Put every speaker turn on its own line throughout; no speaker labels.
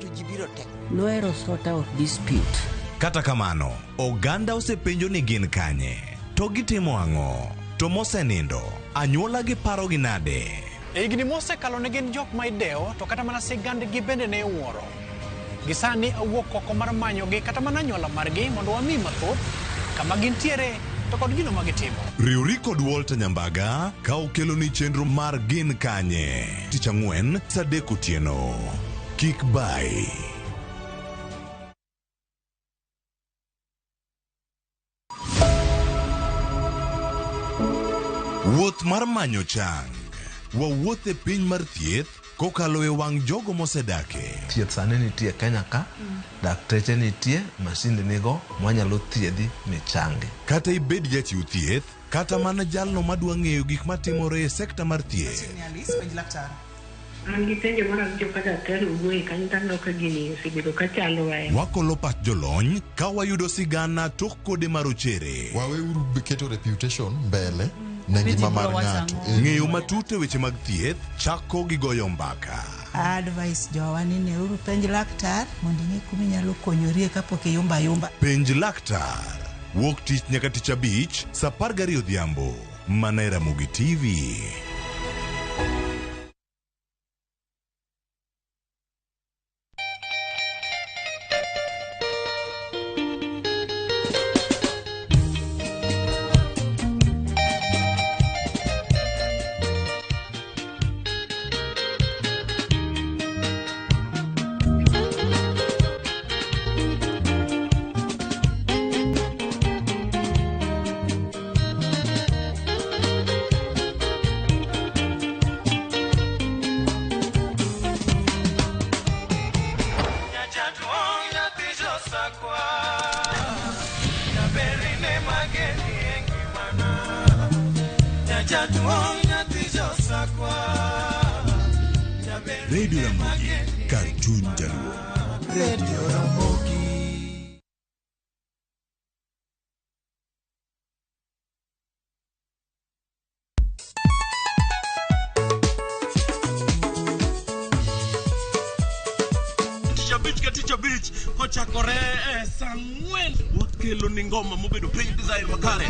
To ji biro te.
Nohero sort out dispute.
Kata kamano, oganda osepenjo ni gin kanye, to gitimo ang'o, to mosenindo, anyuola gi parogi nade?
E higni mosekalo ne gin jok ma idewo to kata mana sigandgi bende ne iwuoro. Gisani awuok oko mar manyogi kata mana anyuola margi mondo wami mathoth kama gintiere to kod gino ma gitimo.
Riwri kod Walter Nyambaga ka okeloni chenro mar Gin Kanye tich ang'wen saa adek otieno. Kik bayi. Wuoth mar manyo chang. Wawuoth e piny mar thieth kokalo e wang' jogo mosedake.
Thieth sani nitie Kenya ka, dakteche nitie, masinde nigo mwanyalo thiedhi michangi.
Kata ibed jachiw thieth, kata mana jalno madwa ng'eyo gik matimore e sekta mar thieth.
Chiegni Alice, penj laktar.
An gi penjo mar awinjo ka daktari owuoye kanyo to aneno ka gini osebedo ka chandowa e
Wakolo pach jolony ka wayudo sigana tok kode marochere.
Waweuru keto reputation mbele ne
Ni ji
ngima
biro
mar
wacho
ng'ato.
ang'o.
Eh,
Ng'eyo matut e weche mag thieth chako gi goyo mbaka.
Advice jowa ni neuru penj laktar mondo ing'e kuma inyalo konyorie kapok iyumba ayumba.
Penj laktar. Wuok tich nyaka tich abich, saa apar gariyo odhiambo. Mana e Ramogi TV. Radio Ramogi, kar chuny jaluo.
Radio Ramogi.
Tich abich ka tich abich kochakore e saa ang'wen wakelo ni ngoma mobedo piny design makare.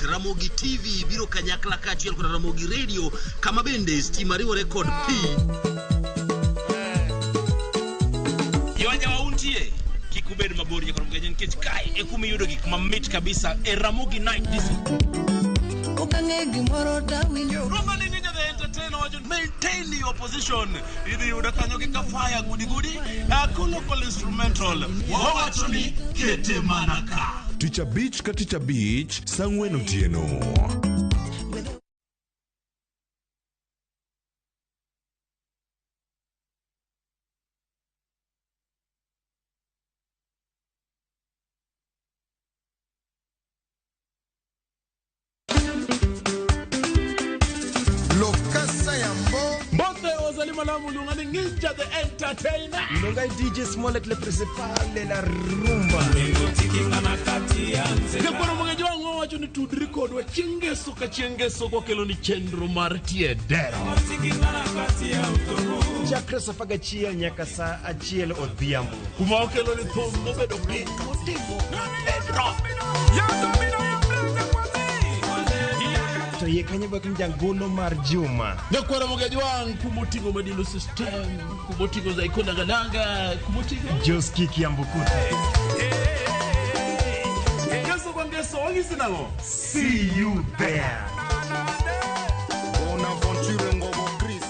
Ramogi TV biro kanyakla kaachiel kod Ramogi Radio kama bende stima riwore kod pi.
Yoja untie kik ubed mabor nyaka rom gaja nikech kae e kuma iyudo gik mamit kabisa e Ramogi Night Disco.
Okang'e gimoro tawinjo.
Roma ni Ninja the Entertainer wacho maintain your position. Idhi yudo kanyo gi kafaya gudi gudi local instrumental. Wawacho ni kete mana ka.
Tich abich ka tich abich, saa ang'wen otieno.
Lokasa yambo
Mbote wazali malamu luongani Ninja the Entertainer.
Longai DJ Smollett le principal de la rumba.
Nyakwaro mang'eny wang' wacho ni tudri kodwa chieng' ngeso ka chieng' ngeso kwakelo ni chenro mar tie dero.
Chakre saa apar gachiel nyaka saa achiel odhiambo.
Kuma wakelo ni thum mobedo piny motimo pedro.
To iye kanyo bak jangolo mar juma.
Nyakwaro mang'eny wang' kumoting'o Madilo System, kumoting'o Zaiko Nangananga, kumoting'o
Joski Kiambukuta.
Ngeso kwa ngeso wang'isi nang'o?
See you there.
Bonaventure Ngobo Chris.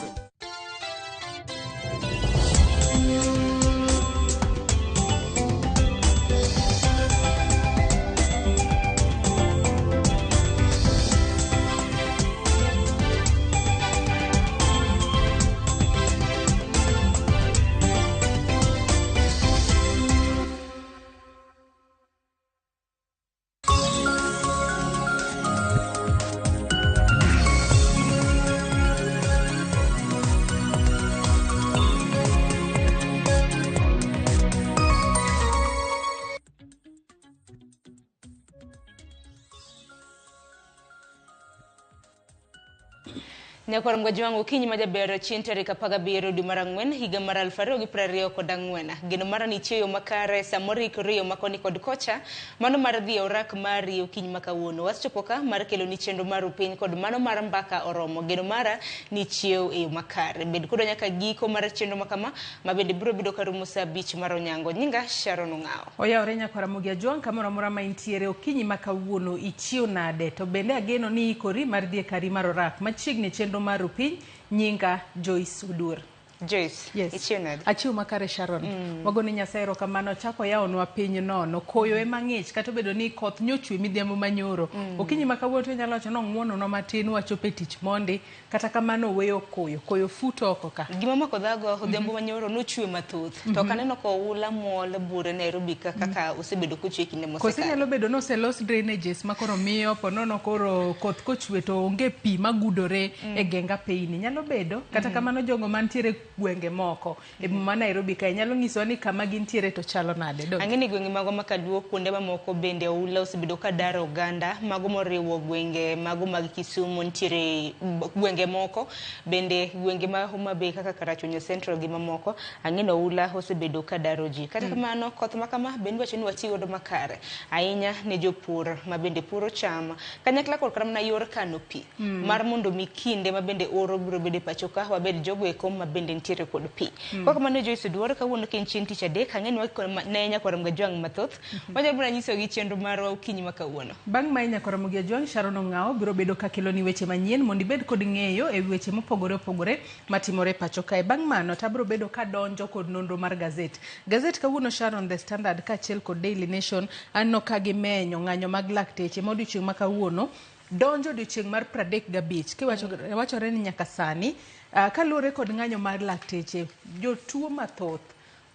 Nyakwar Mgajwang' okinyi ma jaber chieng' tarik 17 dwe mar ang'wen higa mar 2024. Geno mara ni ichieyo makare samoro ikore yo makoni kod kocha mano mar dhi e orak mari okinyi ma kawuono. Wasechopo ka mar keloni chenro mar Rupiny kod mano mar Mbaka Oromo. Geno mara ni ichiew e yo makare. Bed kodwa nyaka giko mar chenro makama ma bende biro bedo karumo saa 5 mar onyango. Nyinga Sharon Ong'awo.
Oyawore nyakwar Ramogi Ajwang' kamoro amora ma intiere okinyi ma kawuono ichiew nade to bende ageno ni ikori mar dhi e kari mar orak machiegni chenro mar Rupiny. Nyinga Joyce Oduor.
Joyce,
yes.
Ichiew nade?
Achiew makare Sharon. Wagone Nyasaye erokamano chako yawonwa piny nono. Koyo ema ng'ich kata obedo ni koth nyochwe midhiambo manyoro. Okinyi ma kawuono to inyalo wacho ni ong'wononwa matin wachopo e tich mondi. Kata kamano weyo koyo. Koyo futo oko ka.
Gima mako dhago odhiambo manyoro nochwe mathoth. To ok aneno ka oula mol bure Nairobi ka kaka osebedo kochwe kinde
Koso
mosekalo.
nyalo bedo ni oselos drainages ma koro miyo ponono koro koth kochwe to onge pi magudore e geng apeyni. Nyalo bedo kata kamano jogo mantiere gwenge moko e boma ma Nairobi kae nyalo nyisowa ni kama gintiere to chalo nade. Donge?
Ang'e ni gwenge magwa ma Kaluo kuonde mamoko bende oula osebedo ka daro oganda mago moriwo gwenge mago mag Kisumu nitiere gwenge moko bende gwenge ma Homa Bay kaka Karachuonyo Central gi mamoko ang'e ni oula osebedo ka daro ji. Kata kamano koth ma kama bende iwacho ni wati godo makare ahinya ne jopur ma bende puro cham kanyakla kod kata mana yor kano pi mar mondo mi kinde ma bende oro biro bedo e pacho ka wabed jogo eko ma bende nitiere kod pi. Kwa kamano Joyce Oduor kawuono ka en chieng' tich adek ang'e ni wakiko ne nyakwar Mgajwang' mathoth wanyalo mana nyisogi chenro marwa okinyi ma kawuono.
Bang' mae nyakwar Ramogi Ajwang' Sharon Ong'awo biro bedo ka keloni weche manyien mondo ibed kod ng'eyo e weche mopogore opogore matimore pacho kae. Bang' mano to abiro bedo kadonjo kod nonro mar gazet. Gazet kawuono Sharon, The Standard kaachiel kod Daily Nation aneno ka gimenyo ng'anyo mag lakteche ma odiochieng' ma kawuono donjo odiochieng' mar 35 kiwacho wachore ni nyaka sani kaluwore kod ng'anyo mar lakteche jotuo mathoth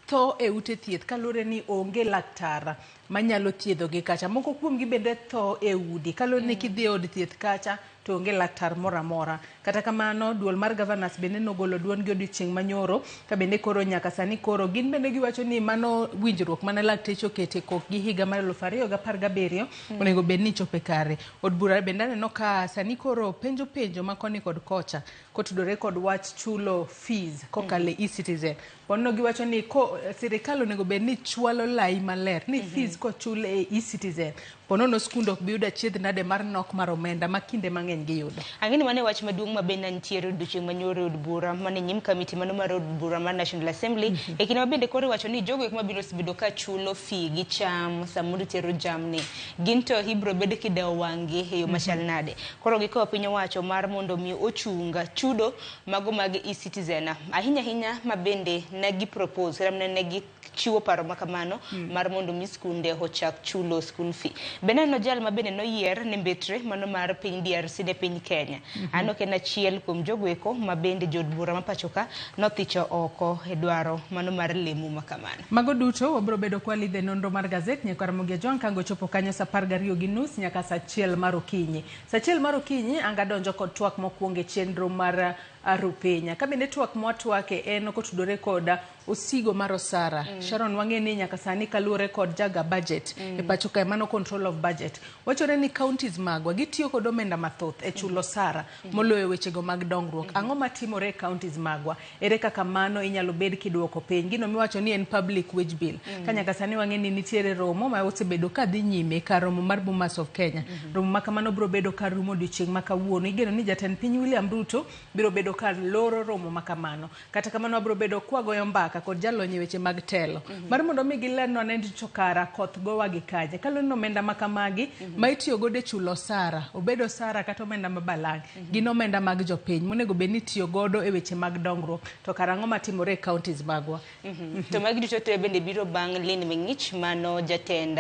tho e ute thieth kaluwore ni onge laktar manyalo thiedhogi kacha. Moko kuomgi bende tho e udi kaluwore ni kidhi e od thieth kacha to onge laktar moro amora. Kata kamano duol mar governors bende nogolo duondgi odiochieng' manyoro ka bende koro nyaka sani koro gin bende giwacho ni mano winjruok mane lakteche okete kokgi higa mar 2017 onego bed ni chope kare. Od bura bende aneno ka sani koro penjo penjo ma koni kod kocha kotudore kod wach chulo fees kokalo e eCitizen. Ponono giwacho ni ko sirikal onego bed ni chwalo lai maler ni fees kochul e eCitizen ponono skunde ok bi yudo achiedh nade mar nok mar omenda ma kinde mang'eny giyudo.
Ang'e ni mano e wach maduong' ma bende nitiere odiochieng' manyoro e od bura mane nyim kamiti mano mar od bura mar National Assembly e kinde ma bende koro iwacho ni jogo eko mabiro osebedo ka chulo fee gi cham samoro itero jamni gin to ibiro bed kidewo wang' gi e yo machal nade. Koro gikawo piny owacho mar mondo mi ochung chudo mago mag eCitizen ahinya ahinya ma bende ne gi propose kata mana ne gichiwo paro ma kamano mar mondo mi skunde ochak chulo school fee. Bende aneno jal ma bende noyier ne mbetre mano mar piny DRC ne piny Kenya. An ok en achiel kuom jogo eko ma bende jood bura ma pacho ka nothicho oko e dwaro mano mar lemo ma kamano.
Mago duto wabiro bedo kwalidhe nonro mar gazet nyakwar Ramogi Ajwang' kango chopo kanyo saa 12:30 nyaka saa 1 mar okinyi. Saa 1 mar okinyi anga donjo kod twak mokwongo e chenro mar Rupiny. Ka bende twak mwatwake en kotudore kod osigo mar osara. Sharon wang'e ni nyaka sani kaluwore kod jaga budget e pacho kae mano control of budget. Wachore ni counties magwa gitiyo kod omenda mathoth e chulo osara moloyo wechego mag dongruok. Ang'o matimore e counties magwa? Ere kaka mano inyalo bed kiduoko piny? Gino miwacho ni en public wage bill. Ka nyaka sani wang'e ni nitiere romo ma osebedo ka dhi nyime kar romo mar Bomas of Kenya. Romo ma kamano biro bedo ka rumo odiochieng' ma kawuono. Igeno ni jatend piny William Ruto biro bedo ka loro romo ma kamano. Kata kamano wabiro bedo kwagoyo mbaka kod jalony e weche mag telo. Mar mondo mi gilernwa ne ni to kara koth gowa gi kaje. Kaluwore ni omenda ma kamagi ma itiyo godo e chulo osara, obed osara kata omenda ma balang', gin omenda mag jopiny monego bed ni itiyo godo e weche mag dongruok. To kara ang'o matimore e counties magwa?
To magi duto te bende biro bang' Lin Meng'ich mano jatend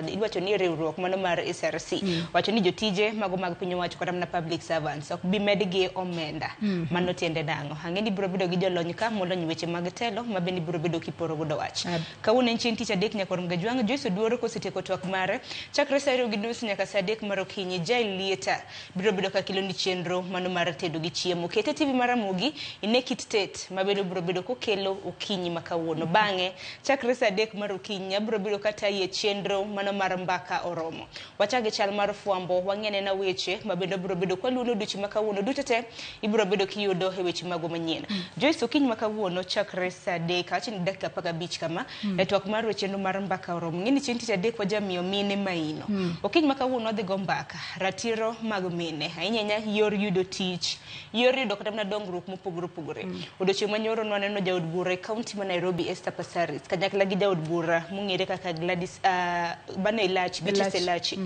iwacho ni riwruok mano mar SRC wacho ni jotije mago mag piny owacho kata mana public servants ok bi medgi omenda mano Mano tiende nang'o? Ang'e ni ibiro bedo gi jolony ka molony weche mag telo ma bende ibiro bedo kiporo godo wach. Kawuono en chieng' tich adek nyakwar Mgajwang', Joyce Oduor kosetieko twak mare chakre saa 2:30 nyaka saa 3 mar okinyi. Jael Lieta biro bedo ka keloni chenro mano mar tedo gi chiemo. Kete TV mar Ramogi ine kit tet ma bende biro bedo kokelo okinyi ma kawuono. Bang'e chakre saa 3 mar okinyi abiro bedo katayi e chenro mano mar Mbaka Oromo. Wachak gi chal mar fwambo, wang'i anena weche ma bende biro bedo kwaluwo odiochieng' ma kawuono duto te ibiro bedo kiyudo e weche magwa manyien. Joyce, okinyi ma kawuono chakre saa 3 awacho ni dakika 15 kama e twak mar chenro mar Mbaka Oromo. Ng'e ni chieng' tich adek wajamiyo mine maino. Okinyi ma kawuono wadhi go mbaka ratiro mag mine, ahinya ahinya yor yudo tich, yor yudo kata mana dongruok mopogore opogore. Odiochieng' manyoro nwaneno jaod bura e kaunti ma Nairobi Esther Passaris kanyakla gi jaod bura mong'ere kaka Gladys Bano Elachi, Beatrice Elachi.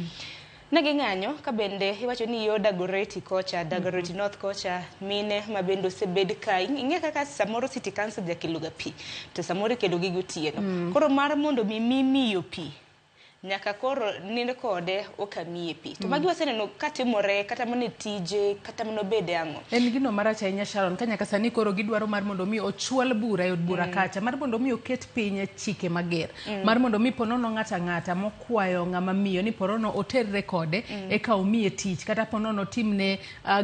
Ne ging'anyo ka bende iwacho ni yo Dagoretti kocha, Dagoretti North kocha, mine ma bende osebed ka ing'e kaka samoro City Council jakelo ga pi to samoro ikelo gi gotieno. Koro mar mondo mi miyo pi nyaka koro nind kode okamiye pi. To magi waseneno katimore kata mana e tije kata mana obede ang'o.
En gino marach ahinya Sharon, ka nyaka sani koro gidwaro mar mondo mi ochwal bura e od bura kacha, mar mondo mi oket piny chike mager, mar mondo mi ponono ng'ato ang'ata mokwayo ng'ama miyo ni ponono oterre kode eka omiye tich, kata ponono timne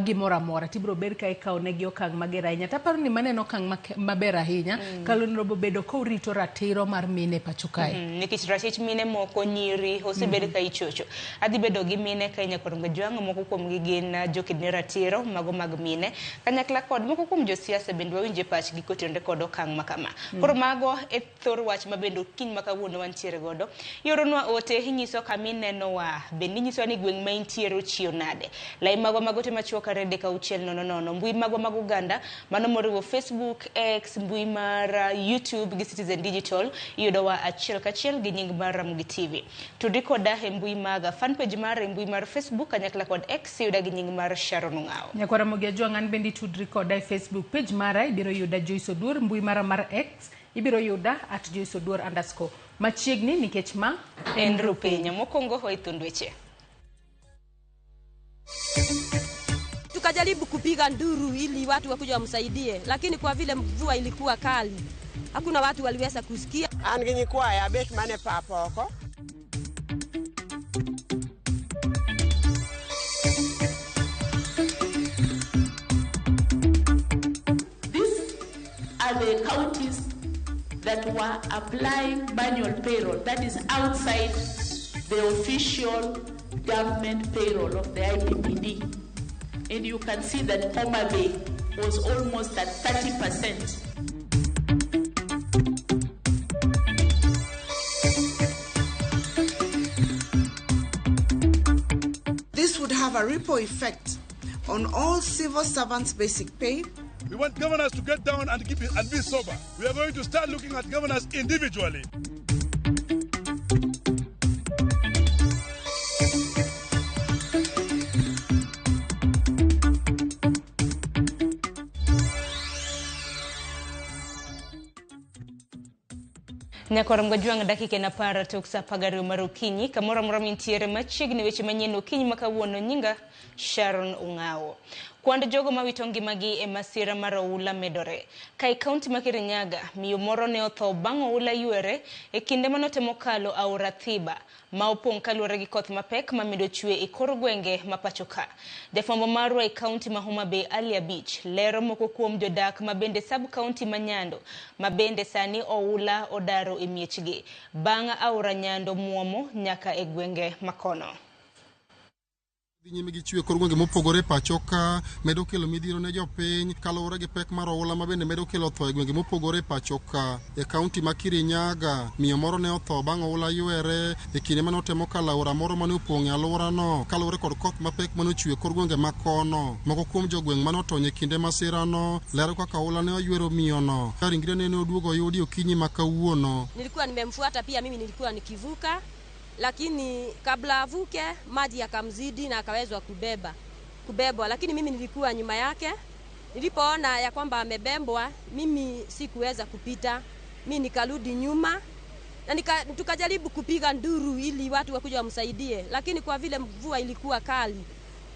gimoro amora tibiro ber ka ikawo negi okang' mager ahinya. Taparo ni mano en okang' maber ahinya kaluwore bedo korito ratiro mar mine pacho kae.
Nikech ratich mine moko nyiri osebedo ka ichocho. Adhi bedo gi mine ka nyakwar Mgajwang', moko kuomgi gin joked ne ratiro mago mag mine kanyakla kod moko kuom josiasa bende wawinje pachgi kotenore kod okang' ma kama. Koro mago e thor wach ma bende okinyi ma kawuono wantiere godo. Ioronwa ote inyiso kama inenowa, bende inyisowa ni gweng' ma intiere ochiew nade. Lai magwa mag ote machuok 23600, mbui magwa mag oganda mano moriwo Facebook, X, mbui mar YouTube gi Citizen Digital, iyudowa achiel kachiel gi nying mar Ramogi TV. Tudri koda e mbui maga fanpage mar e mbui mar Facebook kanyakla kod X iyuda gi nying mar Sharon Ong'awo.
Nyakwar Ramogi Ajwang', an bende itudri koda e Facebook page mara, ibiro yuda Joyce Oduor, mbui mara mar X ibiro yuda @JoyceOduor_ machiegni nikech ma
en Rupiny. Mokwongo waithund weche.
Tukajaribu kupiga nduru ili watu wakuja wamsaidie, lakini kwa vile mvua ilikuwa kali hakuna watu waliweza kusikia.
An gi nyikwaya abet mane pap oko.
These are the counties that were applying manual payroll, that is outside the official government payroll of the IPPD. And you can see that Homa Bay was almost at 30%.
This would have a ripple effect on all civil servants' basic pay.
We want governors to get down and keep it and be sober. We are going to start looking at governors individually.
Nyakwar Mgajwang' dakika en 10 tok saa 12 mar okinyi kamoro amora mintiere machiegni weche manyien okinyi ma kawuono. Nyinga Sharon Ong'awo. Kwand jogo mawito ngimagi e masira mar oula medore. Ka e kaunti ma Kirinyaga, miyo moro ne otho bang' oula ywere e kinde manotemo kalo aora Thiba ma opong' kaluwore gi koth mapek mamedo chwe e kor gwenge ma pacho ka. Jafwambo marwa e kaunti ma Homa Bay Ali Abich lero moko kuom jodak ma bende sub kaunti ma Nyando ma bende sani oula odaro e miechgi bang' aora Nyando muomo nyaka e gwenge makono.
Dhi nyime gi chwe kor gwenge mopogore pacho ka medo kelo midhiero ne jopiny kaluwore gi pek mar oula ma bende medo kelo tho e gwenge mopogore pacho ka. E kaunti ma Kirinyaga, miyo moro ne otho bang' oula ywere e kinde mane otemo kalo aora moro mane opong' e alworano kaluwore kod koth mapek mane ochwe kor gwenge ma kono. Moko kuom jogweng' mane otony e kinde masirano lero kaka oula ne oywero miyono ka ringrene ne oduogo oyudi okinyi ma kawuono.
Nilikuwa nimemfuata pia mimi, nilikuwa nikivuka, lakini kabla avuke maji yakamzidi na akawezwa kubebwa, lakini mimi nilikuwa nyuma yake. Nilipoona ya kwamba amebembwa, mimi sikuweza kupita, mimi nikarudi nyuma na tukajaribu kupiga nduru ili watu wakuja wamsaidie, lakini kwa vile mvua ilikuwa kali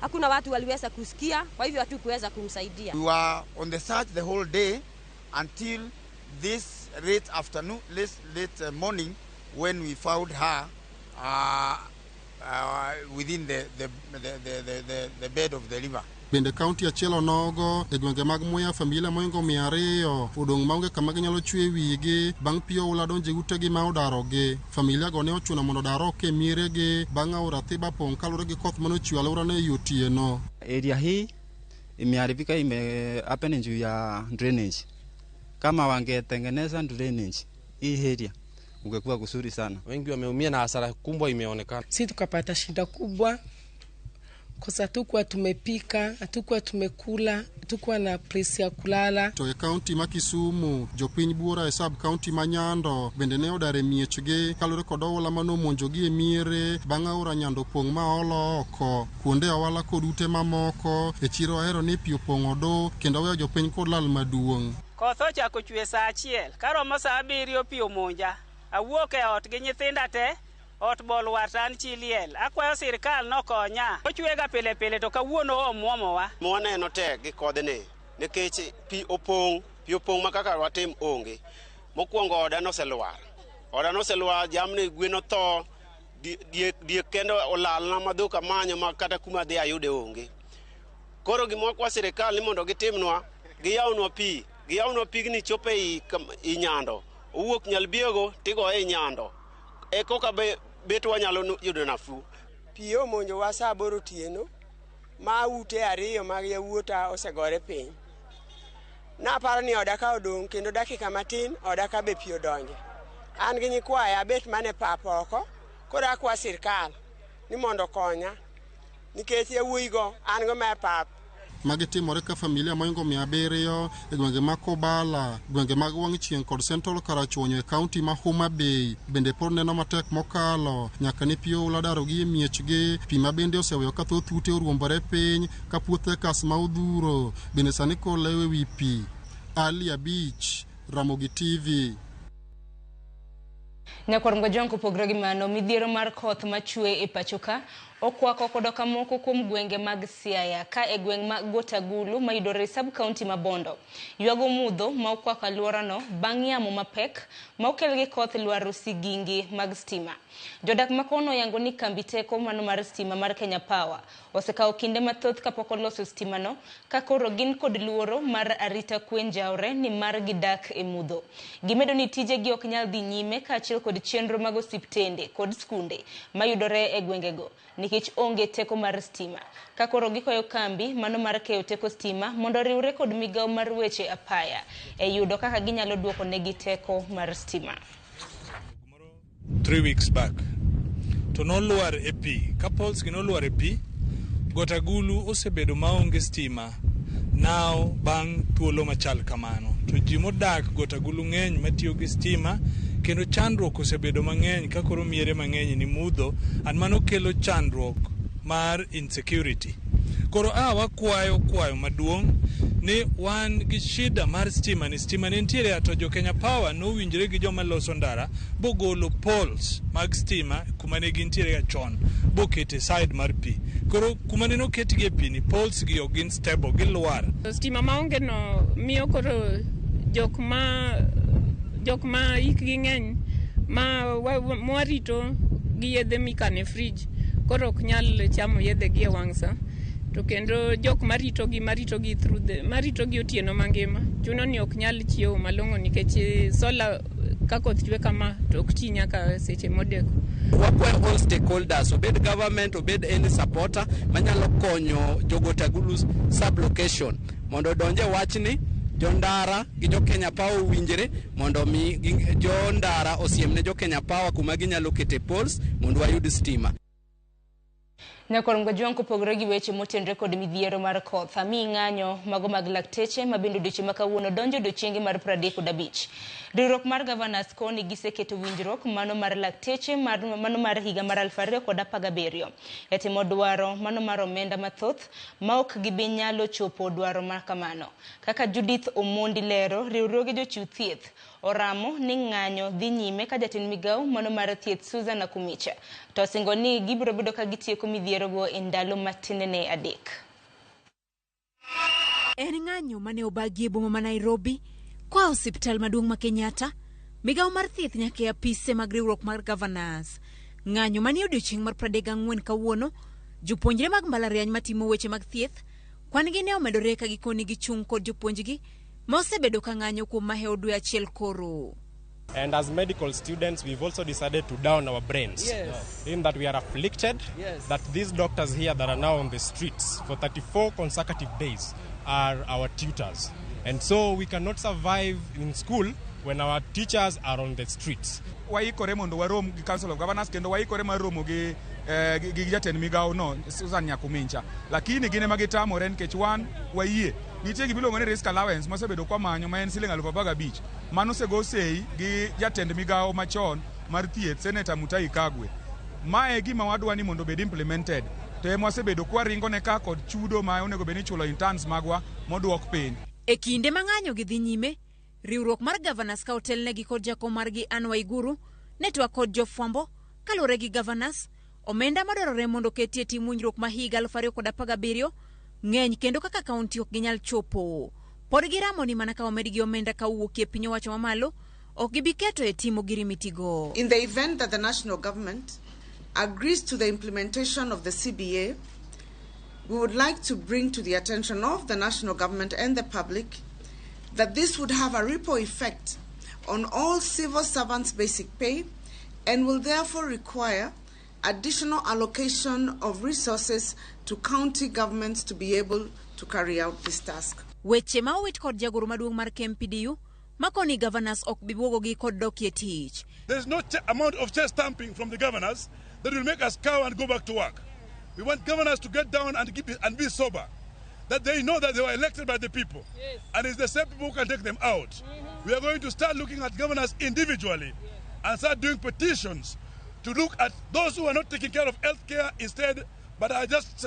Hakuna watu waliweza kusikia, kwa hivyo hatukuweza kumsaidia.
We were on the search the whole day until this late afternoon, late morning when we found her within the bed of the river.
Bende kaunti achiel onogo e gwenge mag Mwea familia moingo 200 odong' maonge kama ginyalo chwe wigi bang' pi oula donjo e utegi ma odarogi. Familia go ne ochuno mondo odar oko e mieregi bang' aora Thiba pong' kaluwore gi koth mane ochwe alworano ei otieno.
Area hii imeharibika, ime happen juu ya drainage. Kama wangetengeneza drainage hii area ungekuwa kuzuri sana.
Wengi wameumia na hasara kubwa imeonekana.
Si tukapata shida kubwa kosa, hatukuwa tumepika, hatukuwa tumekula, hatukuwa na place ya kulala.
To e kaunti ma Kisumu, jopiny buora e sub kaunti ma Nyando bende ne odar e miechgi kaluwore kod oula manomonjogi e miere bang' aora Nyando pong' ma olo oko kuonde ohala kod ute mamoko e chiro. Ahero ni pi opong'o do kendo weyo jopiny kod lal maduong'.
Koth ochako chwe saa 1 karomo saa 7 pi omonja. Awuok e ot gi nyithinda te, ot bolwar to an chi liel. Akwayo sirikal nokonya. Ochwega pile pile to kawuono omuomowa.
Mwaneno tek gi kodhni nikech pi opong', pi opong' ma kaka watim onge. Mokwongo oda noselwar, oda noselwar, jamni gwen otho, diek kende olalna ma dhok amanyo ma kata kuma adhi ayude onge. Koro gima wakwa sirikal ni mondo gitimnwa, giyawnwa pi, giyawnwa pigni chopo ei Nyando. Owuok Nyalbiego tigoye e Nyando. E koka bet wanyalo yudo nafuu.
Pi omonjowa saa 8 otieno ma ute 2 mag yawuota osegore piny. Naparo ni oda ka odong' kendo dakika matin oda ka be pi odonje. An gi nyikwaya abet mane pap oko, koro akwa sirikal ni mondo okonya nikech yawuoyigo an go ma e pap.
Magi timore ka familia moingo 700 e gwenge mag Kobala, gwenge mag wang' chieng' kod Central Karachuonyo e kaunti ma Homa Bay bende pod neno matek mokalo nyaka ne pi oula darogi e miechgi. Pi ma bende oseweyo ka thoth ute oruombore piny ka puothe kas ma odhuro bende sani kolewo e wi pi. Ali Abich, Ramogi TV.
Nyakwar Mgajwang' kopogore gi mano, midhiero mar koth machwe e pacho ka okwako koda moko kuom gwenge mag Siaya ka e gweng' ma Gotagulu mayudore e sub county ma Bondo. Ywago mudho ma okwako alworano bang' yamo mapek ma okel gi koth lwaro sigingi mag stima. Jodak ma kono oyango ni kambi teko mano mar stima mar Kenya Power osekawo kinde mathoth kapok oloso stimano ka koro gin kod luoro mar arita kwe njawre ni mar gidak e mudho. Gimedo ni tijegi ok nyal dhi nyime kaachiel kod chenro mag osiptende kod skunde mayudore e gwengego nikech onge teko mar stima. Ka koro gikwayo kambi mano mar keyo teko stima mondo oriwre kod migawo mar weche apaya e yudo kaka ginyalo duoko negi teko mar stima.
3 weeks back to nolwar e pi ka poles gi nolwar e pi. Gotagulu osebedo maonge stima now bang' thuolo machal kamano, to ji modak Gotagulu ng'eny matiyo gi stima kendo chandruok osebedo mang'eny ka koro miere mang'eny ni mudho, and mano kelo chandruok mar insecurity. Koro a wakwayo kwayo maduong' ni wan gi shida mar stima ni stima ne nitiere to jo Kenya Power nowinjore gi joma loso ndara bogolo poles mag stima kuma ne gintiere ga chon bokete side mar pi. Koro kuma ne noketgi e pi ni poles gi ok gin stable, gilwar.
Stima maonge no miyo koro jok ma hikgi ng'eny ma mwarito gi yedhe mikano e fridge koro ok nyal chamo yedhe gi e wang' sa, to kendo jok maritogi through the maritogi otieno mangima chuno ni ok nyal chiewo malong'o nikech sola ka koth chwe kama to ok ti nyaka seche modeko.
Wakwayo all stakeholders, obed government, obed any supporter manyalo konyo Jogotagulu sub-location mondo odonje wachni. Jo ndara gi jo Kenya Power owinjre mondo mi jo ndara osiem ne jo Kenya Power kuma ginyalo kete poles mondo wayud stima.
Nyakwar Mgajwang' kopogore gi weche motenore kod midhiero mar koth, ami ng'anyo mago mag lakteche ma bende odiochieng' ma kawuono donjo odiochienge mar 35. Riwruok mar Governors koni giseketo winjruok mano mar lakteche mano mar higa mar 2017 e timo dwaro mano mar omenda mathoth ma ok gibi nyalo chopo dwaro ma kamano. Kaka Judith Omondi lero, riwruoge jochiw thieth Oramo ni ng'anyo dhi nyime ka jatend migawo mano mar thieth Susan Nakhumicha to osingo ni gibiro bedo ka gitieko midhierogo e ndalo matin ne 3.
En ng'anyo mane obagi e boma ma Nairobi koa osiptal maduong' ma Kenyatta, migawo mar thieth nyaka e apise mag riwruok mar Governors. Ng'anyo manie odiochieng' mar 34 kawuono, jopuonjre mag mbalariany matimo weche mag thieth kwan gi ne omedore ka gikoni gichung' kod jopuonjgi ma osebedo ka ng'anyo kuom mahewo dwe achiel koro.
And as medical students, we've also decided to down our brains.
Yes.
In that we are afflicted,
Yes.
that these doctors here that are now on the streets for 34 consecutive days are our tutors. And so we cannot survive in school when our teachers are on the streets.
Waikore mondo warom gi Council of Governors kendo waikore mar romo gi gi jatend migawo no Susan Nyakumincha, lakini gin ema gitamore nikech wan wayie nitie gima iluongo ni risk allowance mosebedo kwamanyo ma en siling 15,000 mano osego sei gi jatend migawo machon mar thieth Senator Mutahi Kagwe. Mae e gima wadwa ni mondo obed implemented to ema wasebedo kwaringone ka kod chudo ma onego bed ni ichulo interns magwa moduok piny.
E kinde ma ng'anyo gi dhi nyime, riwruok mar Governors ka otelnegi kod jakom margi Anne Waiguru ne twak kod jofwambo kaluwore gi Governors, omenda madwarore mondo oketie tim winjruok ma higa 2017 ng'eny kendo kaka kaunti ok ginyal chopo. Pod giramo ni mana ka omedgi omenda ka owuokie piny owacho mamalo, ok gibi keto e timo girimitigo.
In the event that the national government agrees to the implementation of the CBA, we would like to bring to the attention of the national government and the public that this would have a ripple effect on all civil servants' basic pay and will therefore require additional allocation of resources to county governments to be able to carry out this task.
Weche ma owit kod jagoro maduong' mar KMPDU makoni governors ok bi buogogi kod dokie tich.
There is no amount of chest stamping from the governors that will make us cower and go back to work. We want governors to get down and and be sober, that they know that they were elected by the people.
Yes.
And it's the same people who can take them out.
Mm-hmm.
We are going to start looking at governors individually and start doing petitions to look at those who are not taking care of health care instead, but are just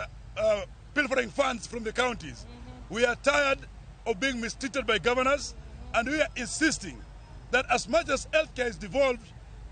pilfering funds from the counties.
Mm-hmm.
We are tired of being mistreated by governors, and we are insisting that as much as healthcare is devolved,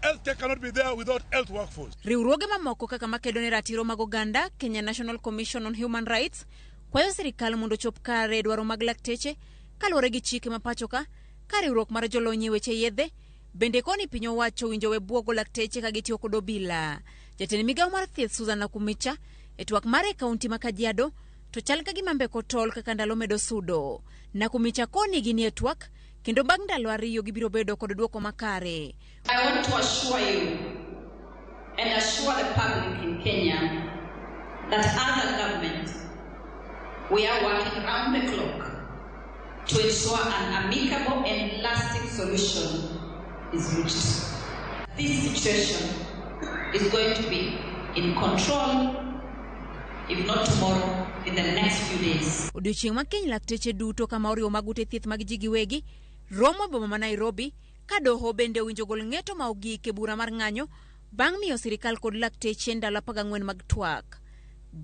healthcare cannot be there without health workforce.
Riwruoge mamoko kaka makedo ne ratiro mag oganda, Kenya National Commission on Human Rights, kwayo sirikal mondo ochop kare dwaro mag lakteche kaluwore gi chike ma pacho ka, ka riwruok mar jolony e weche yedhe bende koni piny owacho winjo we buogo lakteche ka gitiyo kod obila. Jatend migawo mar thieth Susan Nakhumicha e twak mare e kaunti ma Kajiado to chal ka gima mbeko tol kaka ndalo medo sudo. Nakhumicha koni ginie twak kendo bang' ndalo 2 gibiro bedo kod dwoko makare.
I want to assure you and assure the public in Kenya that as a government, we are working round the clock to ensure an amicable and lasting solution is reached. This situation is going to be in control, if not tomorrow, in the next few days.
Odiochieng' ma kiny lakteche duto kama oriwo mag ute thieth mag ji giwegi romo e boma ma Nairobi ka doho bende owinjo gol ng'eto ma ogik e bura mar ng'anyo bang' miyo sirikal kod lakteche ndalo 14 mag twak.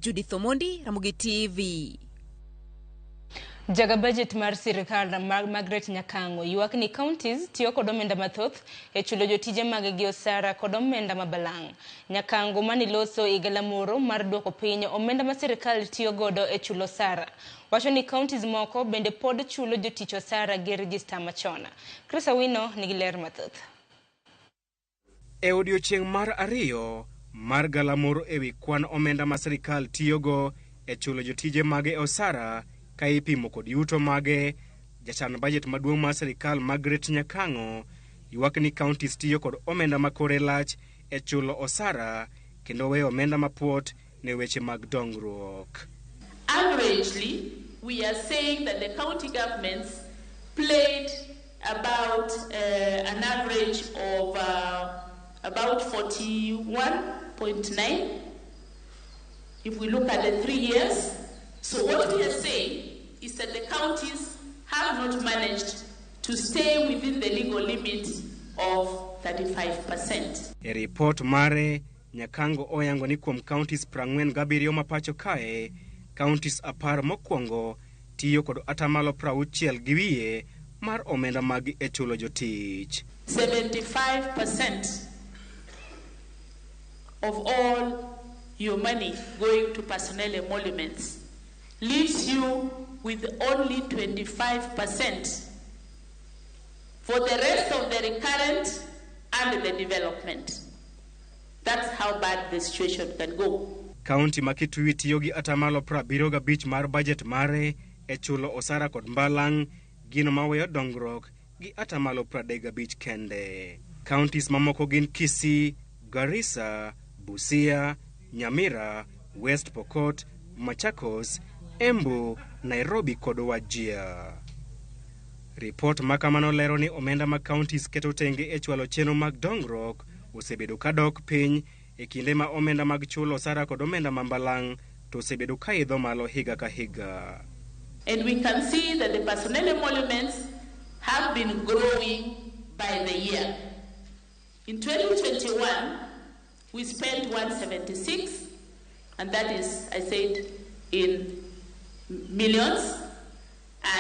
Judith Omondi, Ramogi TV.
Jaga budget mar sirikal Margaret Nyakango ywak ni counties tiyo kod omenda mathoth e chulo jotije mag gi osara kod omenda mabalang'. Nyakango maniloso e galamoro mar duoko piny omenda ma sirikal tiyo godo e chulo osara. Wacho ni counties moko bende pod chulo jotich osara gi rejista machon. Chris Awino nigi ler mathoth.
E odiochieng' mar 2 mar galamoro ewi kwan omenda ma sirikal tiyogo e chulo jotije mage osara ka ipimo kod yuto mage, jachan budget maduong' mar sirikal Margaret Nyakango ywak ni counties tiyo kod omenda ma kore lach e chulo osara kendo weyo omenda mapuot ne weche mag dongruok.
Averagely, we are saying that the county governments played about an average of about 41.9 if we look at the 3 years. So what we are saying is that the counties have not managed to stay within the legal limit of 35%.
E report mare, Nyakango oyango ni kuom counties 47 ma pacho kae, counties 10 mokwongo tiyo kod atamalo 60 gi wiye mar omenda mag e chulo jotich.
75% of all your money going to personnel emoluments leaves you with only 25% for the rest of the recurrent and the development. That's how bad the situation can go.
Kaunti ma Kitui tiyo gi atamalo 75 mar bajet mare e chulo osara kod mbalang', gino maweyo dongruok gi atamalo 35 kende. Counties mamoko gin Kisii, Garissa, Busia, Nyamira, West Pokot, Machakos, Embu, Nairobi kod Wajir. Ripot ma kamano lero ni omenda ma counties keto tenge e chwalo chenro mag dongruok osebedo ka dok piny e kinde ma omenda mag chulo osara kod omenda ma mbalang' to osebedo ka idho malo higa ka higa.
And we can see that the personnel emoluments have been growing by the year. In 2021, we spent 176, and that is, I said, in millions.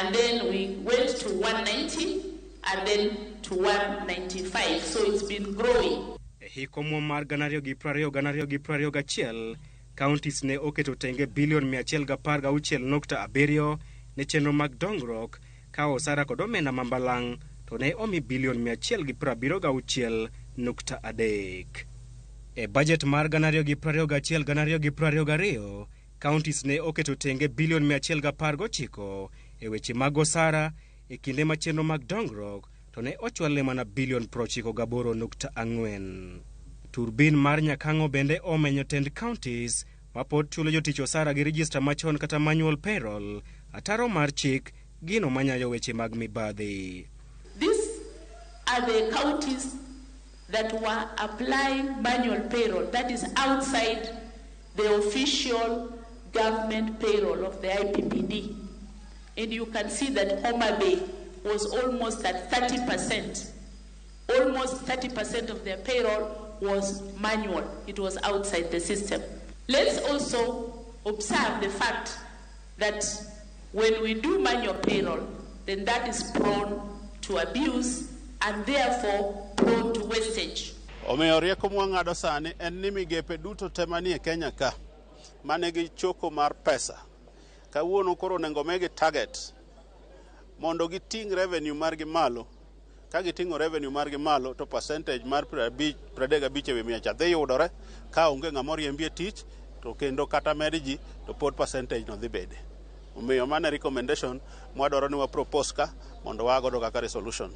And then we went to 190, and then to 195. So it's been growing.
E hik omuom mar 2020-2021, counties ne oketo tenge bilion 116.7 ne chenro mag dongruok ka osara kod omenda ma mbalang' to ne omi bilion 176.3. E bajet mar 2021-2022, counties ne oketo tenge bilion 119 e weche mag osara e kinde ma chenro mag dongruok to ne ochwalne mana bilion 98.4. Turbin mar Nyakang'o bende omenyo tend counties ma pod chulo jotich osara gi register machon kata manual payroll, ataro mar chik, gino manyayo weche mag mibadhi.
These are the counties that were applying manual payroll, that is outside the official government payroll of the IPPD. And you can see that Homa Bay was almost at 30%. Almost 30% of their payroll was manual. It was outside the system. Let's also observe the fact that when we do manual payroll, then that is prone to abuse and therefore prone to wastage.
Omiyo rieko mwang'ado sani en ni migepe duto te manie Kenya ka manigi choko mar pesa kawuono koro onego migi target mondo giting' revenue margi malo. Ka giting'o revenue margi malo to percentage mar 35 ewi mia cha dhi yudore ka onge ng'ama oriembi e tich to kendo kata med ji to pod percentage no dhi bede. Omiyo mano e recommendation mwadwaro ni wa propose ka mondo wagodo kaka resolution.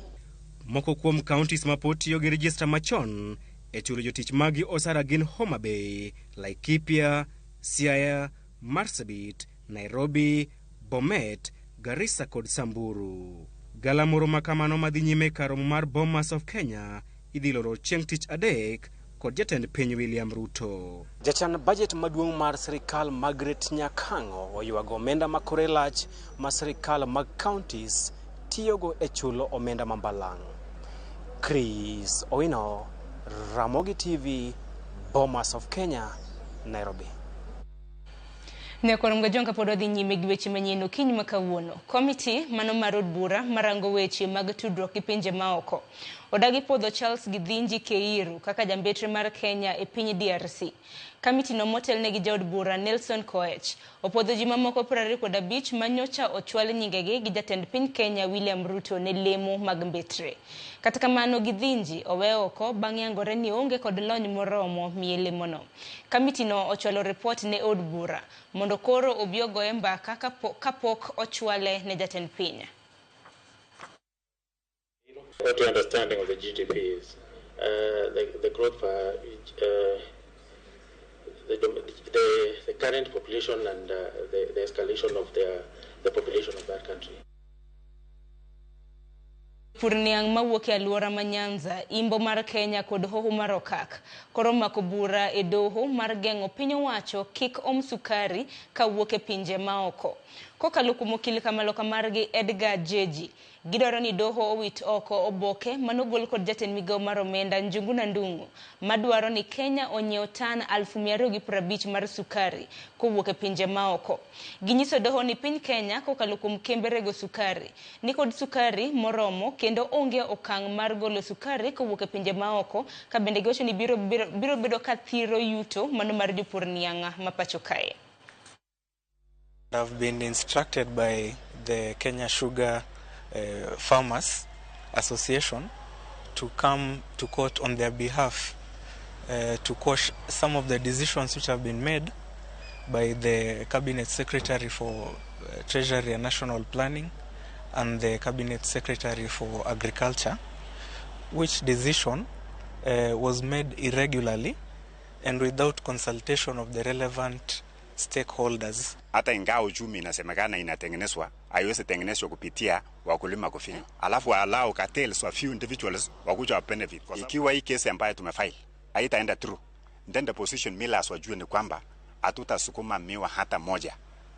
Moko kuom counties ma pod tiyo gi register machon e chulo jotich magi osara gin Homa Bay, Laikipia, Siaya, Marsabit, Nairobi, Bomet, Garissa kod Samburu. Galamoro ma kamano madhi nyime kar romo mar Bomas of Kenya idhi loro chieng' tich adek kod jatend piny William Ruto.
Jachan bajet maduong' mar sirikal Margaret Nyakang'o oywago omenda ma kore lach ma sirikal mag counties tiyogo e chulo omenda ma mbalang'. Chris Owino, Ramogi TV, Bomas of Kenya, Nairobi.
Nyakwar Mgajonga pod wadhi nyime gi weche manyien okinyi ma kawuono. Komiti mano mar od bura marango weche mag tudruok gi pinje maoko odagi puodho Charles Githinji Keiru kaka jambetre mar Kenya e piny DRC. Kamiti no motelne gi jaod bura Nelson Koech opuodho ji mamoko 25 manyocha ochwal nyingegi gi jatend piny Kenya William Ruto ne lemo mag mbetre. Kata kamano Githinji owe oko bang' yangore ni oonge kod lony moromo miye lemono. Kamiti no ochwalo ripot ne od bura mondo koro obi ogoye mbaka kapok ochwale ne jatend piny.
What your understanding of the GDP is, the growth for the current population and the escalation of the population of that country.
Pur niang' mawuok e alwora ma Nyanza, imbo mar Kenya kod hoho mar Okak koro omako bura e doho mar geng'o piny owacho kik om sukari kawuok e pinje maoko. Kokalo kuom okil kamaloka margi Edgar Jeji, gidwaro ni doho owit oko oboke manogol kod jatend migao mar omenda Njuguna Ndung'u madwaro ni Kenya onyiew tan 250,000 mar sukari kowuok e pinje maoko. Ginyiso doho ni piny Kenya kokalo kuom kembe rego sukari nikod sukari moromo kendo onge okang' mar golo sukari kowuok e pinje maoko, ka bende giwacho ni biro bedo ka thiro yuto mano mar jopur niang' ma pacho kae.
I've been instructed by the Kenya Sugar Farmers Association to come to court on their behalf to quash some of the decisions which have been made by the Cabinet Secretary for Treasury and National Planning and the Cabinet Secretary for Agriculture, which decision was made irregularly and without consultation of the relevant stakeholders.
Hata ingawa uchumi inasemekana inatengenezwa, haiwezi tengenezwa kupitia wakulima kufinywa. Alafu allow cartels wa few individuals wakuja wa benefit. Ikiwa hii kesi ambayo tumefile haitaenda through, then the position millers wajue ni kwamba hatutasukuma miwa hata moja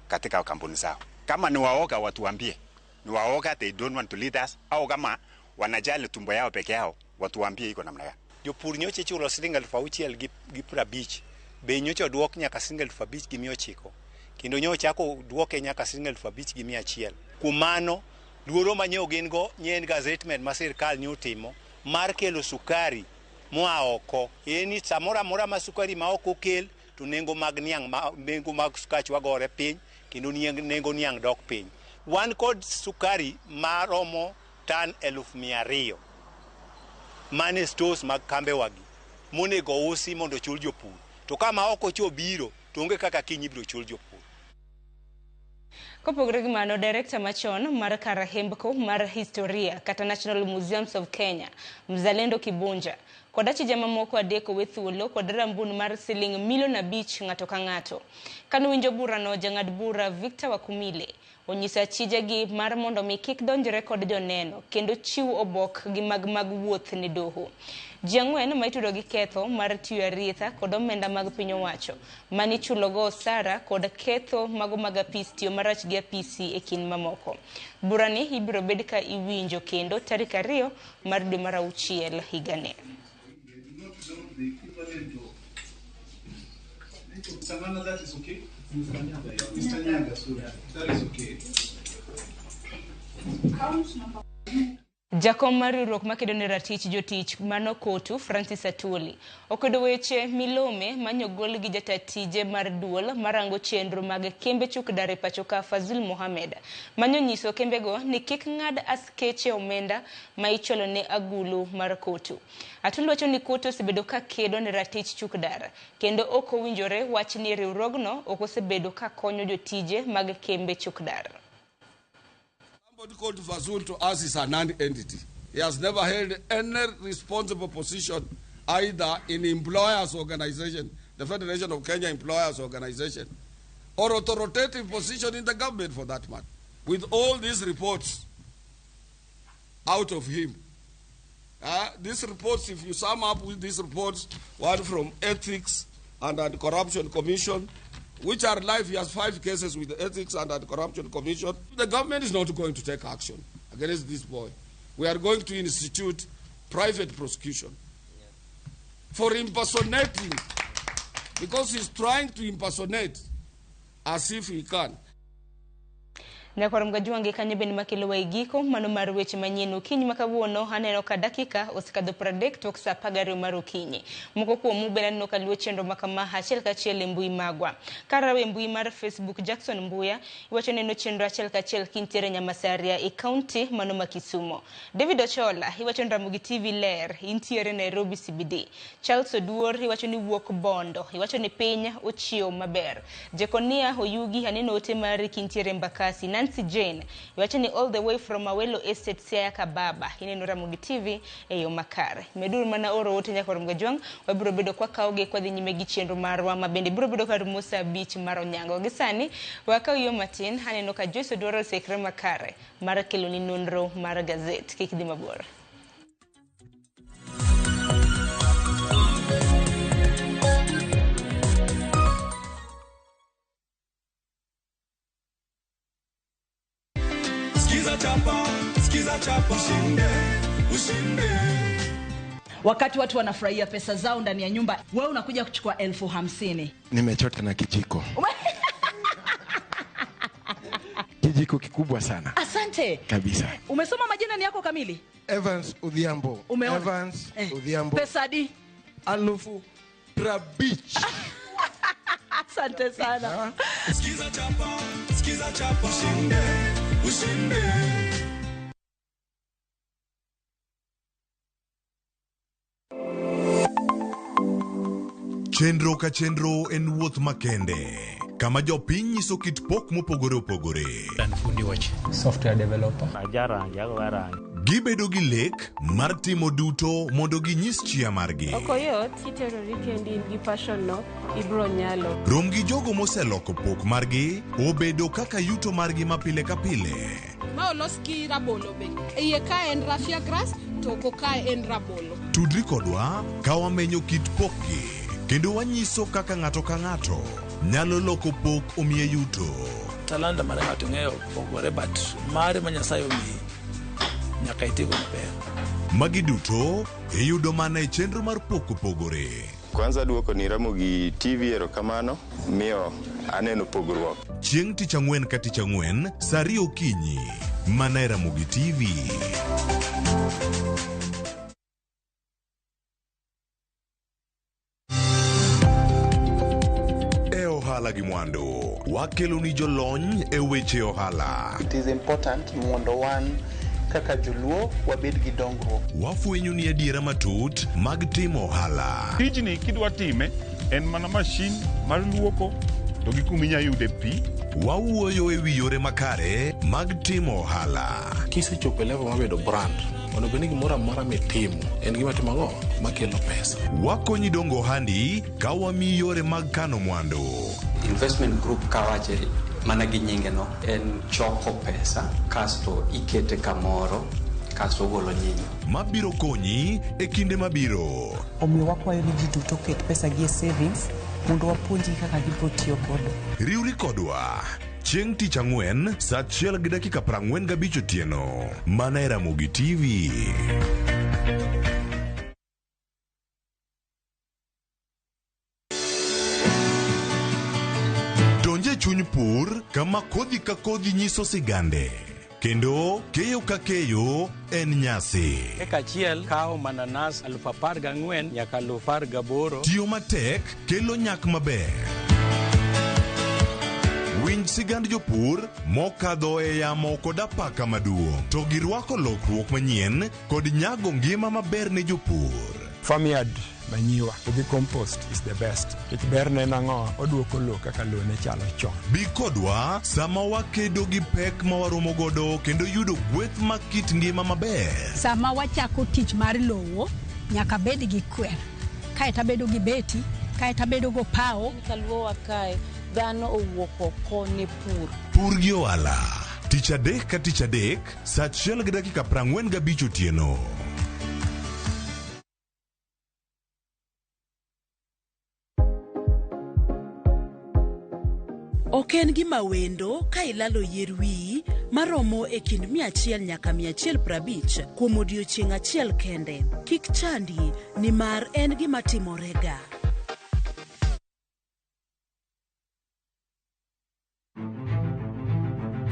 katika kampuni zao. Kama ni waoga watuambie, ni waoga, they don't want to lead us, au kama wanajali tumbo yao peke yao watuambie iko namna gani.
Jopur nyocha ichulo siling 6,050, bei nyocha oduok nyaka siling 5,900, kendo nyocha ochako duoke nyaka siling 5,100. Kuom mano, luoro ma nyo gin go nye en gazettement ma sirkal nyo timo mar kelo sukari moa oko. En ni samoro amora ma sukari ma oko okel to nengo mag niang' nengo mag sukach wagore piny kendo nengo niang' dok piny. Wan kod sukari maromo tan 200,000 mane stores mag kambewagi monego usi mondo ochul jopur. To kama oko cho biro to onge kaka kiny ibiro chul jopur.
Kopogore gi mano, director machon mar kar hembko mar historia kata National Museums of Kenya, Mzalendo Kibunja, kod achije mamoko adek owe thuolo kod rambun mar siling 5 milion ng'ato ka ng'ato. Kanowinjo burano, jang'ad bura Victor Wakumile onyiso achijegi mar mondo mi kik donjre kod joneno kendo chiw obok gi mag wuoth ne doho. Ji ang'wen ma itudo gi ketho mar tiyo aritha kod omenda mag piny owacho manichulogo osara kod ketho mago mag apis tiyo marach gi apisi e kind mamoko. Burani ibiro bed ka iwinjo kendo tarik 2 mar dwe mar 6 higani.
That is okay. Mr. Nyaga, sorry. That is okay.
Jakom mar riwruok makedo ne ratich jotich mano Kotu, Francis Atwoli, okwedo weche milome manyogol gi jata tije mar duol marango chenro mag kembe chuk dar e pacho ka Fazul Mohamed, manyonyiso kembego ni kik ng'ad askeche omenda ma ichulo ne agulu mar Kotu. Atwoli wacho ni Kotu osebedo ka kedo ne ratich chuk dar kendo ok owinjore wach ni riwruogno ok osebedo ka konyo jotije mag kembe chuk dar.
Somebody called Fazul to us is a non-entity. He has never held any responsible position either in employers organization, the Federation of Kenya Employers Organization, or authoritative position in the government for that matter. With all these reports out of him, these reports, if you sum up with these reports, one from Ethics and Anti-Corruption Commission, which are live, he has 5 cases with the Ethics and Anti-Corruption Commission. The government is not going to take action against this boy. We are going to institute private prosecution for impersonating, because he's trying to impersonate as if he can.
Nyakwar Mgajuange kanyo bende makelo wa igiko mano mar weche manyien okinyi ma kawuono. Aneno ka dakika osekadho 30 tok saa 12 mar okinyi. Moko kuomu bende aneno ka luwo chenro ma kama achiel kachiel e mbui magwa. Karawe mbui mar Facebook, Jackson Mbuya iwacho neno chenro achiel kachiel kintiere Nyamasaria e kaunti mano ma Kisumo. David Ochola iwacho ni Ramogi TV ler intiere Nairobi CBD. Charles Oduor iwacho ni wuok Bondo, iwacho ni piny ochiew maber. Jekonia Oyugi aneno ote mari kintiere Mbakasi. Nancy Jane iwacho ni all the way from Awelo Estate Siaya Kababa, ineno Ramogi TV e yo makare. Meduru mana oro ote nyakwar Mgajwang', wabiro bedo kwa kawogi kwa dhi nyime gi chenro marwa ma bende biro bedo karumo saa 5 mar onyango. Gi sani wakaw yo matin, aneno ka Joyce Odwaro oseikre makare mar keloni nonro mar gazet. Kik dhi mabor.
chapa, ushinde, ushinde.
Wakati watu wanafurahia pesa zao ndani ya nyumba, wewe unakuja kuchukua 50,000.
Nimechota na kijiko. Kijiko kikubwa sana.
Asante.
Kabisa.
Umesoma majina ni yako kamili?
Evans Odhiambo.
Umeona?
Evans Odhiambo.
Pesa di?
50,000.
Asante sana.
Sikiza chapa, sikiza chapa, ushinde, ushinde.
Chenro ka chenro en wuoth makende kama jopiny nyiso kit pok mopogore opogore.
Fundi weche. Software developer.
Gibedo gi lek mar timo duto mondo ginyis chia margi.
Ok oyot, kiterori kendi in gi passion no, ibro nyalo.
Rom gi jogo moseloko pok margi obedo kaka yuto margi ma pile ka pile.
Ma olos gi rabolo be. Iye ka en raffia grass, to oko ka en rabolo.
Tudri kodwa ka wamenyo kit pokgi kendo wanyiso kaka ng'ato ka ng'ato nyalo loko pok omiye yuto.
Talanta mar ng'ato ng'eyo pogore, but mare ma Nyasaye omiyi nyaka itigo maber.
Magi duto iyudo mana e chenro mar pok opogore.
Kwanza duoko ni Ramogi TV erokamano, miyo aneno pogruok.
Chieng' tich ang'wen ka tich ang'wen, saa 2 okinyi, mana e Ramogi TV. E ohala gi mwandu, wakelo ni jolony e weche ohala.
It is important mondo wan kaka joluo wabed gi dongruok.
Wafwenyo ni adiera matut mag timo ohala.
Tijni kidwa time en mana mashin mar luoko to gi kuma inyalo yude pi.
Wawuoyo e wi yore makare mag timo ohala.
Kisechopo e level mar bedo brand, onego bed ni gimoro amora mitimo en gima timo ang'o makelo pesa.
Wakonyi dongo ohandi ka wamiyi yore mag kano mwandu.
Investment group kawache mana gi nyinge no en choko pesa kasto ikete kamoro kasto ogolo nyinyo.
Mabiro konyi e kinde mabiro.
Omiyo wakwayo ni ji duto oket pesa gi e savings mondo wapuonjgi kaka gibiro tiyo godo.
Riwri kodwa chieng' tich ang'wen saa 1:45 otieno mana e Ramogi TV. Donje chuny pur kama kodhi ka kodhi nyiso sigande kendo keyo ka keyo en nyasi.
Eka achiel kawo mananas 14,000 nyaka 18,000.
Tiyo matek kelo nyak maber. Winj sigand jopur mokadho e yamo kod apaka maduong' to girwako lokruok manyien kod nyago ngima maber ne jopur.
Farmyard manyiwa gi compost is the best. Nikech berne en ang'o? Oduoko lowo kaka lowo ne chalo chon.
Bi kodwa sama wakedo gi pek ma waromo godo kendo yudo gweth mag kit ngima maber.
Sama wachako tich mar lowo, nyaka bed gi kwer. Kaeto abedo gi beti, kaeto abedo go pawo.
Kaluowa kae, dhano owuok oko ne pur.
Pur gi ohala. Tich adek ka tich adek, saa 1:45 otieno.
Ok en gima wendo ka ilalo yier wiyi maromo e kind 100 nyaka 150 kuom odiechieng' achiel kende. Kik chandi nimar en gima timorega.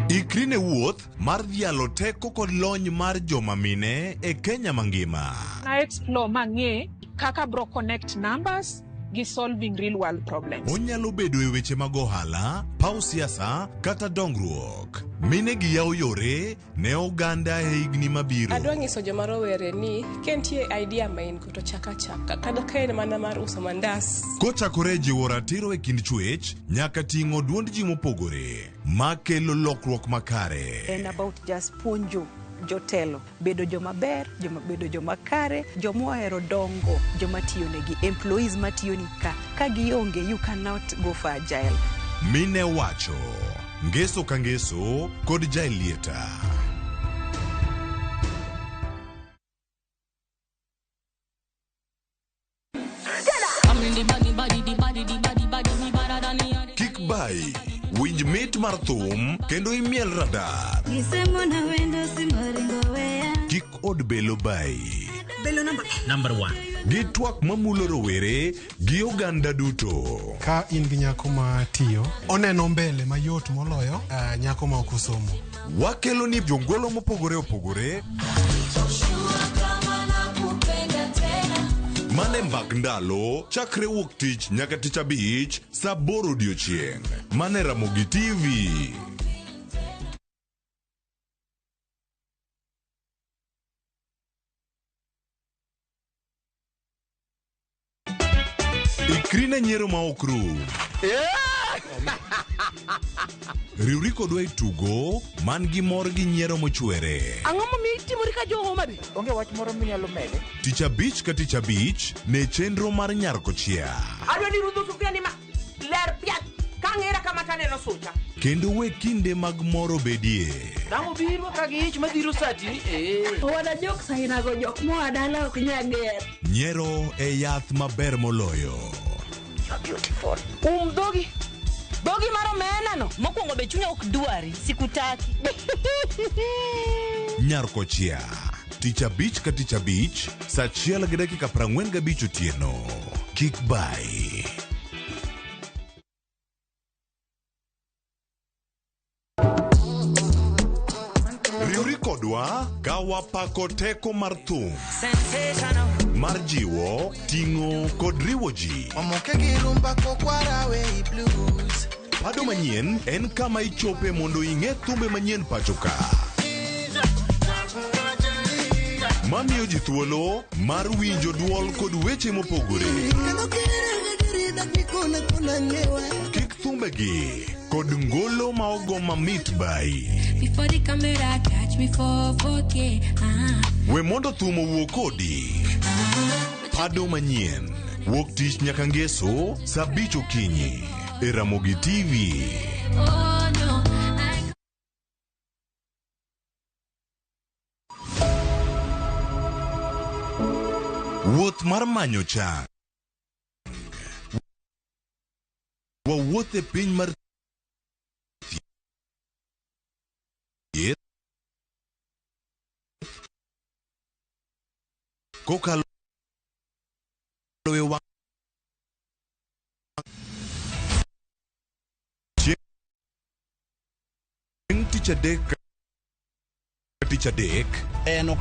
Ikri ne wuoth mar dhialo teko kod lony mar joma mine e Kenya mangima.
Na explore mang'e kaka bro connect numbers gi solving real world problems.
Onyalo bedo e weche mag ohala, paw siasa kata dongruok. Mine gi yawo yore ne oganda e higni mabiro.
Adwa nyiso joma rowere ni ka nitie idea ma in go to chak achaka kata ka en mana mar uso mandas.
Kochakore e jiwo ratiro e kind chwech nyaka ting'o duond ji mopogore makelo lokruok makare.
En about just puonjo jotelo bedo joma ber, joma bedo joma kare, joma ohero dongo, joma tiyo negi, employees matiyo ni ka gionge you cannot go for agile.
Mine wacho ngeso ka ngeso kod Jaelieta. Kik bai, winj mit mar thum kendo imiel radar.
Gisemona wendo simaringo weya.
Kik od belo bayi.
Belo namba
Number 1. Gi twak mamulo rowere gi oganda duto.
Ka in gi nyako ma tiyo, oneno mbele mayot moloyo nyako ma ok osomo.
Wakelo ni jongolo mopogore opogore mane mbak ndalo chakre wuok tich nyaka tich abich saa aboro odiochieng' mane Ramogi TV. Ikri ne nyiero ma ok rum. Riwri kodwa e tugo man gi mor gi nyiero mochwere.
Ang'o momiyo itimori ka jo Homa Bay?
Onge wach moro minyalo mede?
Tich abich ka tich abich ne chenro mar Nyar Kochia.
Adwa ni rudho sufuria ni ma ler piat ka ng'era kama taneno sucha.
Kendo we kinde mag mor obedie.
Dang' obiro ka gi ich madhiro sati. Eh.
Owada jok sainago jok moa dala ok nyal ger.
Nyiero e yath maber moloyo.
Um dhogi. Dhogi mar omena no.
Mokwongo be chunya ok dwari, sikutaki.
Nyar Kochia. Tich abich ka tich abich, saa achiel gi dakika 45 otieno. Kik bayi. Riwri kodwa ka wapako teko mar thum mar jiwo, ting'o kod riwo ji.
Omoke gi rumba kokwarawe i blues.
Pado manyien en kama ichope mondo ing'e thumbe manyien pacho ka. Mamiyo ji thuolo mar winjo duol kod weche mopogore. Kik thumbegi kod ngolo ma ogo mamit bai.
Before the camera catch me for 4K.
We mondo thum owuo kodi. Pado manyien wuok tich nyaka ngeso saa abich okinyi e Ramogi TV.
Oh no, I
Wuoth mar manyo chang. Wawuoth e piny mar thieth kokalo e wang' chieng' tich adek ka tich adek en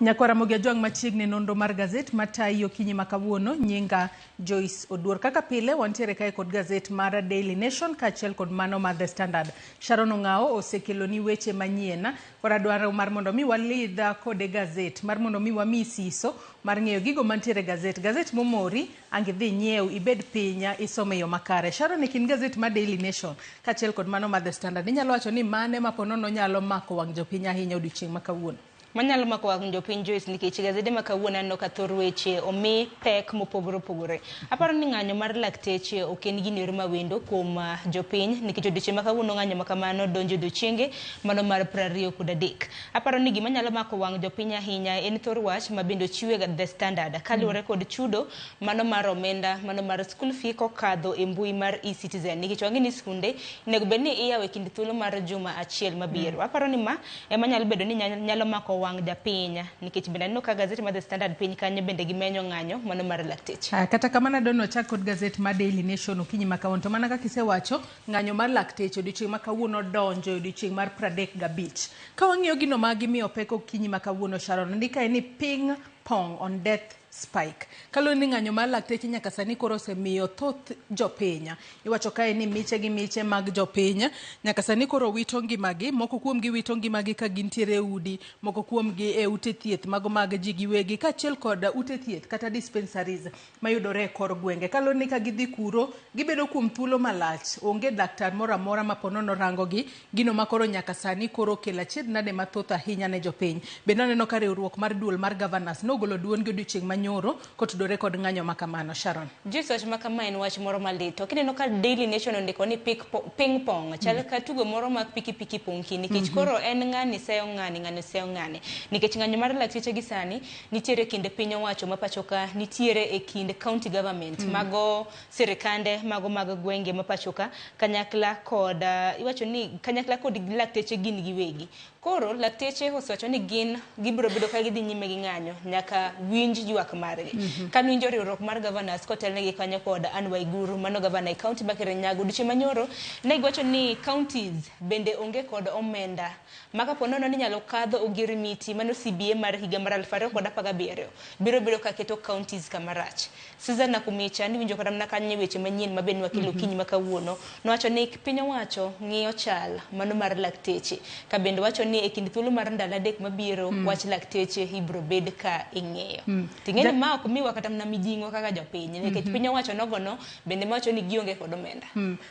Nyakwara Ramogi Ajwang' machiegni nonro mar gazet matayi okinyi ma kawuono nyinga Joyce Oduor. Kaka pile wantiere kae kod gazet mar Daily Nation kaachiel kod mano mar The Standard. Sharon Ong'ao osekeloni weche manyien. Koro adwaro mar mondo mi walidh kode gazet mar mondo mi wami siso mar ng'eyo gigo mantiere e gazet. Gazet momori ang' idhi nyiew ibed piny isome e yo makare. Sharon e kind gazet mar Daily Nation kaachiel kod mano mar The Standard inyalo wacho ni mane ma ponono nyalo mako wang' jopiny ahinya odiochieng' ma kawuono?
Manyalo mako wang' jopiny Joyce nikech gazede ma kawuono aneno ka thor weche omi pek mopogore opogore. Aparo ni ng'anyo mar lakteche ok en gino ero mawendo kuom jopiny nikech odiochieng' ma kawuono ng'anyo ma kamano donjo e odiochienge mano mar 23. Aparo ni gima nyalo mako wang' jopiny ahinya en thor wach ma bende ochiwe e The Standard kaluwore kod chudo mano mar omenda mano mar school fee kokadho e mbui mar eCitizen nikech wang'e ni skunde onego bed ni iyawo e kind thuolo mar juma achiel mabiro. Aparo ni ma ema nyalo bedo ni nyalo mako wang' japiny nikech bende aneno ka gazet mar The Standard piny kanyo bende gimenyo ng'anyo mano mar lakteche.
Kata kamano adwa ni wachak kod gazet mar Daily Nation okinyi ma kawuono. To mana kaka isewacho, ng'anyo mar lakteche odiochieng' ma kawuono donjo e odiochieng' mar 35. Ka wang'iyo gino ma gimiyo pek okinyi ma kawuono Sharon, ondikae ni ping pong on death spike. Kaluwore ni ng'anyo mar lakteche nyaka sani koro osemiyo thoth jopiny. Iwacho kae ni miche gi miche mag jopiny nyaka sani koro wito ngimagi, moko kuomgi wito ngimagi ka gintiere e udi, moko kuomgi e ute thieth mago mag ji giwegi kaachiel kod ute thieth kata dispensaries mayudore e kor gwenge. Kaluwore ni ka gidhi kuro, gibedo kuom thuolo malach, onge laktar moro amora ma ponono rangogi, gino ma koro nyaka sani koro okelo achiedh nade mathoth ahinya ne jopiny. Bende aneno ka riwruok mar duol mar governors nogolo duondgi odiochieng' ma manyoro kotudore kod ng'anyo ma kamano. Sharon.
Joyce, wach ma kama en wach moro malit. To kineno ka Daily Nation ondiko ni ping pong, chal ka tugo moro mag pikipiki ponki nikech koro en ng'ani seyo ng'ani, ng'ani seyo ng'ani. Nikech ng'anyo mar lakteche gi sani nitiere e kind piny owacho ma pacho ka, nitiere e kind county government, mago sirikande, mago mag gwenge ma pacho ka, kanyakla kod iwacho ni kanyakla kod lakteche gin giwegi. Koro lakteche osewacho ni gin gibiro bedo ka gidhi nyime gi ng'anyo nyaka winj ywak margi. Ka winjo riwruok mar governors kotelnegi kanyo kod Anne Waiguru, mano governor e county ma Kirinyaga, odiochieng' manyoro ne giwacho ni counties bende onge kod omenda ma kapo nono ni nyalo kadho ogirimiti mano CBA mar higa mar 2017 biro bedo ka keto counties kama rach. Susan Nakumicha niwinjo kata mana kanyo weche manyien ma bende wakelo okinyi ma kawuono nowacho ni piny owacho ng'iyo chal mano mar lakteche ka bende wacho ni e kind thuolo mar ndalo 3 mabiro wach lakteche ibiro bed ka ing'iyo. Ting'eni ma ok miwa kata mana mijing'o kaka jopiny nikech piny owacho nogono bende mawacho ni gionge kod omenda.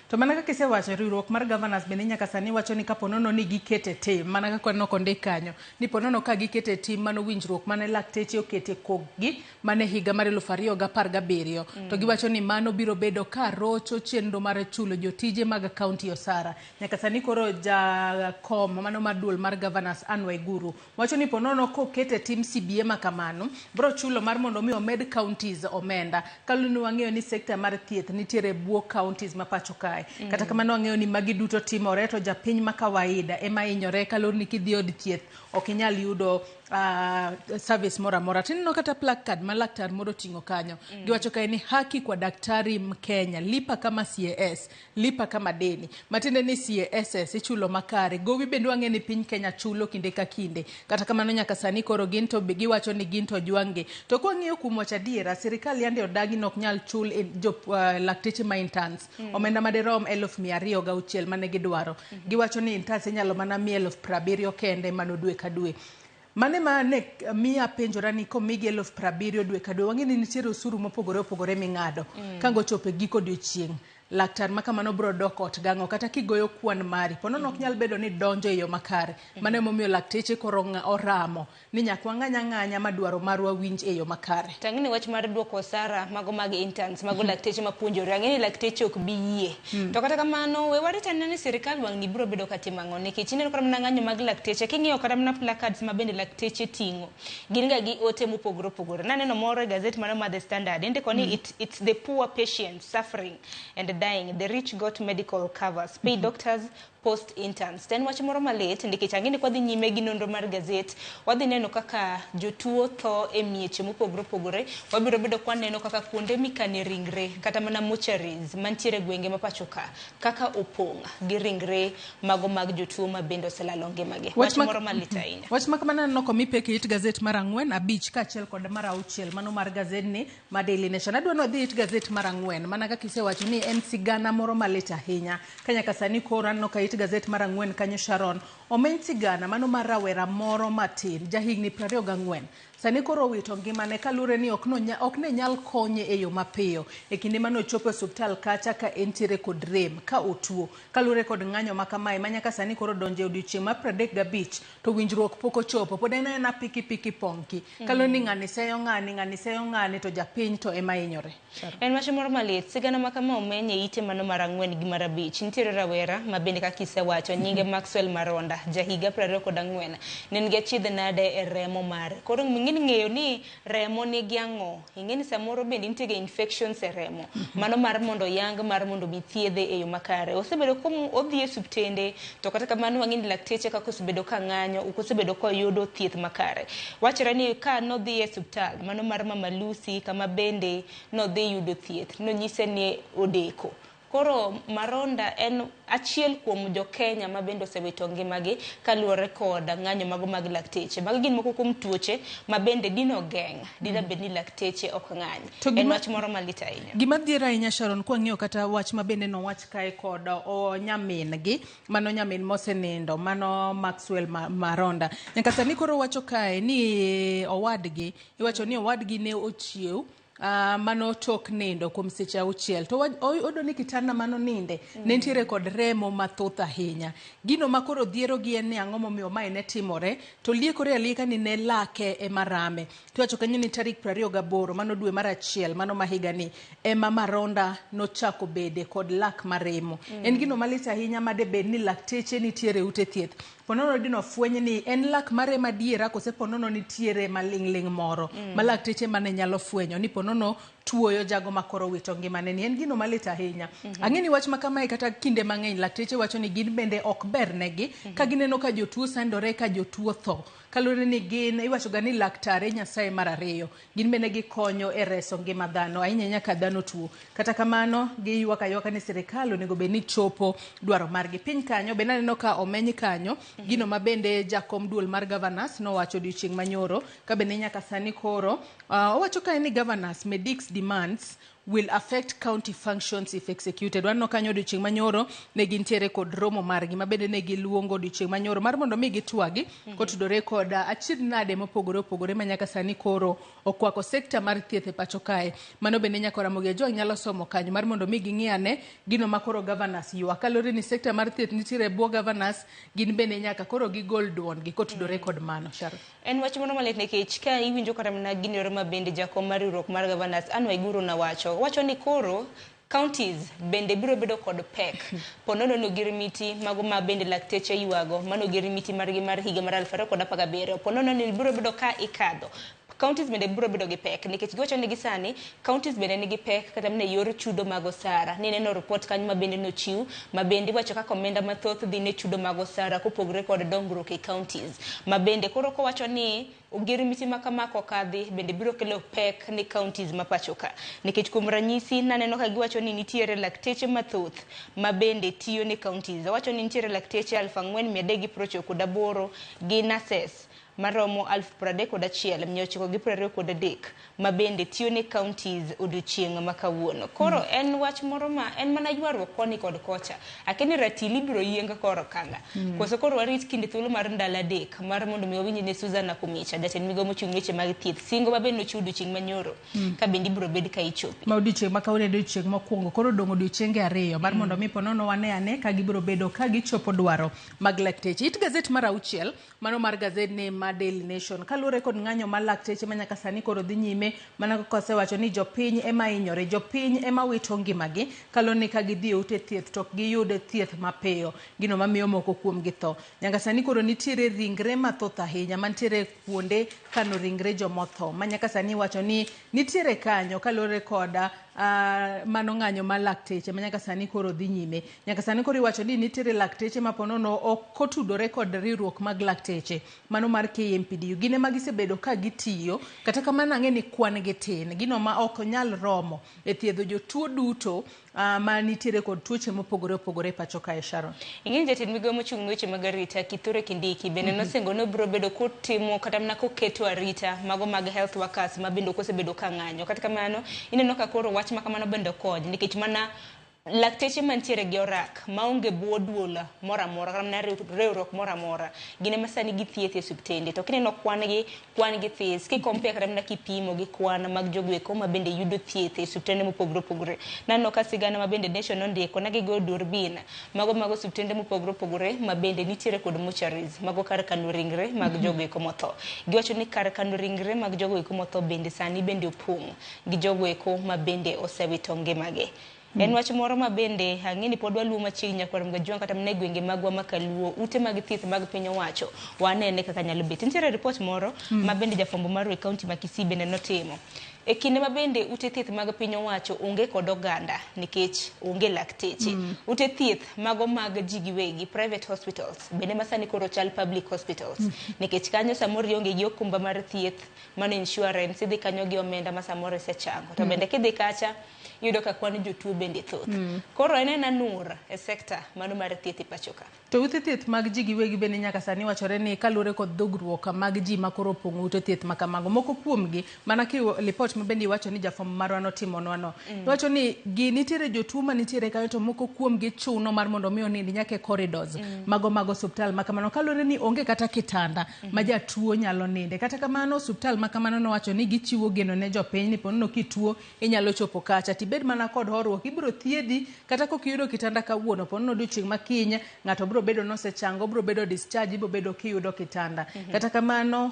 To mana kaka isewacho, riwruok mar governors bende nyaka sani wacho ni kapo nono ni gikete tim, mana kaka waneno kondik kanyo ni po nono ka gikete tim mano winjruok mane lakteche okete kokgi mane higa mar 2017 to giwacho ni mano biro bedo ka rocho chenro mar chulo jotije mag county osara. Nyaka sani koro jakom mano mar duol mar governors Anne Waiguru wacho ni po nono kokete tim CBA ma kamano bro chulo mar mondo mi omed counties omenda, kaluwore ni wang'eyo ni sekta mar thieth nitiere bwo counties ma pacho kae. Kata kamano wang'eyo ni magi duto timore to japiny ma kawaida ema hinyore, kaluwore ni kidhi od thieth ok inyal yudo service moro amora. Tineno kata placard ma laktar moro oting'o kanyo. Giwacho kae ni haki kwa daktari Mkenya, lipa kama CAS, lipa kama deni. Matiende ni CASS ichulo makare. Gowi bende wang'e ni piny Kenya chulo kinde ka kinde. Kata kamano nyaka sani koro gin to giwacho ni gin to jwang'gi. To kwang'iyo kuom wach adiera, sirikal yande odagi ni ok nyal chul lakteche ma interns. Omenda madirom 206,000 mane gidwaro. Giwacho ni interns inyalo mana mi 70,000 kende mano dwe ka dwe. Mane ma ne miya penjora ni komigi 70,000 dwe ka dwe, wang'e ni nitiere osuru mopogore opogore ming'ado. Ka ngochopo e giko odiochieng', laktar ma kamano biro dok ot gang'o kata kigoyo kwan mari po nono ok nyal bedo ni donjo e yo makare. Mano emomiyo lakteche koro oramo ni nyaka wang'any ang'anya ma dwaro marwa winj e yo makare.
To ang'e ni wach mar duoko osara mago mag interns, mago lakteche mapuonjore, ang'e ni lakteche ok bi yie. To kata kamano we warit anena ni sirikal wang' ni biro bedo ka timo ang'o, nikech ineno kata mana ng'anyo mag lakteche, king'iyo kata mana placards ma bende lakteche ting'o, gin ga gi ote mopogore opogore. Naneno moro e gazet mano mar The Standard, indiko ni it's the poor patients suffering and dying, the rich got medical covers, pay doctors, post interns. To en wach moro malit nikech ang'e ni kwadhi nyime gi nonro mar gazet, wadhi neno kaka jotuo tho e mieche mopogore opogore. Wabiro bedo kwaneno kaka kuonde mikane ringre kata mana mortuaries mantiere e gwenge ma pacho ka kaka opong' gi ringre mago mag jotuo ma bende oselalo ngimagi. Wach moro malit ahinya.
Wach ma kamano aneno komi pek e it gazet mar 4, 5 kaachiel kod mar 6 mano mar gazedni ma Daily Nation. Adwa ni wadhi it gazet mar 4 mana kaka isewacho ni en sigana moro malit ahinya. Ka nyaka sani koro aneno ka it gazet mar 4 kanyo Sharon omeny sigana mano mar rawera moro matin jahigni 24 sani koro owito ngimane kaluwore ni ok ne nyal konye e yo mapiyo e kinde mane ochopo e osiptal kacha ka entiere kod rem ka otuo kaluwore kod ng'anyo ma kamae ma nyaka sani koro donjo e odiochieng' mar 35 to winjruok pok ochopo, pod en aena piki piki ponki kaluwore ni ng'ani seyo ng'ani, ng'ani seyo ng'ani to japiny to ema hinyore.
En wach moro malit, sigana ma kama omeny e ite mano mar 4 gi mar 5. Nitiere rawera ma bende kaka isewacho nyinge Maxwell Maronda, jahiga 24, ne en gi achiedh nade e remo mare. Koro ing'e ng'eyo ni remo nigi ang'o, ing'e ni samoro bende nitie ga infections e remo, mano mar mondo yang mar mondo mi thiedhe e yo makare. Osebedo ka odhi e osiptende, to kata kamano wang'e ni lakteche kaka osebedo ka ng'anyo, ok osebedo koyudo thieth makare. Wachore ni ka nodhi e osiptal mano mar Mama Lucy kama bende nodhi yudo thieth, nonyise ni odeko. Koro Maronda en achiel kuom jo-Kenya ma bende osewito ngimagi kaluwore kod ng'anyo mago mag lakteche. Magi gin moko kuom tuoche ma bende dino geng', dina bed ni lakteche ok ng'any. En wach moro malit ahinya.
Gima dhier ahinya Sharon, kwang'iyo kata wach ma bende nowach kae kod nyamin gi, mano nyamin mosenindo, mano Maxwell Maronda. Nyaka sani koro wacho kae ni owadgi, iwacho ni owadgi ne ochiew Mano tok nindo kuom seche 6 to oyudo ni kitanda manoninde ne nitiere kod remo mathoth ahinya. Gino ma koro dhiero gi en ni ang'o momiyo mae ne timore, to liekore alieka ni ne lake ema rame. Tiwacho kanyo ni tarik 28 mano dwe mar 1 mano ma higani ema Maronda nochako bede kod lak maremo. En gino malit ahinya ma debed ni lakteche nitiere ute thieth. Ponono dino fweny ni en lak maremo adiera kose ponono nitiere maling'ling' moro ma lakteche mane nyalo fwenyo ni ponono tuoyo jago makoro wito ngimane ni en gino malit ahinya. Ang'e ni wach ma kamae kata kinde mang'eny lakteche wacho ni gin bende ok ber negi ka gineno ka jotuo sandore, ka jotuo tho. Kaluwore ni gin iwacho ga ni laktare Nyasaye mar ariyo, gin bende gikonyo e reso ngima dhano ahinya ahinya ka dhano tuo. Kata kamano giywak aywaka ni sirikal onego bed ni chopo dwaro margi. Piny kanyo bende aneno ka omeny kanyo gino ma bende jakom duol mar governors nowacho odiochieng' manyoro ka bende nyaka sani koro owacho kae ni governors medics demands will affect county functions if executed. Waneno kanyo odiochieng' manyoro ne gintiere kod romo margi ma bende ne giluongo odiochieng' manyoro mar mondo mi gitwagi kotudore kod achiedh nade mopogore opogore ma nyaka sani koro okwako sekta mar thieth e pacho kae. Mano bende nyaka Ramogi Ajwang' nyalo somo kanyo mar mondo mi ging'i ane gino ma koro governors ywak. Kaluwore ni sekta mar thieth nitiere e bwo governors, gin bende nyaka koro gigol duondgi kotudore kod mano. Sharon.
En wach moro malit nikech ka iwinjo kata mana gino ma bende jakom mar riwruok mar governors Anne Waiguru nowacho, wacho ni koro counties bende biro bedo kod pek ponono no girimiti mago ma bende lakteche ywago mano girimiti margi mar higa mar 2017 ponono ni biro bedo ka ikadho counties bende biro bedo gi pek nikech giwacho ni gisani counties bende nigi pek kata mana e yor chudo mag osara. Nineno report kanyo ma bende nochiw ma bende iwacho kaka omenda mathoth dhi ne chudo mag osara kopogore kod dongruok e counties ma bende koro kowacho ni ogirimiti ma kama kokadhi bende biro kelo pek ne counties ma pacho ka nikech kuom ranyisi naneno ka giwacho ni nitiere lakteche mathoth ma bende tiyo ne counties. Owacho ni nitiere lakteche 4398 gi nurses maromo 31,923 ma bende tiyo ne counties odiochieng' ma kawuono. Koro en wach moro ma en mana ywaruok koni kod kocha. Akia ni ratili biro yieng koro kanga. Koso koro warit kinde thuolo mar ndalo 3 mar mondo mi wawinj ni Susan Nakhumicha jatend migao mochung' weche mag thieth singo ma bende nochiwo odiochieng' manyoro ka bende ibiro bed ka ichopi.
Ma odiochieng' ma kawuono en odiochieng' mokwongo koro odong' odiochienge 2 mar mondo mi ponono wane ane ka gibiro bedo ka gichopo dwaro mag lakteche. It gazet mar 6 mano mar gazet ni ma Daily Nation kaluwore kod ng'anyo mar lakteche ma nyaka sani koro dhi nyime mana kaka osewacho ni jopiny ema hinyore, jopiny ema wito ngimagi kaluwore ni ka gidhi e ute thieth to ok giyud thieth mapiyo, gino mamiyo moko kuom gi tho. Nyaka sani koro nitiere ringre mathoth ahinya mantiere kuonde kano ringre jomotho ma nyaka sani iwacho ni nitiere kanyo kaluwore kod mano ng'anyo mar lakteche ma nyaka sani koro dhi nyime. Nyaka sani koro iwacho ni nitiere lakteche ma ponono ok otudore kod riwruok mag lakteche mano mar KMPDU. Gin ema gisebedo ka gitiyo, kata kamano ang'e ni kwan gi tin, gino ma ok nyal romo e thiedho jotuo duto ma nitiere kod tuoche mopogore opogore e pacho kae. Sharon.
Ing'e jatend migao mochung' ne weche mag arita Kithure Kindiki bende nosingo ni obiro bedo kotimo kata mana koketo arita mago mag health workers ma bende ok osebedo ka ng'anyo. Kata kamano ineno ka koro wach ma kamano bende okony nikech mana lakteche mantiere gi orak maonge bwo duol moro amora kata mana riwruok moro amora gin ema sani githieth e osiptende to kineno kwan gi this kikompea kata mana kipimo gi kwan mag jogo eko ma bende yudo thieth e osiptende mopogore opogore. Naneno ka sigana ma bende Nation nondiko na gigoyo durbin mago mag osiptende mopogore opogore ma bende nitiere kod mortuaries mago kar kano ringre mag jogo eko motho. Giwacho ni kar kano ringre mag jogo eko motho bende sani bende opong' gi jogo eko ma bende osewito ngimagi. En wach moro ma bende ang'e ni pod waluwo machiegni nyakwar Mgajwang' kata mana e gwenge magwa ma kaluo ute mag thieth mag piny owacho wanene kaka nyalo bet. Nitiere report moro ma bende jafwambo mar e county ma Kisii bende notimo. E kinde ma bende ute thieth mag piny owacho onge kod oganda nikech onge lakteche. Ute thieth mago mag ji giwegi private hospitals bende ma sani koro chal public hospitals nikech kanyo samoro ionge gi okumba mar thieth mano insurance idhi kanyo gi omenda ma samoro isechango to bende kidhi kacha iyudo ka kwan jotuo bende thoth. Koro en ena nur e sekta mano mar thieth e pacho ka.
To ute thieth mag ji giwegi bende nyaka sani wachore ni kaluwore kod dhogruok mag ji ma koro opong'o ute thieth ma kamago, moko kuomgi mana ki lipot ma bende iwacho ni jafwambo marwa notimonwa no. Iwacho ni gi nitiere jotuo manitiere kanyo to moko kuomgi chuno mar mondo mi onind nyaka e corridors mago mag osuptal ma kamano kaluwore ni onge kata kitanda ma jatuo nyalo ninde. Kata kamano osuptal ma kamano nowacho ni gichiwo geno ne jopiny ni ponono kituo inyalo chopo kacha tibed mana kod horuok, ibiro thiedhi kata kok iyudo kitanda kawuono, ponono odiochieng' ma kiny ng'ato biro bedo nosechango, biro bedo discharge, ibiro bedo kiyudo kitanda. Kata kamano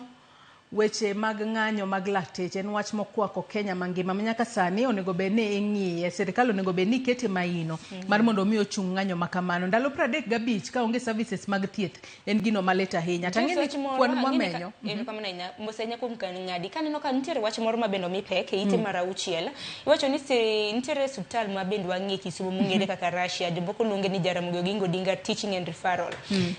weche mag ng'anyo mag lakteche en wach mokwako Kenya mangima ma nyaka sani onego bed ni ing'iye, sirikal onego bed ni kete maino mar mondo mi ochung ng'anyo ma kamano. Ndalo 35 ka onge services mag thieth en gino malit ahinya. To ang'e ni kwan mwamenyo.
Erokamano ahinya. Mos ahinya kuom ng'adi. Kaneno ka nitiere wach moro ma bende omi pek e ite mar 6. Iwacho ni nitiere osiptal ma bende wang'e Kisumu mong'ere kaka Russia. Jomoko luonge ni Jaramogi Oginga Odinga Teaching and Referral.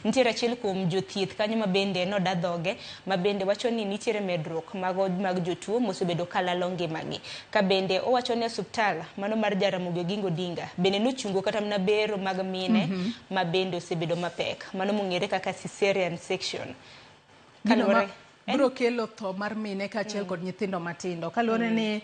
Nitiere achiel kuom jothieth kanyo ma bende noda dhoge ma bende wacho ni nitiere medruok mago mag jotuo mosebedo kalalo ngimagi. Ka bende owacho ni osiptal mano mar Jaramogi Oginga Odinga bende nochungo kata mana bero mag mine ma bende osebedo mapek. Mano mong'ere kaka cesarean section. Kaluwore
biro kelo tho mar mine kaachiel kod nyithindo matindo. Kaluwore ni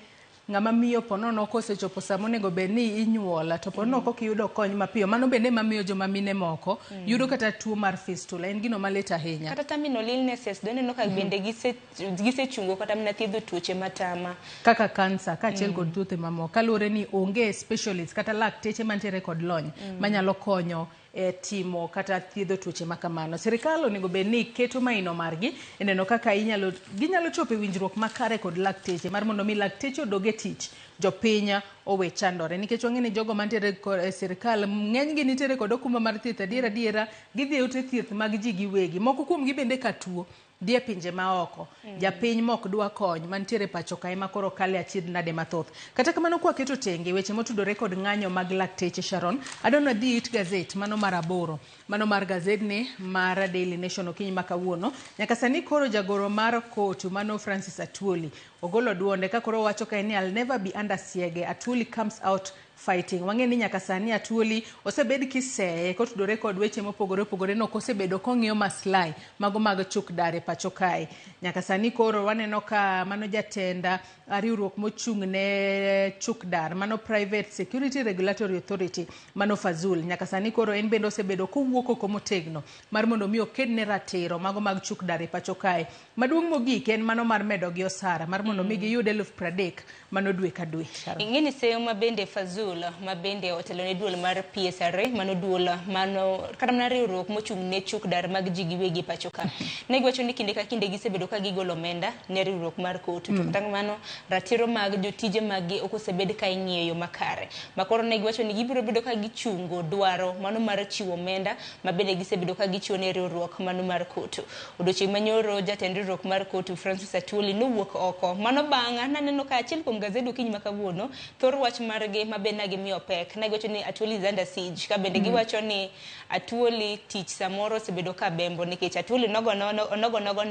ng'ama miyo ponono kosechopo sama onego bed ni inyuola to ponono kok iyudo kony mapiyo, mano bende mamiyo joma mine moko yudo kata tuo mar fistula, en gino malit ahinya.
Kata terminal illnesses doneno ka bende gisechungo kata mana thiedho tuoche matama
kaka kansa kaachiel kod tuoche mamoko, kaluwore ni onge specialist kata lakteche mantiere kod lony manyalo konyo e timo kata thiedho tuoche ma kamano. Sirikal onego bed ni keto maino margi e neno kaka ginyalo chopo e winjruok makare kod lakteche mar mondo mi lakteche odog e tich, jopiny owe chandore, nikech wang'e ni jogo mantiere e sirikal ng'enygi nitiere kod okumba mar thieth adiera adiera, gidhi e ute thieth mag ji giwegi, moko kuomgi bende ka tuo dhi e pinje maoko. Japiny mok dwa kony mantiere pacho kae ma koro kale achiedh nade mathoth. Kata kamano kwa keto tenge weche motudore kod ng'anyo mag lakteche, Sharon, adwa ni it gazet mano mar 8, mano mar gazedni mar Daily Nation okinyi ma kawuono. Nyaka sani koro jagoro mar kotu mano Francis Atwoli ogolo duonde ka koro owacho kae ni I'll never be under siege. Atwoli comes out fighting. Wang'e ni nyaka sani Atwoli osebed kiseye kotudore kod weche mopogore opogore, nok osebedo kong'iyo maslahi mago mag chuk dar e pacho kae. Nyaka sani koro waneno ka mano jatenda riwruok mochung' ne chuk dar mano Private Security Regulatory Authority mano Fazul, nyaka sani koro en bende osebedo kowuok oko motegno mar mondo mi oked ne ratiro mago mag chuk dar e pacho kae. Maduong' mogik en mano mar medo gi osara mar mondo mi giyud 30,000 mano dwe ka dwe.
Ing'e ni seyo ma bende Fazul ma bende otelo ne duol mar PSRA mano duol mano kata mana riwruok mochung' ne chuk dar mag ji giwegi pacho ka. Ne giwacho ni kinde ka kinde gisebedo ka gigolo omenda ne riwruok mar kotu, to kata kamano ratiro mag jotije maggi ok osebed ka ing'iyo makare. Ma koro ne giwacho ni gibiro bedo ka gichungo dwaro mano mar chiwo omenda ma bende gisebedo ka gichiwo ne riwruok mano mar kotu. Odiochieng' manyoro jatend riwruok mar kotu Francis Atwoli nowuok oko. Mano bang'a naneno ka achiel kuom gazed okinyi ma kawuono thor wach margi ma bende gimiyo pek. Ne giwacho ni Atwoli is under siege. Ka bende giwacho ni Atwoli tich samoro osebedo ka bembo nikech Atwoli nogo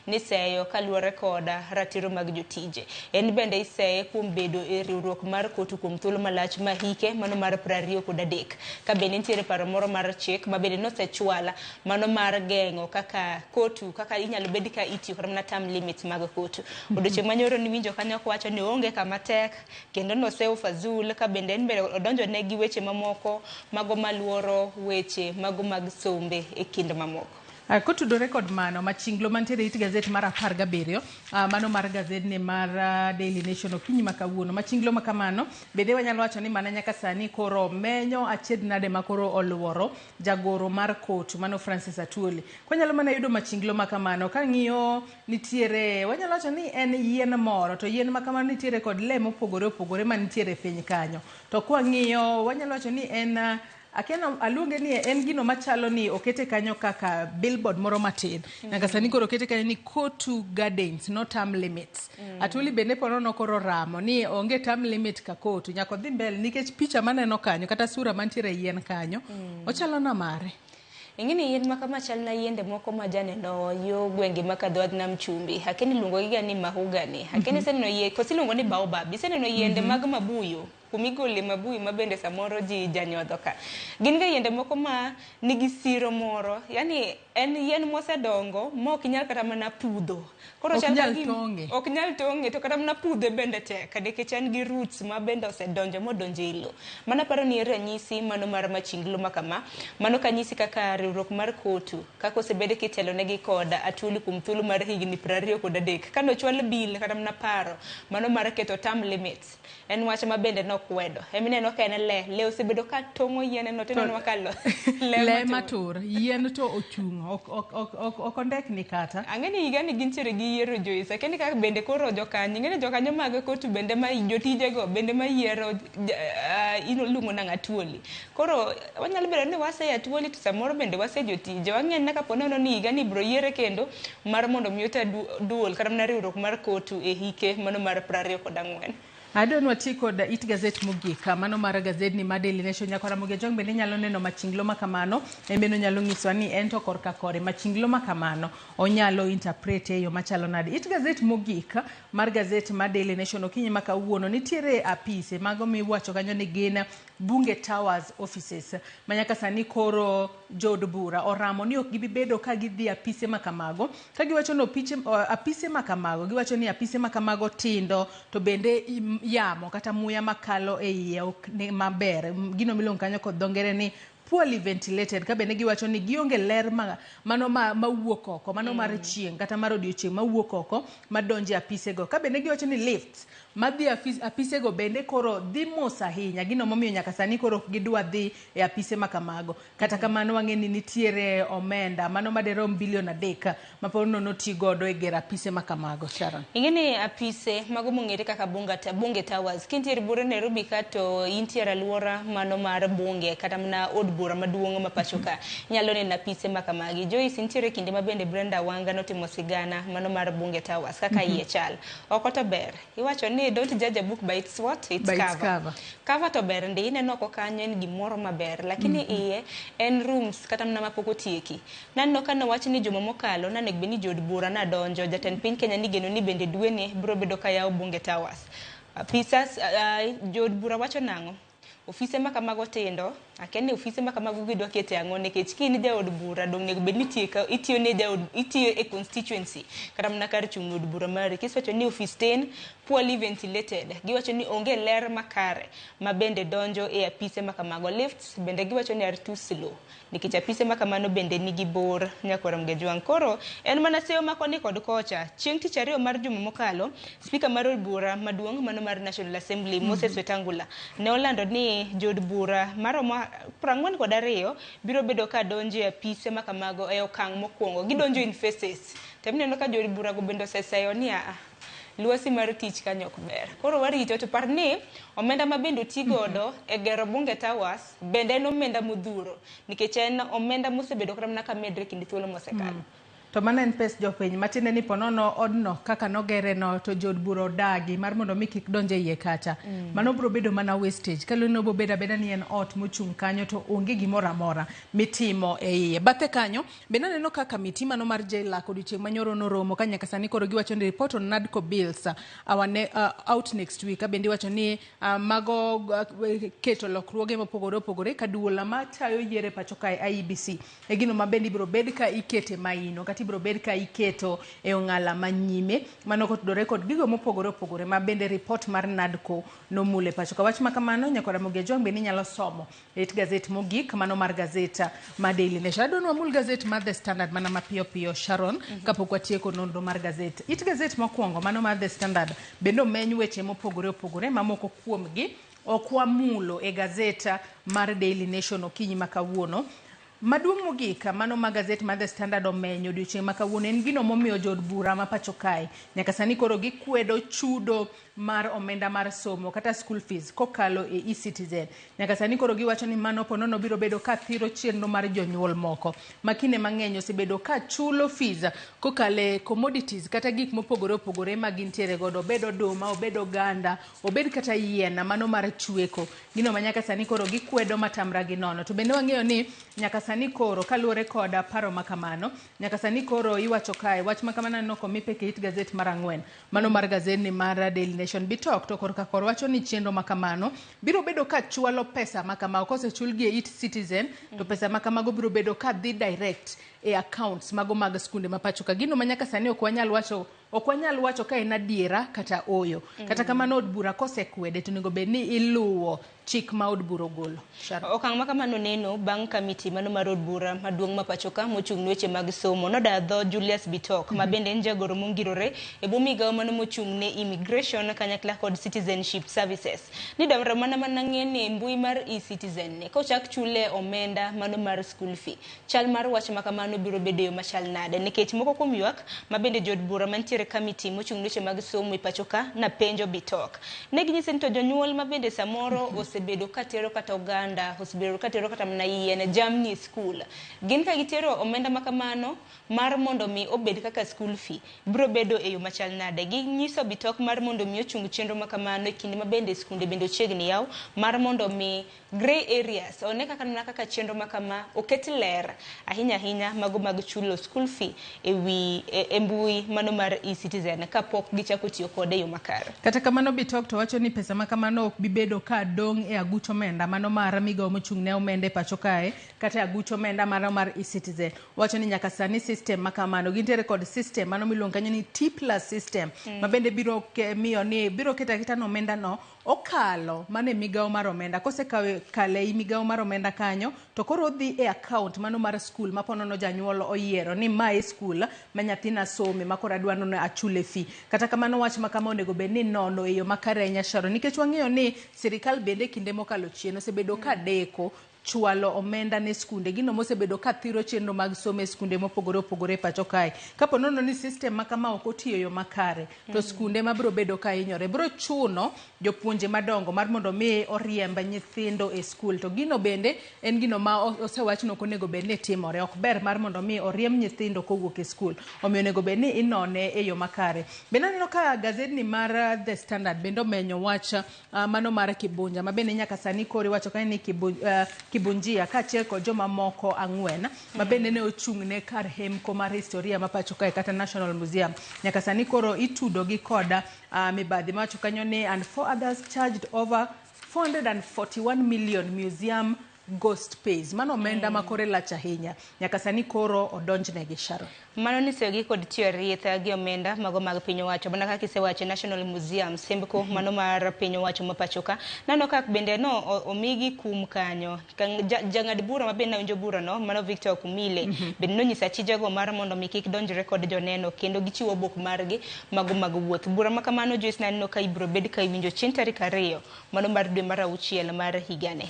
ni seyo kaluwore koda ratiro mag jotije. En bende iseye kuom bedo e riwruok mar kotu kuom thuolo malach ma hike mano mar 23. Ka bende nitiere paro moro mar chik ma bende nosechwala mano mar geng'o kaka kotu kaka inyalo bed ka itiyo kata mana term limits mag kotu. Odiochieng' manyoro niwinjo kanyo kowacho ni onge kama tek kendo nosewo Fazul ka bende en bende odonjo ne gi weche mamoko mago maluoro weche mago mag sombe e kind mamoko.
Kotudore kod mano machinglo mantiere it gazet mar 17, mano mar gazedni mar Daily Nation okinyi ma kawuono. Machinglo ma kamano bende wanyalo wacho ni mana nyaka sani koro menyo achiedh nade ma koro oluoro jagoro mar kotu mano Francis Atwoli. Kwanyalo mana yudo machinglo ma kamano kang'iyo nitiere wanyalo wacho ni en yien moro to yien ma kamano nitiere kod le mopogore opogore manitiere piny kanyo. To kwang'iyo wanyalo wacho ni en Akeno aluonge ni en gino machalo ni okete kanyo kaka billboard moro matin. Nyaka sani koro okete kanyo ni Kotu Gardens, no term limits. Atwoli bende ponono koro ramo ni onge term limit ka Kotu. Nyaka odhi mbele nikech picha maneno kanyo kata sura mantiere e yien kanyo ochalo na mare.
Ing'eni yien ma kama chal na yiende moko ma janeno yo gwenge ma kadho adh nam chumbi. Akeni iluongo gi ga ni mahogany. Akeni iseneno yie koso iluongo ni baobab. Iseneno yiende mag mabuyu. Kumigole mabui ma bende samoro ji janyodho ka. Gin ga yiende moko ma nigi siro moro, yani en yien mosedongo ma ok inyal kata mana pudho. Koro
Ok
chal ka
nyal
gima-
tong'e.
Ok nyal tong'e to kata mana pudhe bende tek nikech en gi roots ma bende osedonjo modonjo e lowo. Mano aparo ni en ranyisi mano mar machinglo ma kama. Mano kanyisi kaka riwruok mar KOTU kaka osebed kitelonegi kod Atwoli kuom thuolo mar higni 23. Kanochwal bill kata mana paro mano mar keto term limits en wach ma bende nokwedo. Emineno ka en le, le osebedo ka tong'o yien no tineno ka lo,
Le
le
matur, yien to ochung', ok ondekni kata.
Ang'e ni higani gintiere gi yiero Joyce, akia ni kaka bende koro jokanyo, ing'e ni jokanyo mag KOTU bende ma jotijego bende ma yiero iluongo nang'o Atwoli. Koro wanyalo bedo ni wase Atwoli to samoro bende wase jotije. Wang'e ni kapo nono ni higani ibiro yiere kendo mar mondo mi ota duol kata mana riwruok mar KOTU e hike mano mar 24.
Adwa ni wati kod it gazet mogik, mano mar gazedni mar Daily Nation. Nyakwa Ramogi Ajwang' bende inyalo neno machinglo ma kamano, en bende onyalo nyisowa ni en to korka kore machinglo ma kamano onyalo interpret e yo machalo nade. It gazet mogik mar gazet mar Daily Nation okinyi ma kawuono nitiere apise mago miwacho kanyo ni gin Bunge Towers offices ma nyaka sani koro jood bura oramo ni ok gibi bedo ka gidhi apise ma kamago ka giwacho ni apise ma kamago giwacho ni apise ma kamago tindo to bende yamo kata muya makalo e iye ok ni maber, gino miluongo kanyo kod dho ngere ni poorly ventilated, ka bende giwacho ni gionge ler ma, mano ma, mawuok oko mano mar chieng' kata mar odiochieng' mawuok oko madonjo e apisego, ka bende giwacho ni lifts madhi apisego bende koro dhi mos ahinya, gino momiyo nyaka sani koro ok gidwa dhi e apise ma kamago. Kata kamano wang'e ni nitiere omenda mano maderom bilion 3 ma pod nono ti godo e gero apise ma kamago. Sharon.
Ing'e ni apise mago mong'ere kaka Bunge Towers, kintiere buore Nairobi ka to intiere alwora mano mar bunge kata mana od bura maduong' ma pacho ka, inyalo neno apise ma kamagi. Joyce, nitiere kinde ma bende Brenda Wanga notimo sigana mano mar Bunge Towers kaka iye chal. Oko to ber. Iwacho ni don't judge a book by its what? Its
By its
cover.
cover.
Cover to ber ndi, ineno oko kanyo en gimoro maber, lakini iye en rooms kata mana mapok otieki. Naneno ka nowach ni juma mokalo nanego bed ni jood bura nadonjo, jatend piny Kenya nigeno ni bende dweni biro bedo ka yawo Bunge Towers. Apisas, jood bura wacho nang'o? Ofise ma kamago tindo, akia ni ofise ma kamago gidwa kete ang'o nikech ka in jaod bura dong' onego bed ni itiyo ne jaod, itiyo e constituency kata mana kar chung' od bura mari. Kisewacho ni ofis tin, poorly ventilated, giwacho ni onge ler makare ma bende donjo e apise ma kamago. Lifts bende giwacho ni are too slow nikech apise ma kamano bende nigi bor nyakwar Mgejwang'. Koro en mana seyo ma koni kod kocha. Chieng' tich ariyo mar juma mokalo, spika mar od bura maduong' mano mar National Assembly Moses Wetangula ne olando ni jood bura maromo 42 biro bedo ka donjo e apise ma kamago e okang' mokwongo. Gidonjo in phases. To ineno ka jood burago bende oseseyo ni aa, lwasi mar tich kanyo ok ber. Koro warito to par ni omenda ma bende oti godo e gero Bunge Towers bende en omenda modhuro nikech en omenda mosebedo kata mana ka medre kinde thuolo mosekalo.
To mano en pes jopiny, matiende ni ponono odno kaka nogere no to jood bura odagi mar mondo mi kik donj e iye kacha. Mano biro bedo mana wastage. Kaluwore ni obiro bedo abeda ni en ot mochung' kanyo to onge gimoro amora mitimo e iye. Bathe kanyo bende aneno ka kamiti mano mar JLAC odiochieng' manyoro noromo ka nyaka sani koro giwacho ni report on NADCO bills out next week. Ka bende iwacho ni mago keto lokruoge mopogore opogore ka duol matayo yiero e pacho kae IEBC e gino ma bende ibiro bed ka ikete maino kata ibiro bed ka iketo e ong'ala manyime mano kotudore kod gigo mopogore opogore ma bende report mar NADCO nomule pacho ka. Wach ma kamano nyakwar Ramogi Ajwang' bende inyalo somo e it gazet mogik mano mar gazet ma Daily Nation. Adwa ni wamul gazet mar The Standard mana mapiyo piyo Sharon kapok watieko nonro mar gazet. It gazet mokwongo mano mar The Standard bende omeny weche mopogore opogore ma moko kuomgi ok wamulo e gazet mar Daily Nation okinyi ma kawuono. Maduong' mogik mano ma gazet mar The Standard omenyo odiochieng' ma kawuono en gino momiyo jood bura ma pacho kae nyaka sani koro gikwedo chudo mar omenda mar somo kata school fees kokalo e eCitizen. Nyaka sani koro giwacho ni mano ponono biro bedo ka thiro chenro mar jonyuol moko ma kinde mang'eny osebedo ka chulo fees kokalo e commodities kata gik mopogore opogore ma gintiere godo, obed oduma, obed oganda, obed kata yien mano mar chweko. Gino ma nyaka sani koro gikwedo matamra gi nono. To bende wang'eyo ni nyaka sani koro kaluwore kod paro ma kamano, nyaka sani koro iwacho kae wach ma kamano aneno komi pek e it gazet mar 4 mano mar gazet ni mar Daily Nation. Bitok to korka kor wacho ni chenro ma kamano biro bedo ka chwalo pesa ma kamago kosechulgi e it Citizen to pesa ma kamago biro bedo ka dhi direct e accounts mago mag skunde ma pacho ka. Gino ma nyaka sani ok wanyal wacho, ok wanyal wacho ka en adiera kata oyo. Kata kamano od bura kosekwede to onego bed ni iluwo chik ma od bura ogolo. Sharon.
Okang' ma kamano neno bang' kamiti mano mar od bura maduong' ma pacho ka mochung' ne weche mag somo noda dho Julius Bitok ma bende en jagoro mongirore e bwo migawo mano mochung' ne immigration kanyakla kod citizenship services ni dwaro mana ng'e ni mbui mar e-citizen ni kochak chule omenda mano mar school fee, chal mar wach ma kamano biro bedo e yo machal nade, nikech moko kuom ywak ma bende jood bura mantiere kamiti mochung' ne weche mag somo e pacho ka napenjo Bitok ne ginyise ni to jonyuol ma bende samoro osebedo katero kata oganda, osebedo katero kata mana yien, jamni e skul, gin ka gitero omenda ma kamano mar mondo mi obed kaka school fee biro bedo e yo machal nade. Ginyiso Bitok mar mondo mi ochung chenro ma kamano e kinde ma bende skunde bende ochiegni yaw mar mondo mi grey areas one kaka mana kaka chenro ma kama oket ler ahinya ahinya mago mag chulo school fee e wi e mbui mano mar e-citizen kapok gichako tiyo kode e yo makare.
Kata kamano Bitok to wacho ni pesa ma kamano ok bi bedo ka dong' e aguch omenda mano mar migawo mochung' ne omenda e pacho kae kata e aguch omenda mano mar e-citizen. Wacho ni nyaka sani system ma kamano gintiere kod system mano miluongo kanyo ni T+ system ma bende biro miyo ni biro keto aketa ni omenda no okalo mana e migawo mar omenda. Kosekalo ei migawo mar omenda kanyo to koro odhi e account mano mar skul ma ponono janyuol oyiero ni mae skul ma nyathina some ma koro adwa ni achule fee. Kata kamano wach ma kama onego bed ni nono e yo makare ahinya Sharon, nikech wang'eyo ni sirikal bende kinde mokalo chien osebedo ka deko chwalo omenda ne skunde, gino mosebedo ka thiro chenro mag somo e skunde mopogore opogore e pacho kae. Kapo nono ni system ma kama ok otiyo e yo makare to skunde mabiro bedo ka hinyore biro chuno jopuonje madongo mar mondo mi oriemb nyithindo e skul. To gino bende en gino ma osewach ni ok onego bed ni timore. Ok ber mar mondo mi oriemb nyithindo kowuok e skul, omiyo onego bed ni inone e yo makare. Bende aneno ka gazetni mar The Standard bende omenyo wach mano mar Kibunja ma bende nyaka sani koro iwacho kanyo ni Kibunjia kaachiel kod jomamoko 4 ma bende ne ochung' ne kar hemko mar historia ma pacho kae kata National Museum. Nyaka sani koro itudo gi kod mibadhi mawacho kanyo ni and 4 others charged over 441 million museum ghost pays. Mano omenda ma kore lach ahinya. Nyaka sani koro odonjnegi Sharon.
Mano nisogi kod tiyo rietha gi omenda mago mag piny owacho mana kaka isewacho National Museum sembko mano mar piny owacho ma pacho ka. Nano ka bende no omigi kum kanyo. Jang'ad bura ma bende nawinjo bura no mano Victor Kumile bende nonyiso achijego mar mondo mi kik donjre kod joneno kendo gichiwo obok margi mago mag wuoth. Bura ma kamano Joyce naneno ka ibiro bed ka iwinjo chieng' tarik 2 mano mar dwe mar 6 mar higani.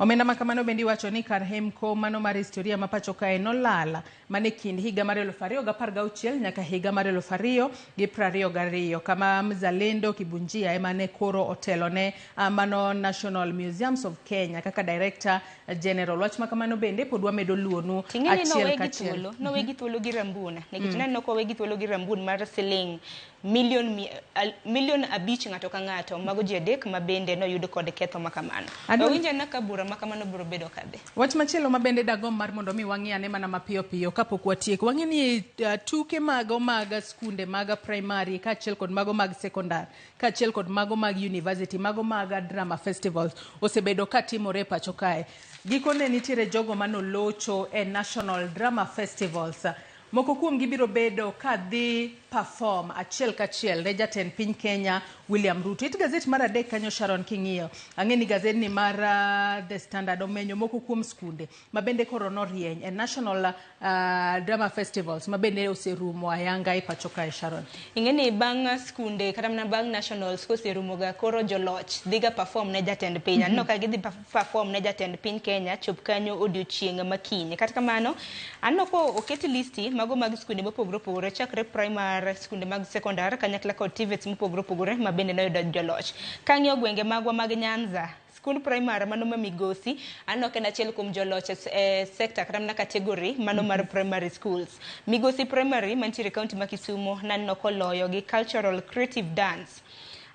Omenda ma kamano bende iwacho ni kar hemko mano mar historia ma pacho kae nolala mane kind higa mar 2016 nyaka higa mar 2022 kama Mzalendo Kibunjia ema ne koro otelo ne mano National Museums of Kenya kaka Director General. Wach ma kamano bende pod wamedo luonu achiel kachiel.
Nowegi thuolo gi Rambun nikech naneno ka owegi thuolo gi Rambun mar siling milion 5 ng'ato ka ng'ato mago ji 3 ma bende noyud kod ketho ma kamano. Owinjo na ka bura ma kamano biro bedo kadhi.
Wach machielo ma bende dagom mar mondo mi wang'i ane mana mapiyo piyo kapok watieko. Wang'e ni tuke mago mag skunde mag primary kaachiel kod mago mag secondary kaachiel kod mago mag university mago mag drama festivals osebedo ka timore e pacho kae. Gikone nitiere jogo manolocho e National Drama Festivals. Moko kuomgi biro bedo ka dhi perform achiel kachiel ne jatend piny Kenya William Ruto. It gazet mar 3 kanyo Sharon king'iyo. Ang'e ni gazet ni mar The Standard omenyo moko kuom skunde ma bende koro norieny e National Drama Festivals ma bende oserumo ayanga e pacho kae Sharon.
Ing'e ni bang' skunde kata mana bang' nationals koserumo ga koro joloch dhiga perform ne jatend piny. Aneno ka gidhi perform ne jatend piny Kenya chop kanyo odiochieng' makiny. Kata kamano aneno ko oket listi mago mag skunde mopogore opogore chakre primary, skunde mag secondary kanyakla kod TVETs mopogore opogore ma bende noyudo joloch. Kang'iyo gwenge magwa mag Nyanza, skund primary mano ma Migosi aneno ka en achiel kuom joloch e sector kata mana category mano mar primary schools. Migosi Primary mantiere e county ma Kisumu naneno koloyo gi cultural creative dance.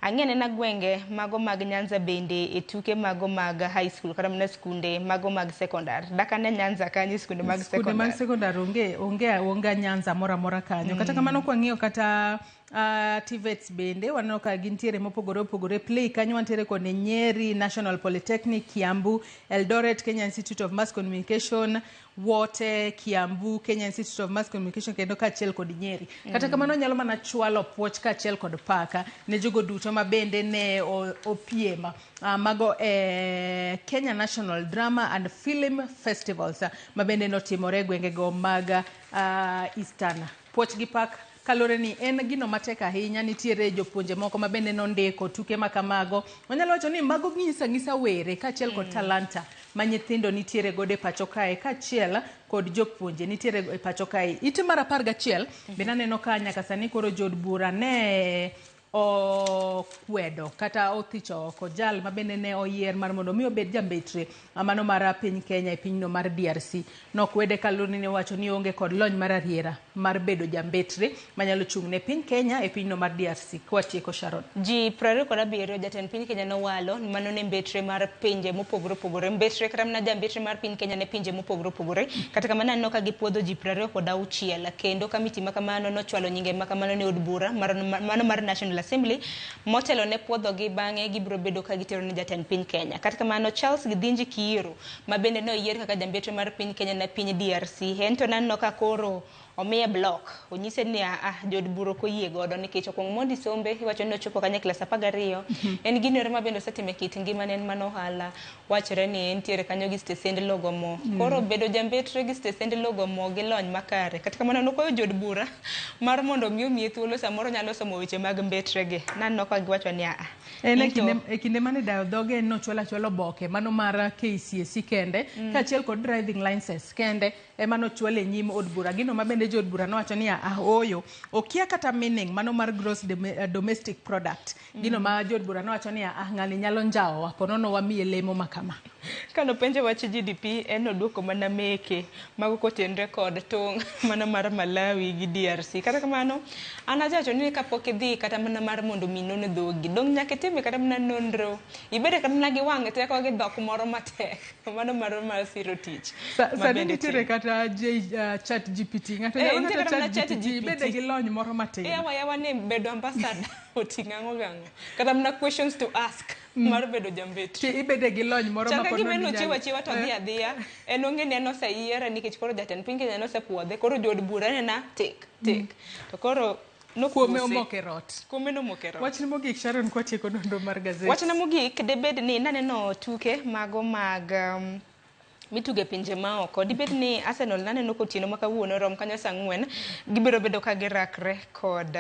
Ang'i anena gwenge mago mag Nyanza bende e tuke mago mag high school kata mana skunde mago mag sekondar. Dak ane Nyanza kanyo e skunde mag
Skunde mag
sekondar.
sekondar onge onge onge Nyanza moro amora kanyo. Kata kamano kwang'iyo kata TVETs bende waneno ka gintiere mopogore opogore. Play kanyo wantiere kod Nyeri National Polytechnic, Kiambu, Eldoret, Kenya Institute of Mass Communication, Wote, Kiambu, Kenya Institute of Mass Communication kendo kaachiel kod Nyeri. Kata kamano nyalo mana chwalo puoch kaachiel kod paka ne jogo duto ma bende ne opiem mago e Kenya National Drama and Film Festivals ma bende notimore e gwengego mag Eastern. Puoch gi pak kaluwore ni en gino matek ahinya, nitiere jopuonje moko ma bende nondiko tuke ma kamago. Wanyalo wacho ni mago nyiso ang'isa were kaachiel kod talanta ma nyithindo nitiere godo e pacho kae kaachiel kod jopuonje nitiere e pacho kae. Ite mar 11 bende aneno ka nyaka sani koro jood bura ne okwedo kata othicho oko jal ma bende ne oyier mar mondo mi obed jambetre mano mar piny Kenya e pinyno mar DRC. Nokwede kaluwore ni owacho ni oonge kod lony mar adiera mar bedo jambetre manyalo chung' ne piny Kenya e pinyno mar DRC. Kwatieko Sharon.
Ji 27 jatend piny Kenya nowalo mano ne mbetre mar pinje mopogore opogore. Mbetre kata mana jambetre mar piny Kenya ne pinje mopogore opogore. Kata kamano aneno ka gipuodho ji 26 kendo kamiti ma kamano nochwalo nyinge ma kamano ne od bura mano mar National Assembly motelo ne puodhogi bang'e gibiro bedo ka gitero ne jatend piny Kenya. Kata kamano Charles Githinji Kiiru ma bende ne oyier kaka jambetre mar piny Kenya ne piny DRC en to naneno ka koro omiye block onyise ni jood bura ok oyie godo nikech okuong mondo isombe iwacho ni ochopo kanyo e klas 12 en gino ero ma bende osetimo e kit ngimane en mana ohala wachore ni entiere kanyo gi stesend logo mo koro bedo jambetre gi stesend logo mo gi lony makare. Kata kamano nokwayo jood bura mar mondo mi omiye thuolo samoro nyalo somo weche mag mbetre gi naneno ka giwacho ni
En e kinde mane dayo dhoge nochwalo achwala oboke mano mar KCSE kende kaachiel kod driving license kende ema nochwal e nyim od bura. Gino ma bende jood bura nowacho ni ooyo okia kata meaning mano mar gross domestic product. Gino ma jood bura nowacho ni ng'ani nyalo njawowa ponono wamiye lemo ma kama.
Kanopenje wach GDP en oduoko mana meke mago kotenre kod tong' mana mar Malawi gi DRC. Kata kamano an ajawacho ni kapok idhi kata mana mar mondo mi non dhogi dong' nyaka itime kata mana nonro ibede kata mana gi wang' teko gi dhok moro matek mano mar siro tich.
Sani nitiere kata chat GPT ng'ato nyalo kata chat GPT ibede gi lony moro matin.
Yawa ni bedo ambassador oting'o ang'o gang'o kata mana questions to ask mar bedo jambetre.
Ibede gi lony moro ma
pod onge chiwa chiwa to dhi adhiya en onge ni en oseyiere nikech koro jatend piny Kenya nosepuodhe koro jood bura nena tik tik to koro
kuome omoke rot.
Kuome nomoke rot.
Wachni mogik Sharon kwatieko nonro mar gazet.
Wachna mogik debed ni naneno tuke mago mag mituge pinje maoko. Dibed ni Arsenal naneno kotieno ma kawuono rom kanyo saa 4 gibiro bedo ka girakre kod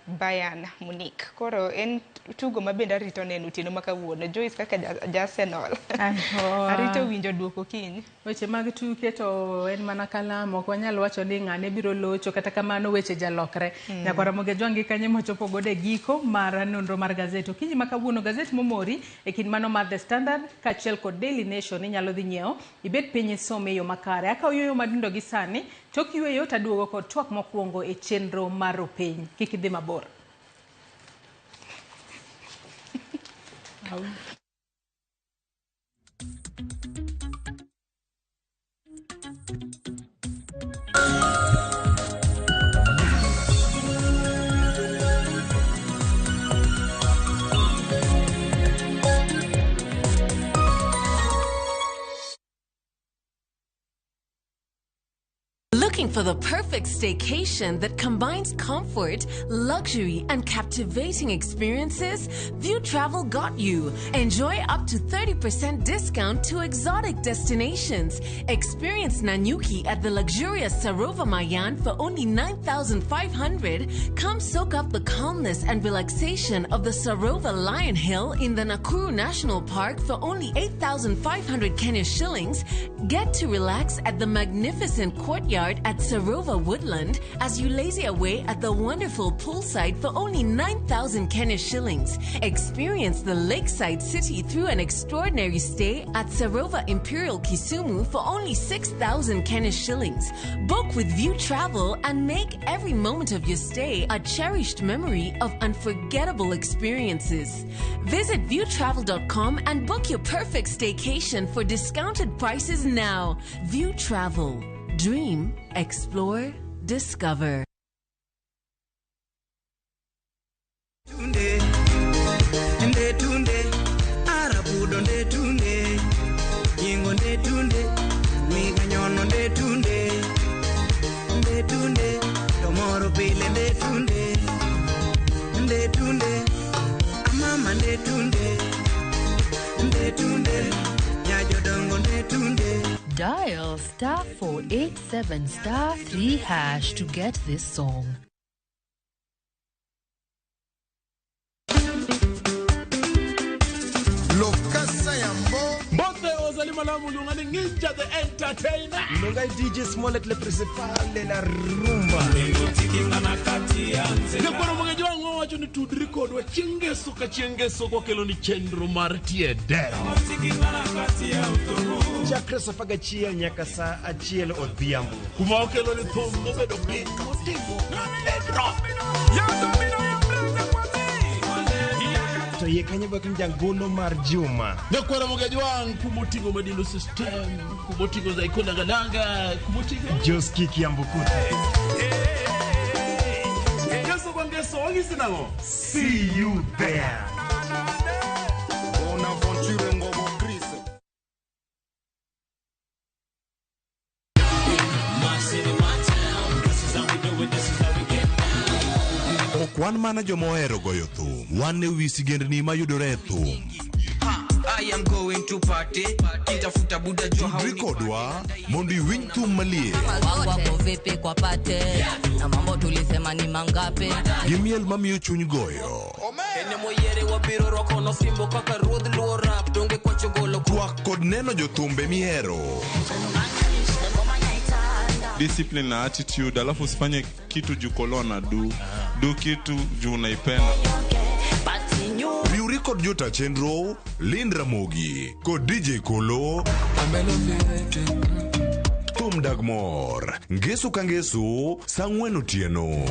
Bayern Munich. Koro en tugo ma bende arito neno otieno ma kawuono. Joyce kaka ja Arsenal. Arito winjo duoko kiny.
Weche mag tuke to en mana kalam, ok wanyal wacho ni ng'ane biro locho, kata kamano weche jalokre. Nyakwara Ramogi Ajwang' gi kanyo mochopo godo e giko mar nonro mar gazet. Okinyi ma kawuono gazet momori e kind mano mar The Standard kaachiel kod Daily Nation inyalo dhi nyiewo ibed piny isome e yo makare. Akawo yueyo madundo gi sani, tok yueyo taduogo kod twak mokwongo e chenro mar Ropiny. Kik idhi mabor.
Looking for the perfect staycation that combines comfort, luxury, and captivating experiences? View Travel got you. Enjoy up to 30% discount to exotic destinations. Experience Nanyuki at the luxurious Sarova Mayan for only 9,500. Come soak up the calmness and relaxation of the Sarova Lion Hill in the Nakuru National Park for only 8,500 Kenya shillings. Get to relax at the magnificent courtyard at Sarova Woodland as you lazy away at the wonderful poolside for only 9,000 Kenya shillings. Experience the lakeside city through an extraordinary stay at Sarova Imperial Kisumu for only 6,000 Kenya shillings. Book with View Travel and make every moment of your stay a cherished memory of unforgettable experiences. Visit viewtravel.com and book your perfect staycation for discounted prices now. View Travel. Dream, explore, discover.
Tunde, nde tunde, arabudo nde tunde, yingo nde tunde, miganyono nde tunde, nde tunde, tomoro pile nde tunde, nde tunde, amama nde tunde, nde tunde, nyajodongo nde tunde.
Dial star 487 star 3 hash to get this song.
Lokasa yambo.
Mbote ozali malamu lungani Ninja the Entertainer.
Longai DJ Smollett le principal de la rumba.
Nyakwaro mwangeji wangu wacho ni tudri kodwa chengeso ka chengeso kwa kelo ni chenro mar tiedero.
Chakre sa apar nyaka sa achiel odhiambo.
Kuma okelo ni thum mobedo piny motimo pedro.
To yie kanyo bak jangolo mar Juma.
Nyakwaro mwangeji wangu kumotingo Madilu System, kumotingo Zaiko Langalanga, kumotingo
Joski Kiambukuta.
Ngeso kwa ngeso, wangisi nango.
See you there.
Bonaventure Ngobo Chris.
Ok wan mana joma ohero goyo thum, wan e wi sigendni mayudore e thum.
I am going to party. Kitafuta buda jua
Tudri kodwa mondo iwinj thum maliet
Wangu wako vipi kwa pate na mambo tulisema ni mangapi
gi miel mamiyo chuny goyo.
Ene moyere wabiro rwako no fimbo kaka ruodh luo rap donge kwacho golo
Twak kod neno jothumbe mihero.
Discipline na attitude, alafu usifanye kitu juu kolona du kitu juu unaipenda.
Riwri kod jota chenro Lind Ramogi kod DJ Kolo. Thum dag mor ngeso ka ngeso saa ang'wen otieno.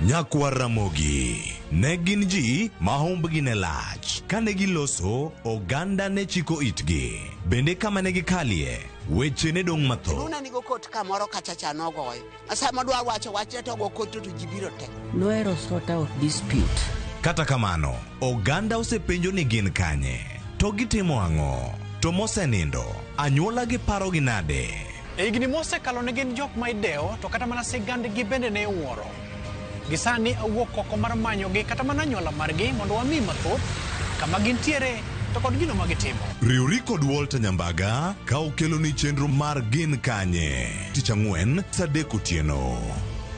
Nyakwar Ramogi ne gin ji ma hombgi ne lach. Kane giloso, oganda ne chiko itgi. Bende kama ne gikalie, weche ne dong' mathoth.
Luna nigo kot kamoro kachacha nogoyo. Sama dwa wacho wachne to go kot to ji biro te.
Noero sort out dispute.
Kata kamano, oganda osepenjo ni gin kanye, to gitimo ang'o, to mosenindo, anyuola gi parogi nade.
E higni mosekalo ne gin jok ma idewo to kata mana sigandgi bende ne iwuoro. Gisani awuok oko mar manyogi kata mana anyuola margi mondo wami mathoth kama gintiere to kod gino ma gitimo.
Riwri kod Walter Nyambaga ka okeloni chenro mar Gin Kanye. Tich ang'wen saa adek otieno.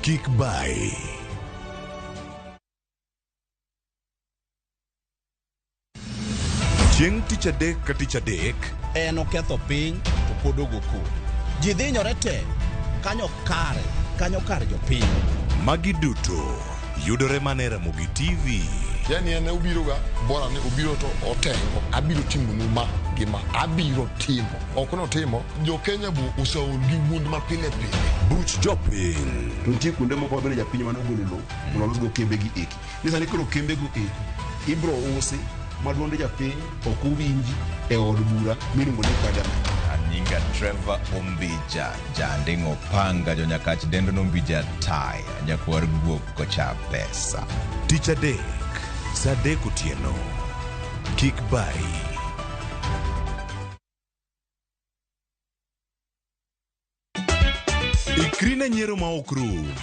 Kik bai. Chieng' tich adek ka tich adek
En oketho piny to pod ogo koko. Ji dhinyore te kanyo kare, kanyo kar jopiny.
Magi duto yudore mana e Ramogi TV.
Yani en obiro ga bora ni obiro to otengo. Abiro timonu ma gi ma. Abiro timo. Ok notimo. Jo Kenya bu oseol gi wuond ma pile pile.
Buch jopiny.
To nitie kuonde moko mabende japiny mane ogolo lowo mondo olosgo kembe gi eki. Ni sani koro kembego eki ibro usi ma duonde japiny ok owinji e od bura miluongo ni parliament.
Anyinga Trevor Ombija, Janding'o Panga, Jonyakach dendo Nombija Taya, nyakwar guok kocha pesa.
Tich adek, saa adek otieno. Kik bai. Chikri ne nyiero ma ok rum.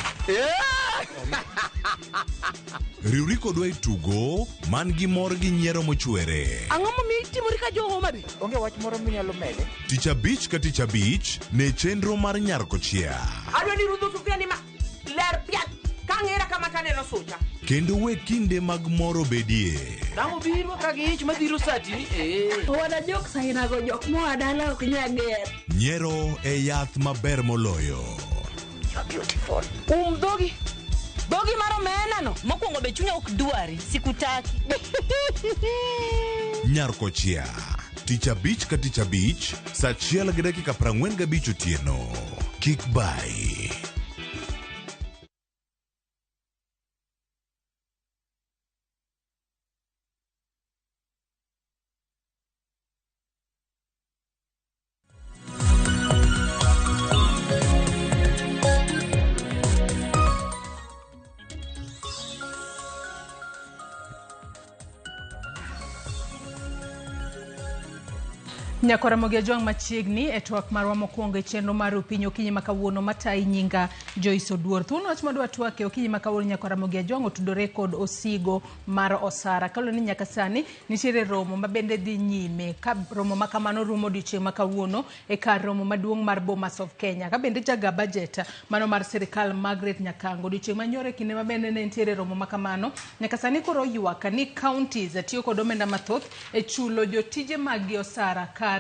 Riwri kodwa e tugo man gi mor gi nyiero mochwere.
Ang'o momiyo itimori ka jo Homa Bay?
Onge wach moro minyalo mede?
Tich abich ka tich abich ne chenro mar Nyar Kochia.
Adwa ni rudho sufuria ni ma ler piat ka ng'era kama taneno sucha.
Kendo we kinde mag mor obedie.
Dang' obiro ka gi ich madhiro sati ni ee.
Wana jokes ainago jok moa dala ok nyal ger.
Nyiero e yath maber moloyo.
Dhogi. Dhogi mar omena no.
Mokwongo be chunya ok dwari, sikutaki.
Nyar Kochia. Tich abich ka tich abich, saa 1:45 otieno. Kik bai.
Nyakora Ramogi Ajwang' machiegni e twak marwa mokwongo e chenro mar Opinyi okinyi ma kawuono matayi nyinga Joyce Oduor. Thuon wach madwa twake okinyi ma kawuono Nyakora Ramogi Ajwang' otudore kod osigo mar osara. Kaluwore ni nyaka sani nitiere romo ma bende dhi nyime ka romo ma kamano rumo odiochieng' ma kawuono e kar romo maduong' mar Bomas of Kenya. Ka bende jaga budget mano mar sirikal Margaret Nyakango odiochieng' manyoro e kinde ma bende ne nitiere romo ma kamano nyaka sani koro ywak ni counties tiyo kod omenda mathoth e chulo jotije mag gi osara kar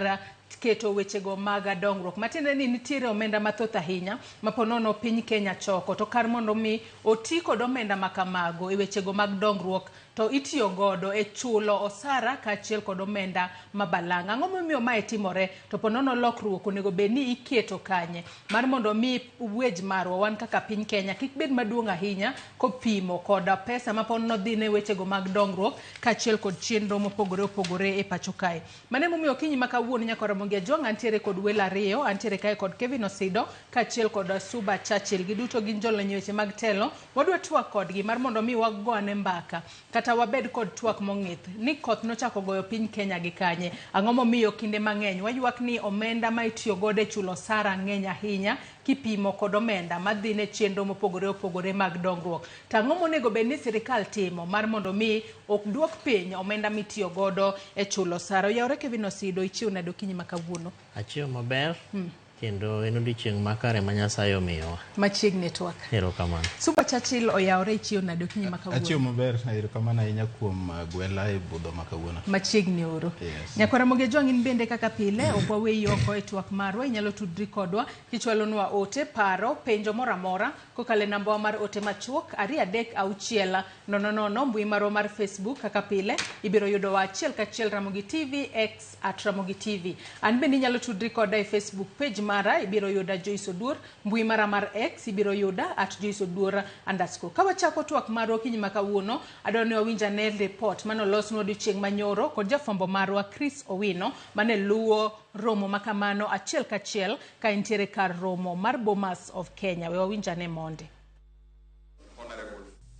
keto wechego mag dongruok. Matiende ni nitiere omenda mathoth ahinya ma po nono piny Kenya choko to kar mondo mi oti kod omenda ma kamago e wechego mag dongruok to itiyo godo e chulo osara kaachiel kod omenda ma balang'. Ang'o momiyo mae timore to po nono lokruok onego bed ni iketo kanye mar mondo mi wej marwa wan kaka piny Kenya kik bed maduong' ahinya kopimo kod pesa ma po nono dhi ne wechego mag dongruok kaachiel kod chenro mopogore opogore e pacho kae. Mano emomiyo okinyi ma kawuono Nyakora Ramogi Ajwang' antiere kod welo ariyo, antiere kae kod Kevin Osido kaachiel kod Suba Churchill. Giduto gin jolony e weche mag telo. Wadwa twak kodgi mar mondo mi wagoane mbaka kata wabed kod twak mong'ith ni koth nochako goyo piny Kenya gi kanye. Ang'o momiyo kinde mang'eny waywak ni omenda ma itiyo godo e chulo osara ng'eny ahinya kipimo kod omenda madhi ne chenro mopogore opogore mag dongruok. To ang'o monego bed ni sirikal timo mar mondo mi ok duok piny omenda mitiyo godo e chulo osara. Oyawore Kevin Osido, ichiew nade okinyi ma kawuono?
Achiew maber kendo en odiochieng' makare ma Nyasaye omiyowa.
Machiegni twak.
Erokamano.
Suba Churchill oyawore, ichiew nade okinyi ma kawuono?
Achiew maber, erokamano ahinya kuom gwela e budho ma kawuono.
Machiegni oro.
Yes.
Nyakwara Ramogi Ajwang' in bende kaka pile ok waweyi oko e twak marwa, inyalo tudri kodwa kichwalonwa ote, paro, penjo moro amora kokalo e nambawa mar ote machuok 236 00, mbui marwa mar Facebook kaka pile ibiro yudowa achiel kachiel Ramogi TV, X at Ramogi TV. An bende inyalo tudri koda e Facebook page mara, ibiro yuda Joyce Oduor, mbui mara mar X ibiro yuda at Joyce Oduor underscore. Ka wachako twak marwa okinyi ma kawuono, adwaro ni wawinj ane report manolosnwa odiochieng' manyoro kod jafwambo marwa Chris Owino mane luwo romo makamano achiel kachiel ka entiere kar romo mar Bomas of Kenya. We wawinj ane monde.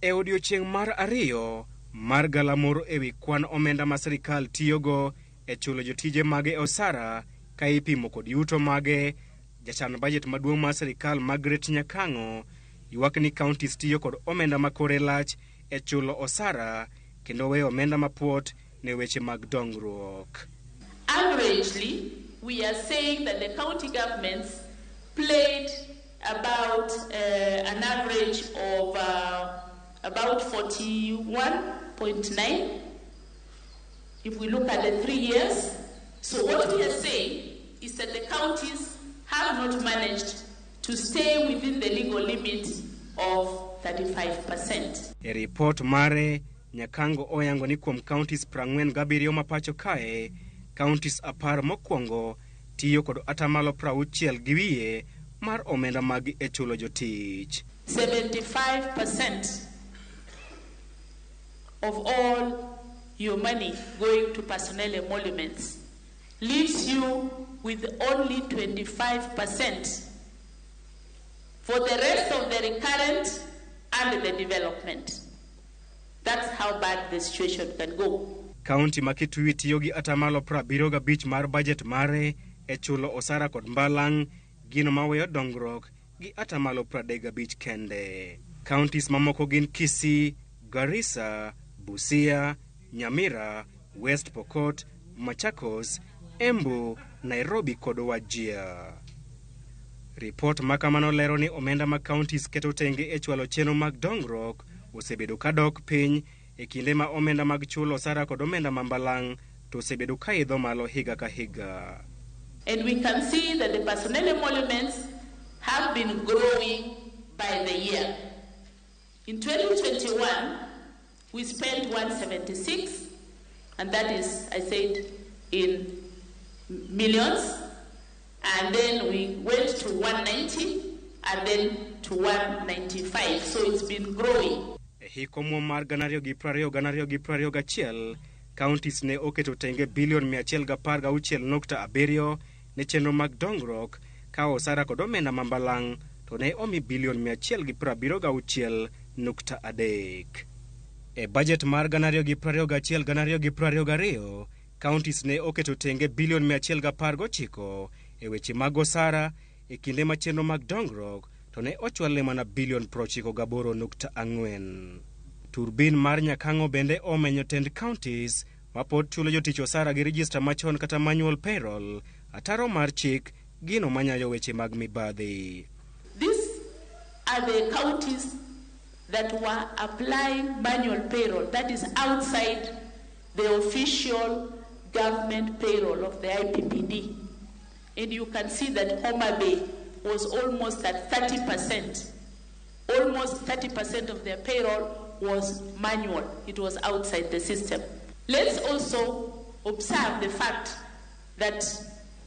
E odiochieng' mar ariyo mar galamoro ewi kwan omenda ma sirikal tiyogo e chulo jotije mage osara ka ipimo kod yuto mage, jachan bajet maduong' mar sirikal Margaret Nyakango ywak ni counties tiyo kod omenda ma kore lach e chulo osara kendo weyo omenda mapuot ne weche mag dongruok.
Averagely, we are saying that the county governments played about an average of about 41.9 if we look at the 3 years. So what we are saying is that the counties have not managed to stay within the legal limit of 35%.
E report mare, Nyakango oyango ni kuom counties 47 ma pacho kae, counties 10 mokwongo tiyo kod atamalo 60 2 mar omenda mag e chulo jotich.
75% of all your money going to personnel emoluments leaves you with only 25% for the rest of the recurrent and the development. That's how bad the situation can go.
Kaunti ma Kitui tiyo gi atamalo 75 mar bajet mare e chulo osara kod mbalang', gino maweyo dongruok gi atamalo 35 kende. Counties mamoko gin Kisii, Garissa, Busia, Nyamira, West Pokot, Machakos, Embu, Nairobi kod Wajir. Ripot ma kamano lero ni omenda ma counties keto tenge e chwalo chenro mag dongruok osebedo ka dok piny e kinde ma omenda mag chulo osara kod omenda ma mbalang' to osebedo ka idho malo higa ka higa.
And we can see that the personnel emoluments have been growing by the year. In 2021, we spent 176, and that is, I said, in millions. And then we went to 190, and then to 195. So it's been growing.
E hik omuom mar 2020 2021, counties ne oketo tenge bilion 116.7 ne chenro mag dongruok ka osara kod omenda ma mbalang' to ne omi bilion 176.3. E bajet mar 2021 2022, counties ne oketo tenge bilion 119 e weche mag osara e kinde ma chenro mag dongruok to ne ochwalne mana bilion 98.4. Turbin mar Nyakang'o bende omenyo tend counties ma pod chulo jotich osara gi rejista machon kata manual payroll, ataro mar chik, gino manyayo weche mag mibadhi.
These are the counties that were applying manual payroll, that is outside the official government payroll of the IPPD. And you can see that Homa Bay was almost at 30%. Almost 30% of their payroll was manual. It was outside the system. Let's also observe the fact that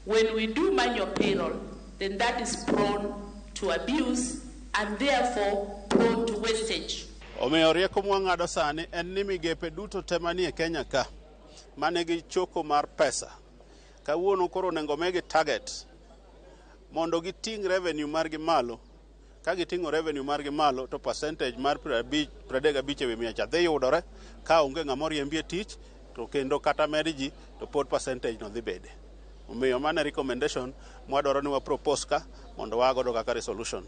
when we do manual payroll, then that is prone to abuse and therefore prone to wastage.
Omiyo rieko mwang'ado sani en ni migepe duto te manie Kenya ka manigi choko mar pesa kawuono koro onego migi target mondo giting' revenue margi malo. Ka giting'o revenue margi malo to percentage mar 35 ewi mia cha dhi yudore ka onge ng'ama oriembi e tich to kendo kata med ji to pod percentage no dhi bede. Omiyo mano e recommendation mwadwaro ni wa propose ka mondo wagodo kaka resolution.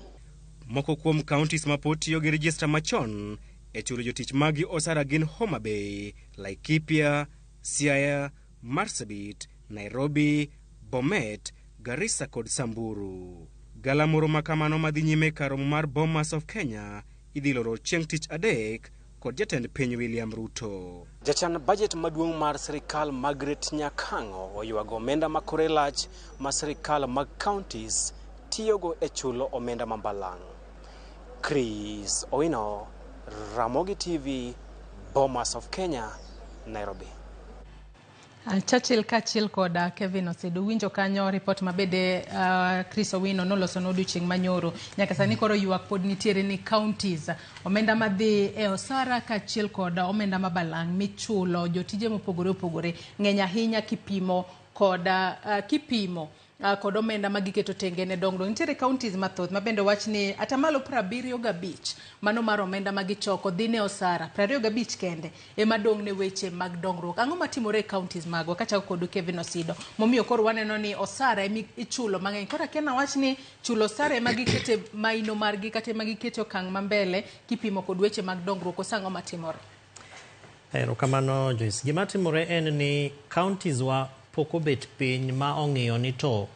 Moko kuom counties ma pod tiyo gi rejista machon e chulo jotich maggi osara gin Homa Bay, Laikipia, Siaya, Marsabit, Nairobi, Bomet, Garissa kod Samburu. Galamoro ma kamano madhi nyime kar romo mar Bomas of Kenya idhi loro chieng' tich adek kod jatend piny William Ruto.
Jachan bajet maduong' mar sirikal Margaret Nyakang'o oywago omenda ma kore lach ma sirikal mag counties tiyogo e chulo omenda ma mbalang'. Chris Owino, Ramogi TV, Bomas of Kenya, Nairobi.
Churchill kaachiel kod Kevin Osedo winjo kanyo ripot mabende Chris Owino noloso odiochieng' manyoro. Nyaka sani koro ywak pod nitiere ni counties omenda madhi e osara kaachiel kod omenda ma balang' michulo jotije mopogore opogore ng'eny ahinya kipimo kod kod omenda ma giketo tenge ne dongruok. Nitiere counties mathoth ma bende wach ni atamalo 75 mano mar omenda ma gichoko dhi ne osara, 25 kende ema dong' ne weche mag dongruok. Ang'o matimore e counties magwa? Kachako kod Kevin Osido, momiyo koro waneno ni osara ema ichulo mang'eny. Koro akia nawach ni chulo osara ema gikete maino margi kata ema gikete okang' ma mbele kipimo kod weche mag dongruok. Koso ang'o matimore?
Erokamano Joyce. Gima timore en ni counties wa pok obet piny ma ong'iyo ni to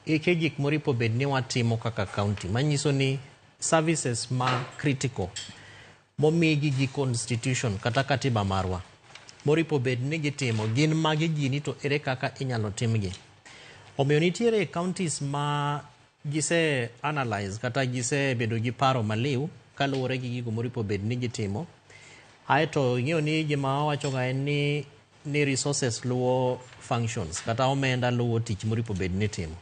eke gik moripo bed ni watimo kaka county, manyiso ni services ma critical momigi gi constitution kata katiba marwa moripo bed ni gitimo gin magi gini to ere kaka inyalo timgi. Omiyo nitiere counties ma gise analyze kata gise bedo gi paro maliw kaluwore gi gigo moripo bed ni gitimo. Aeto ing'eyo ni gima wawachoga en ni resources luwo functions kata omenda luwo tich moripo bed ni timo.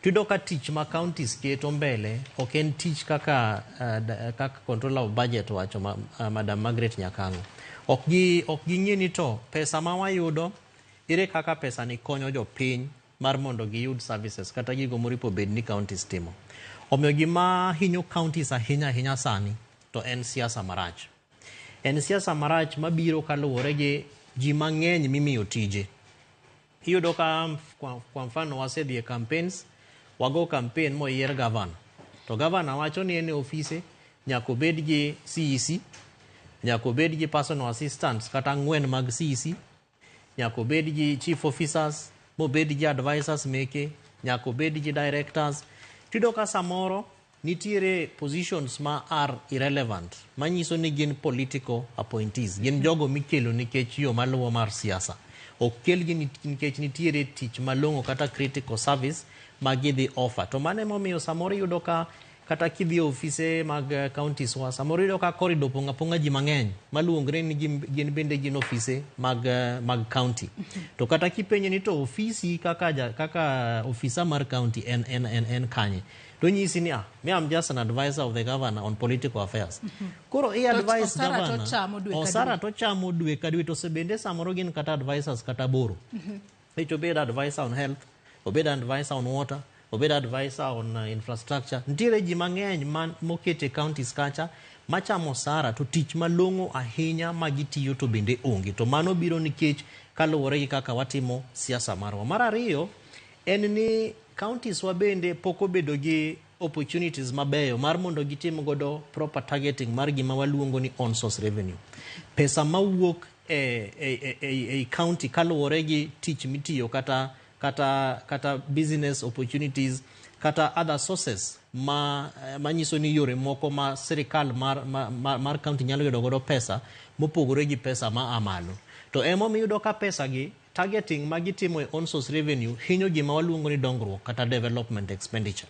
Tiyudo ka tich ma counties keto mbele ok en tich kaka kaka controller of budget wacho Madam Margaret Nyakang'o. Ok ging'e ni to pesa ma wayudo ere kaka pesa ni konyo jopiny mar mondo giyud services kata gigo moripo bed ni counties timo. Omiyo gima hinyo counties ahinya ahinya sani to en siasa marach. En siasa marach mabiro kaluwore gi ji mang'eny mimiyo tije. Iyudo ka kwa mfano wasedhi e campaigns, wago campaign moyier gavana. To gavana wacho ni en e ofise nyaka obed gi CEC, nyaka obed gi personal assistants kata ang'wen mag CEC, nyaka obed gi chief officers, mobed gi advisors meke, nyaka obed gi directors. Tiyudo ka samoro nitiere positions ma are irrelevant, manyiso ni gin political appointees, gin jogo mikelo nikech yo maluwo mar siasa. Ok kelgi nikech nitiere tich malong'o kata critical service ma gidhi offer. To mano emomiyo samoro iyudo ka kata kidhi e ofise mag counties wa, samoro iyudo ka corridor opong' apong'a ji mang'eny maluongre ni gin bende gin ofise mag county. To kata kipenje ni to ofisi kaka ofisa mar county en kanye? To onyisi ni me I'm just an advisor of the governor on political affairs. Koro i advise
osara to
governor,
chamo dwe ka
osara
dwe.
To chamo dwe ka dwe, to bende samoro gin kata advisors kata 8. Nikech obed advisor on health, obed advisor on water, obed advisor on infrastructure. Nitiere ji mang'eny mokete counties kacha machamo osara to tich malong'o ahinya ma gitiyo to bende onge. To mano biro nikech kaluwore gi kaka watimo siasa marwa. Mar ariyo en ni counties wa bende pok obedo gi opportunities mabeyo mar mondo gitim godo proper targeting mar gima waluongo ni own source revenue. Pesa mawuok e county kaluwore gi tich mitiyo kata business opportunities kata other sources ma manyiso ni yore moko ma sirikal mar county nyalo yudo godo pesa mopogore gi pesa ma a malo. To emomiyo iyudo ka pesa gi targeting ma gitimo e own source revenue hinyo gima waluongo ni dongruok kata development expenditure.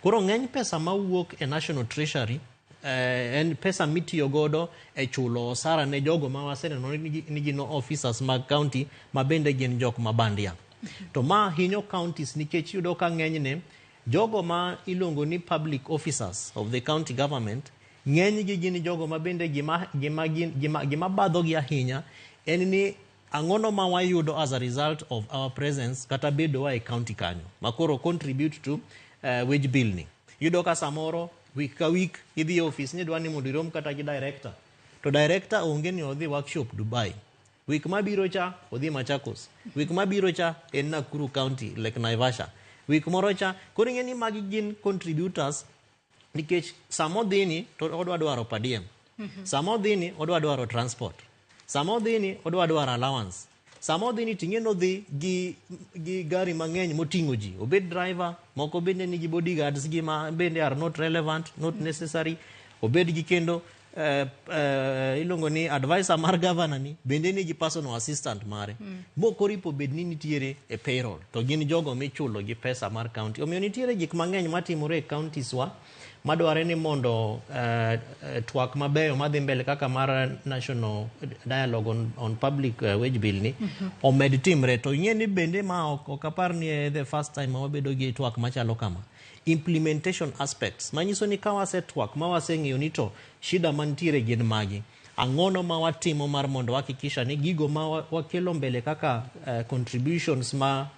Koro ng'eny pesa mawuok e National Treasury en pesa mitiyo godo e chulo osara ne jogo ma waseneno ni gin officers mag county ma bende gin jok ma bandia. To ma hinyo counties nikech iyudo ka ng'enyne jogo ma iluongo ni public officers of the county government ng'enygi gin jogo ma bende gima badhogi ahinya en ni ang'ono ma wayudo as a result of our presence kata bedowa e county kanyo ma koro contribute to wage bill ni. Iyudo ka samoro week ka week idhi e office ni idwa ni mondo irom kata gi director, to director onge ni odhi workshop Dubai. Week mabiro cha odhi Machakos, week mabiro cha en Nakuru County, Lake Naivasha, week moro cha. Koro ing'e ni magi gin contributors nikech sama odhi ni to odwa dwaro per diem, sama odhi ni odwa dwaro transport, sama odhi ni odwa dwaro allowance, sama odhi ni ting'e nodhi gi gari mang'eny moting'o ji, obed driver, moko bende nigi bodyguards gi ma bende are not relevant, not necessary, obed gi kendo iluongo ni advisor mar governor ni bende nigi personal assistant mare mok oripo bed ni nitiere e payroll, to gin jogo michulo gi pesa mar county. Omiyo nitiere gik mang'eny matimore e counties wa madware ni mondo twak mabeyo madhi mbele kaka mar national dialogue on public wage bill ni omed timre. To ing'e ni bende ma ok apar ni e the first time ma wabedo gi twak machalo kama. Implementation aspects manyiso ni ka wasetwak ma waseng'eyo ni to shida mantiere gin magi, ang'ono ma watimo mar mondo wahakikisha ni gigo ma wakelo mbele kaka contributions ma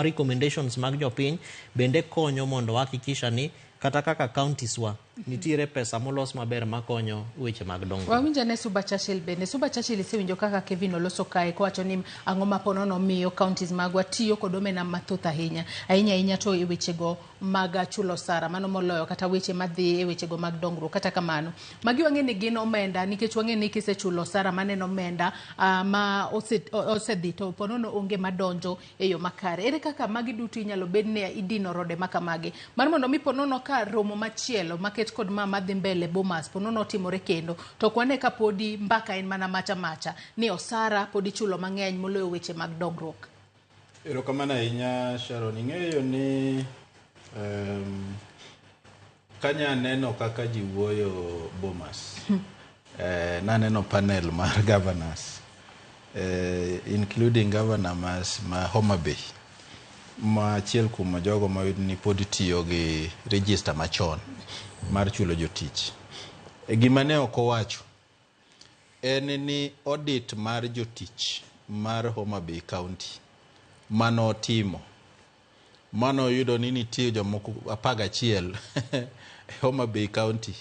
recommendations mag jopiny bende konyo mondo wahakikisha ni kata kaka counties wa nitiere pesa molos maber makonyo weche mag dongruok.
Wawinjo ane Suba Churchill bende. Suba Churchill, isewinjo kaka Kevin oloso kae kowacho ni ang'o ma ponono miyo counties magwa tiyo kod omenda mathoth ahinya ahinya ahinya to e wechego mag chulo osara, mano moloyo kata weche madhi e wechego mag dongruok. Kata kamano, magi wang'e ni gin omenda nikech wang'e ni kisechulo osara maneno omenda ma osedhi to ponono onge madonjo e yo makare. Ere kaka magi duto inyalo bed ni idino rode makamagi mar mondo mi ponono ka romo machielo maket kod ma madhi mbele Bomas ponono otimore kendo to ok wane ka podi mbaka en mana macha macha ni osara pod ichulo mang'eny moloyo weche mag dongruok?
Erokamano ahinya, Sharon. Ing'eyo ni kanya neno kaka ji wuoyo Bomas, naneno panel mar governors, including governor ma Homa Bay, ma achiel kuom jogo ma ni pod tiyo gi register machon mar chulo jotich. Gima ne ok owacho en ni audit mar jotich mar Homa Bay County manotimo manoyudo ni nitie jomoko 11 e Homa Bay County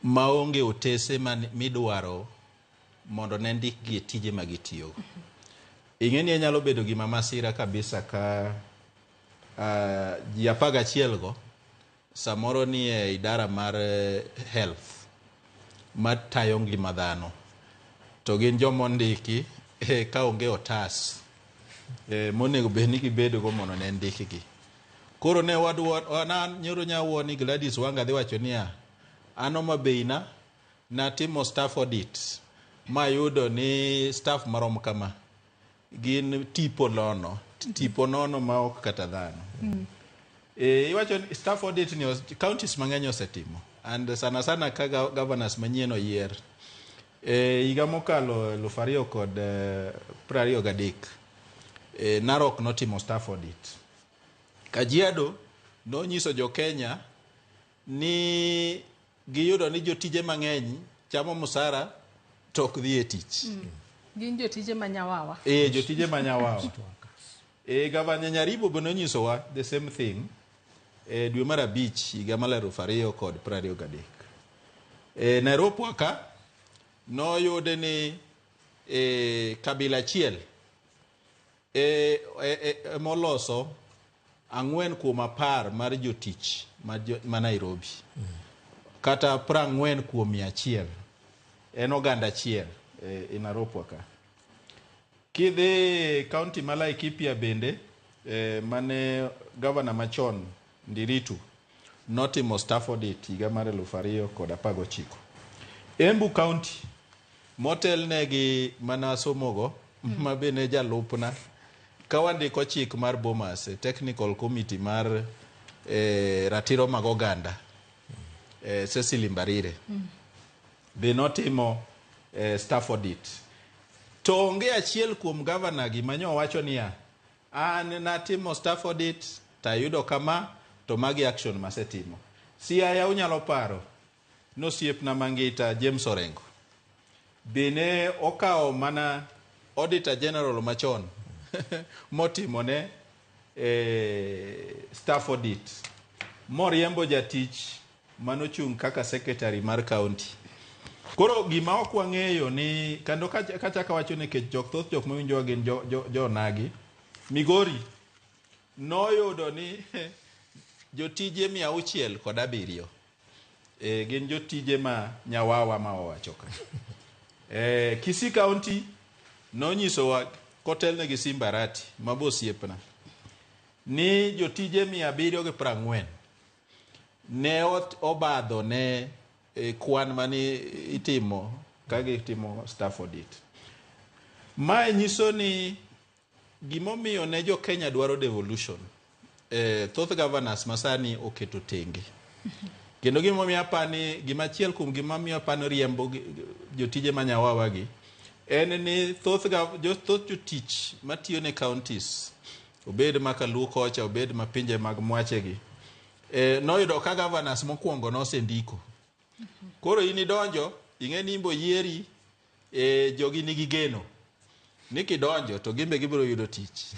maonge otese midwaro mondo ne ndikgi e tije ma gitiyogo. Ing'e ni nyalo bedo gima masira kabisa ka ji 11 go. samoro ni e idara mar health matayo ngima dhano, to gin joma ondiki ka onge otas monego bed ni gibedogo mondo ne ndikgi. Koro ne wadwa na nyoro nyawuo ni Gladys Wanga dhi wacho niya, an Homa Bay na natimo staff audit mayudo ni staff marom kama gin tipo nono, tipo nono ma ok kata dhano. Iwacho ni staff audit ni counties mang'eny osetimo, and sana sana ka governors manyien oyier. Higa mokalo 2023, Narok notimo staff audit. Kajiado nonyiso jo Kenya ni giyudo ni jotije mang'eny chamo msara to ok dhi e tich.
Gin jotije manyawawa.
Jotije manyawawa. Gavana Nyaribo be nonyisowa the same thing dwe mar 5 higa mar 2023. Nairobi ka noyude ni kabila achiel moloso 4 kuom 10 mar jotich ma Nairobi. Kata 40 kuom 100 en oganda achiel e Nairobi ka. Kidhi county ma Laikipia bende, mane governor machon Ndiritu notimo staff audit higa mar 2019. Embu County motelnegi mana somogo ma be ne jalupna ka wandiko chik mar Bomas, technical committee mar ratiro mag oganda, Cecily Mbarire be notimo staff audit. To onge achiel kuom governor gi manyo wacho niya, an natimo staff audit tayudo kama to magi action masetimo. Siaya unyalo paro nosiepna Mangita James Orengo bene okawo mana auditor general machon motimone staff audit moriembo jatich manochung' kaka secretary mar county. Koro gima ok wang'eyo ni kendo kachaka wacho ni kech jok thoth jok mawinjowa gin jonagi. Migori noyudo ni jotije 607 gin jotije ma nyawawa ma owacho ka. Kisii County nonyisowa kotelne gi Simba Arati mabo osiepna ni jotije 740 ne obadho ne kwan mane itimo ka gitimo staff audit. Mae nyiso ni gimomiyo ne jo Kenya dwaro devolution, thoth governors masani oketo tenge. Kendo gimomiyo apani, gimachiel kuom gimomiyo apani riembo jotije manyawawa gi en ni thoth jotich matiyo ne counties, obed ma Kaluo kocha, obed ma pinje mag mwachegi, noyudo ka governors mokwongo nosendiko. Koro in idonjo, ing'e ni imbo yieri, jogi nigi geno ni kidonjo to gimbe gibiro yudo tich.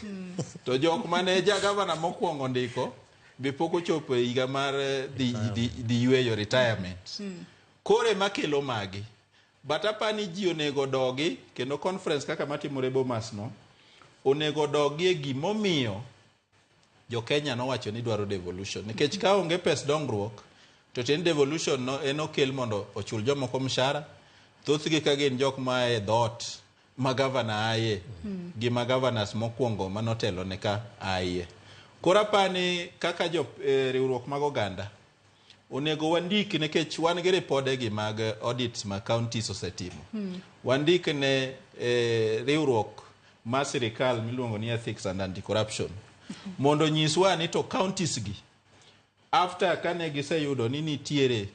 To jok mane ja governor mokwongo ndiko be pok ochopo e higa mar dhi yweyo retirement. Koro ema kelo magi. But apani ji onego dogi, kendo conference kaka matimore Bomas no, onego dogi e gimomiyo jo Kenya nowacho ni dwaro devolution. Nikech ka onge pes dongruok, to tiend devolution no en okel mondo ochul jomoko mshahara. Thothgi ka gin jok ma e dhoot ma governor aye, gi ma governors mokwongo manotelo ne ka aye. Koro apani kaka jo riwruok mag oganda onego wandik, nikech wan gi ripode gi mag audits ma counties osetimo. Wandik ne riwruok mar sirikal miluongo ni Ethics and Anti-Corruption mondo nyiswa ni to counties gi after kane giseyudo ni nitiere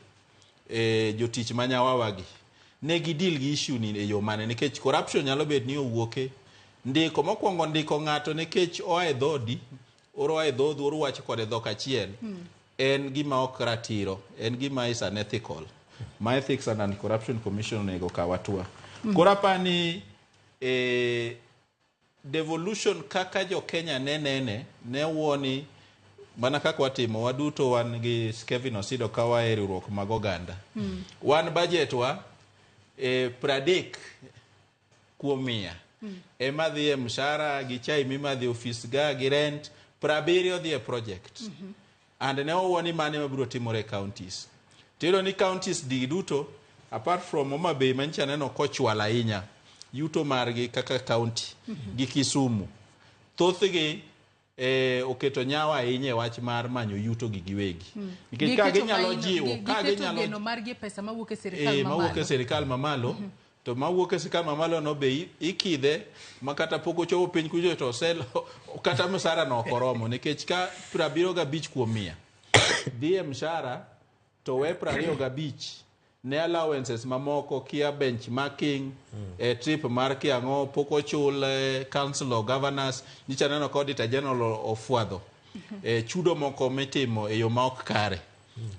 jotich manyawawa gi, ne gidil gi issue ni e yo mane, nikech corruption nyalo bet ni owuoke ndiko mokwongo ndiko ng'ato nikech oa e dhodi, oro e dhodhu, oro wacho kode dhok achiel, en gima ok ratiro, en gima is unethical. Ma Ethics and Anti-Corruption Commission onego kaw hatua. Koro apani devolution kaka jo Kenya ne nene, ne wuoni mana kaka watimo waduto wan gi Kevin Osido ka wa e riwruok mag oganda. Wan budget wa 30 kuom 100 ema dhi e mshahara gi chai mimadhi ofis ga gi rent, 70 dhi e project. And ne owuo ni mane mabiro timore e counties. Tiyudo ni counties di duto apart from Homa Bay manyicha aneno kochwal ahinya yuto margi kaka county gi Kisumu. Thothgi oketo nyawo ahinya e wach mar manyo yuto gi giwegi. Nikech ka
Giketo
ginyalo
maino-
jiwo, ka
giketo
ginyalo
geno margi e pesa mawuok e sirikal
mawuok e
mamalo.
sirikal mamalo to mawuok e sirikal mamalo no be ikidhe ma kata pok ochopo piny kucho to osel kata msara no ok oromo nikech ka 75 kuom 100 dhi e mshahara to we 25 ne allowances mamoko kia benchmarking trip mar kiang'o pok ochul council of governors nyicha neno ka auditor general ofwadho chudo moko mitimo e yo ma ok kare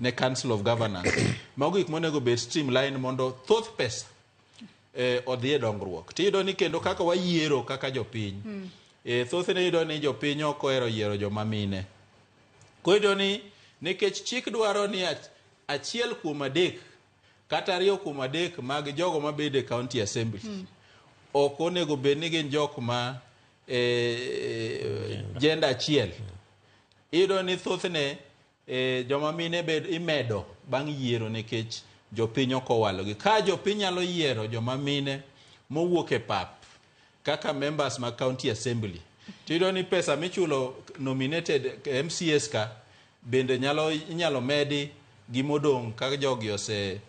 ne council of governors. Mago gik monego bed streamline mondo thoth pesa odhi e dongruok. Tiyudo ni kendo kaka wayiero kaka jopiny thothne iyudo ni jopiny ok ohero yiero joma mine. Koro iyudo ni nikech chik dwaro ni 1 kuom 3 kata 2 kuom 3 mag jogo mabedo e county assembly ok onego bed ni gin jok ma gender achiel. Iyudo ni thothne joma mine imedo bang' yiero nikech jopiny ok owalogi. Ka jopiny nyalo yiero joma mine mowuok e pap kaka members mag county assembly, tiyudo ni pesa michulo nominated MCAs ka bende inyalo medi gi modong' ka jogi ose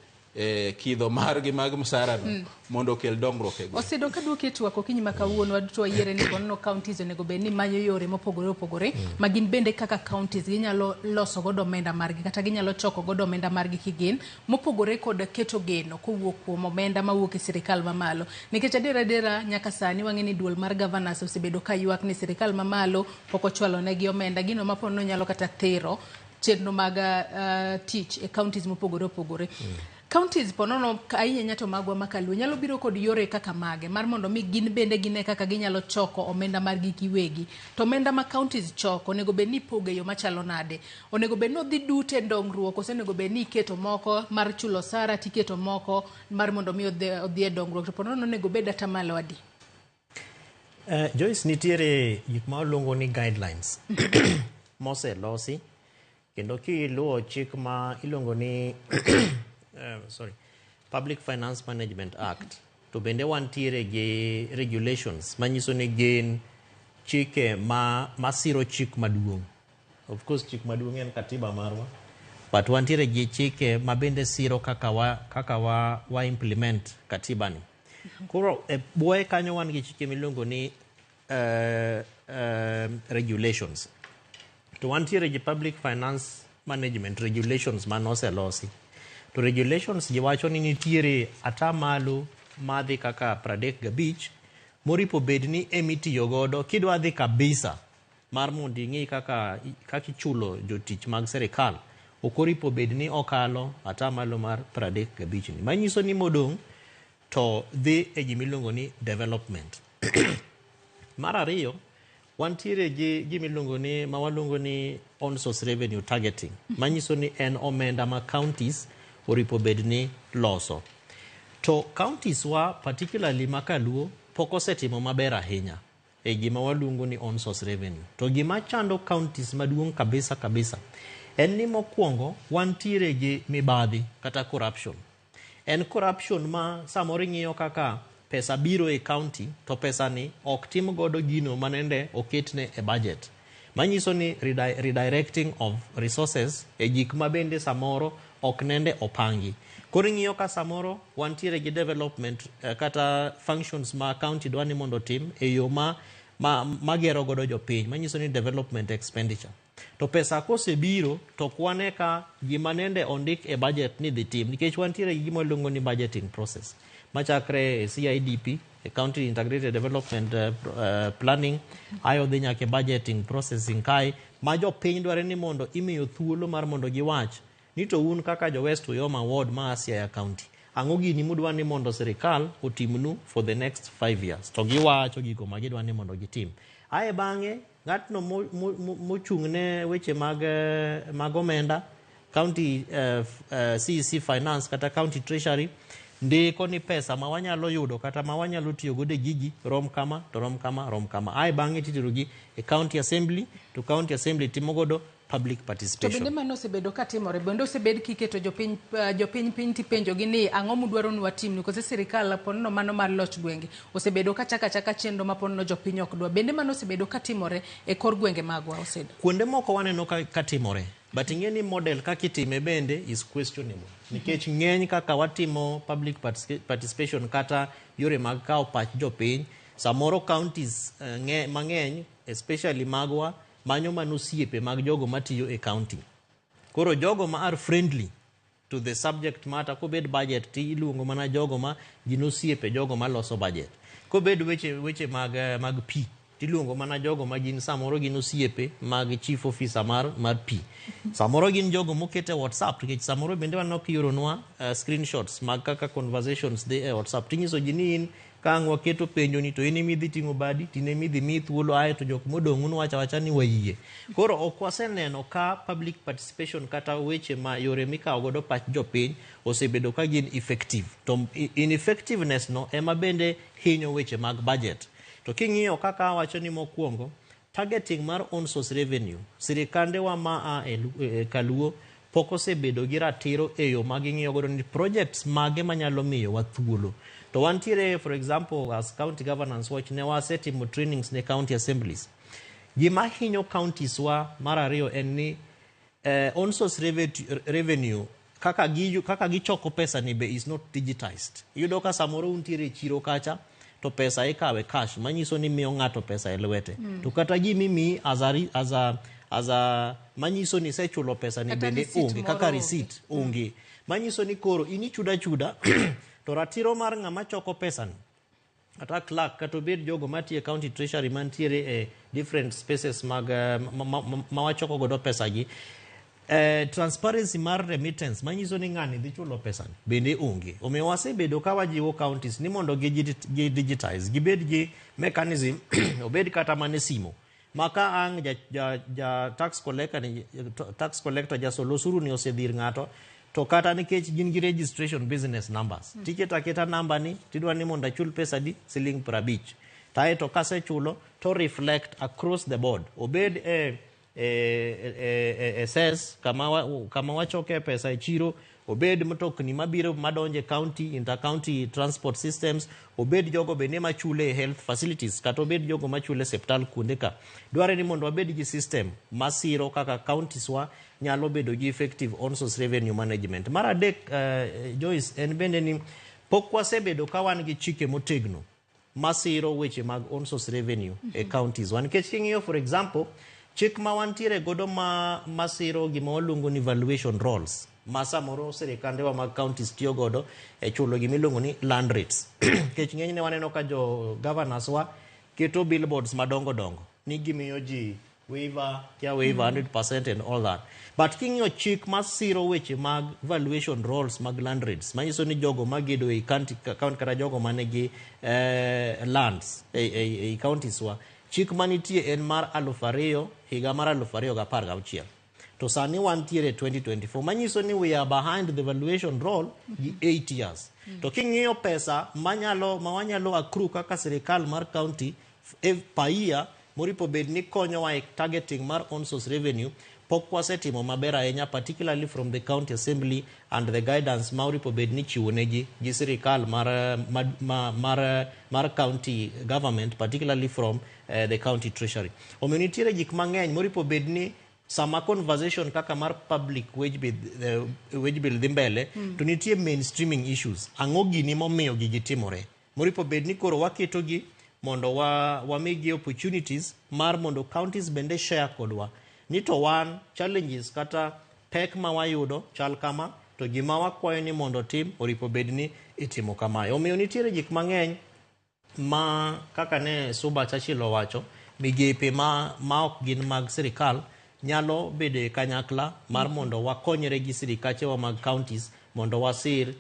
kidho margi mag msara no mondo okel dongruok e gweng'.
Osedo ka duoki e twak okinyi ma kawuono waduto wayiere ni konono counties onego bed ni manyo yore mopogore opogore ma gin bende kaka counties ginyalo loso godo omenda margi kata ginyalo choko godo omenda margi kigin mopogore kod keto geno kowuok kuom omenda mawuok e sirikal mamalo. Nikech adiera adiera nyaka sani wang'e ni duol mar governors osebedo ka ywak ni sirikal mamalo pok ochwalo negi omenda, gino ma ponono nyalo kata thiro chenro mag tich e counties mopogore opogore. Counties ponono ahinya to magwa ma kaluo nyalo biro kod yore kaka mage mar mondo mi gin bende gine kaka ginyalo choko omenda margi giwegi. To omenda ma counties choko onego bed ni ipogo e yo machalo nade? Onego bed ni odhi duto e dongruok kose onego bed ni iketo moko mar chulo osara tiketo moko mar mondo mi odhi e dongruok? To ponono onego bed atamalo adi?
Joyce, nitiere gik ma waluongo ni guidelines moselosi kendo kiluwo chik ma iluongo ni Public Finance Management Act, to bende wantiere gi regulations manyiso ni gin chike masiro chik maduong'. Of course chik maduong' en katiba marwa, but wantiere gi chike ma bende siro kaka wa implement katiba ni. Koro e bwoye kanyo wan gi chike miluongo ni regulations. To wantiere gi Public Finance Management Regulations manoselosi. To regulations gi wacho ni nitiere atamalo madhi kaka 35 moripo bed ni emitiyo godo kidwa dhi kabisa mar mondo ing'i kaka ichulo jotich mag sirikal, ok oripo bed ni okalo atamalo mar 35 ni. Manyiso ni modong' to dhi e gimiluongo ni development. Mar ariyo, wantiere gi gimiluongo ni ma waluongo ni on source revenue targeting, manyiso ni en omenda ma counties oripo bed ni loso. To counties wa particularly ma kaluo pok osetimo maber ahinya e gima waluongo ni on source revenue. To gima chando counties maduong' kabisa kabisa en ni mokwongo wantiere gi mibadhi kata corruption. En corruption ma samoro ing'iyo kaka pesa biro e county to pesa ni ok tim godo gino manende oketne e budget. Manyiso ni redirecting of resources e gik ma bende samoro ok nende opangi. Koro ing'iyo ka samoro wantiere gi development kata functions ma county dwa ni mondo otim e yo ma gero godo jopiny, manyiso ni development expenditure. To pesa kosebiro to kwane ka gima nende ondik e budget ni dhi tim, nikech wantiere gi gima iluongo ni budgeting process machakre e CIDP, e County Integrated Development Planning, ayo dhi nyaka e budgeting processing kae ma jopiny dware ni mondo imiyo thuolo mar mondo giwach ni to un kaka jo West Uyoma Ward ma Siaya County, ang'o gini mudwa ni mondo sirikal otimnu for the next 5 years, to giwacho gigo ma gidwa ni mondo gitim. Ae bang'e ng'atno mochung' ne weche mag omenda, county CEC Finance kata County Treasury ndiko ni pesa ma wanyalo yudo kata ma wanyalo tiyo godo e gigi rom kama to rom kama rom kama. Ae bang'e titero gi e County Assembly to County Assembly timo godo public
To
participation.
bende mano osebedo ka timore, bende osebed kiketo jopiny jopiny piny tipenjogi ni ang'o mudwaro ni watimnu, kose sirikal ponono mano mar loch gwenge osebedo ka chako achaka chenro ma ponono jopiny ok dwa. Bende mano osebedo ka timore e kor gwenge magwa osedo?
Kuonde moko waneno ka timore, but ing'e ni model kaka itime bende is questionable. Nikech ng'eny kaka watimo public participation kata yore mag kawo pach jopiny, samoro counties mang'eny, especially magwa, manyo mana osiepe mag jogo matiyo e county. Koro jogo ma are friendly to the subject matter, kobed budget ti iluongo mana jogo ma gin osiepe jogo maloso budget. Kobed weche mag pi, tiluongo mana jogo ma gin samoro gin osiepe mag chief officer mar pi. Samoro gin jogo mokete WhatsApp, nikech samoro bende waneno kioronwa screenshots mag kaka conversations dhi e WhatsApp. Tinyiso ji ni in ka ang' waketo penjo ni to in ema idhi ting'o badi, to in ema idhi miyi thuolo, ae to jok modong' unuwacho awacha ni wayie. Koro ok waseneno ka public participation kata weche ma yore mikawo godo pach jopiny osebedo ka gin effective. To ineffectiveness no ema bende hinyo weche mag budget. To king'iyo kaka awacho ni mokwongo, targeting mar own source revenue, sirikandewa ma a e Kaluo pok osebedo gi ratiro e yo ma ging'iyo godo ni projects mage manyalo miyowa thuolo. To wantiere, for example, as County Governance Watch, ne wasetimo trainings ne county assemblies. Gima hinyo counties wa mar ariyo en ni own source revenue kaka gichoko pesa ni be is not digitized. Iyudo ka samoro untiere e chiro kacha to pesa ikawe cash, manyiso ni miyo ng'ato pesa e lwete. To kata gimimiyi as a manyiso ni isechulo pesa ni
Kata
bende
receipt
onge
moro
kaka
onge.
Receipt onge. Manyiso ni koro in ichudo achuda to ratiro mar ng'ama choko pesa ni kata clerk kata obed jogo matiyo e county treasury mantiere e different spaces mag ma wachoko godo pesa gi, transparency mar remittance manyiso ni ng'ani dhi chulo pesa ni bende onge. Omiyo wasebedo ka wajiwo counties ni mondo gi digitize, gibed gi mechanism, obed kata mana e simo ma ka ang' ja tax collector ni, tax collector jasol osuru ni osedhi ir ng'ato, to kata nikech gin gi registration business numbers, tiketo aketa namba ni tidwa ni mondo achul pesa di siling 50, taeto kasechulo to reflect across the board, obed e cess kama wachoke pesa e chiro, obed mtokni mabiro madonjo e county, inter-county transport systems, obed jogo bende machule e health facilities, kata obed jogo machule e osiptal kuonde ka. Dwarre ni mondo wabed gi system masiro kaka counties wa nyalo bedo gi effective on source revenue management. Mar adek, Joyce, en bende ni pok wasebedo ka wan gi chike motegno masiro weche mag on source revenue e counties wa, nikech king'iyo, for example, chik ma wantiere godo ma masiro gima waluongo ni valuation rolls, ma samoro sirikandewa mag counties tiyo godo e chulo gima iluongo ni land rates, nikech ng'enyne waneno ka jo governors wa keto billboards madongo dongo ni gimiyo ji waiver, kia waiver 100% and all that, but king'iyo chik masiro weche mag valuation rolls mag land rates, manyiso ni jogo magedo ei county kata jogo manigi lands ei counties wa, chik manitie en mar 2000, higa mar 2016, to sani wantiere 2024, manyiso ni we are behind the valuation roll gi 8 years. To king'iyo pesa manyalo ma wanyalo accrue kaka sirikal mar county per year moripo bed ni konyowa e targeting mar on source revenue, pok wasetimo maber ahinya, particularly from the county assembly and the guidance ma oripo bed ni chiwo negi gi sirikal mar county government, particularly from the county treasury. Omiyo nitiere gik mang'eny moripo bed ni sama conversation kaka mar public wage bill dhi mbele, to nitie mainstreaming issues. Ang'o gini momiyo gigi timore moripo bed ni koro waketogi mondo wamigi opportunities mar mondo counties bende share kodwa ni to wan challenges kata pek ma wayudo chal kama, to gima wakwayo ni mondo tim oripo bed ni itimo kamae. Omiyo nitiere gik mang'eny ma kaka ne Suba Churchill owacho, migepe ma ok gin mag sirikal nyalo bedo e kanyakla mar mondo wakonyre gi sirikachewa mag counties mondo wasir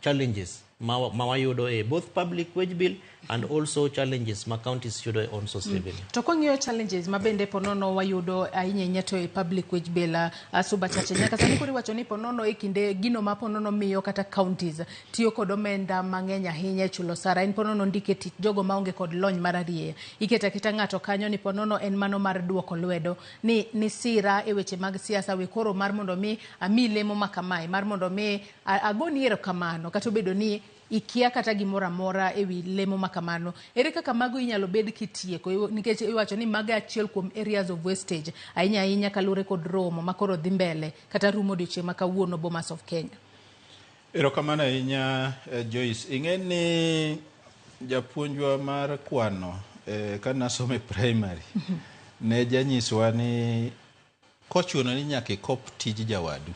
challenges ma wayudo e both public wage bill And also challenges ma counties yudo e own source revenue.
To kwang'iyo challenges ma bende ponono wayudo ahinya ahinya to e public wage bill, Suba Chache, nyaka sani koro iwacho ni ponono e kinde gino ma ponono miyo kata counties tiyo kod omenda mang'eny ahinya e chulo osara en ponono ndike tich jogo maonge kod lony mar arieya. Iketo aketa ng'ato kanyo ni ponono en mano mar duoko lwedo ni nisira e weche mag siasa, we koro mar mondo mi ami lemo ma kamae, mar mondo mi agoni erokamano kata obedo ni ikia kata gimoro amora ewi lemo ma kamano. Ere kaka mago inyalo bed kitieko? Nikech iwacho ni mago e achiel kuom areas of wastage ahinya ahinya kaluwore kod romo ma koro dhi mbele kata rumo odiochieng' ma kawuono Bomas of Kenya.
Erokamano ahinya, Joyce. Ing'e ni japuonjwa mar kwano kane asomo e primary ne janyiswa ni kochuno ni nyaka ikop tij jawadu,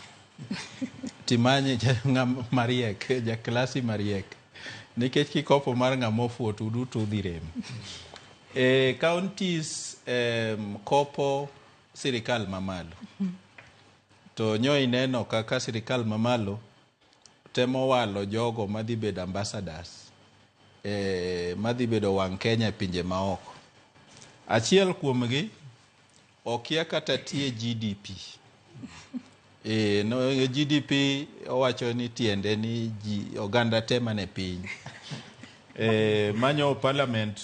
timanye ng'ama mariek, jaklasi mariek, nikech kikopo mar ng'ama ofuwo to uduto udhi rem. E counties kopo sirikal mamalo. To nyo ineno kaka sirikal mamalo temo walo jogo madhi bedo ambassadors, madhi bedo wang' Kenya e pinje maoko. Achiel kuomgi okia kata tie GDP. No, GDP owacho ni tiende ni ji oganda te mane piny. Manyo parliament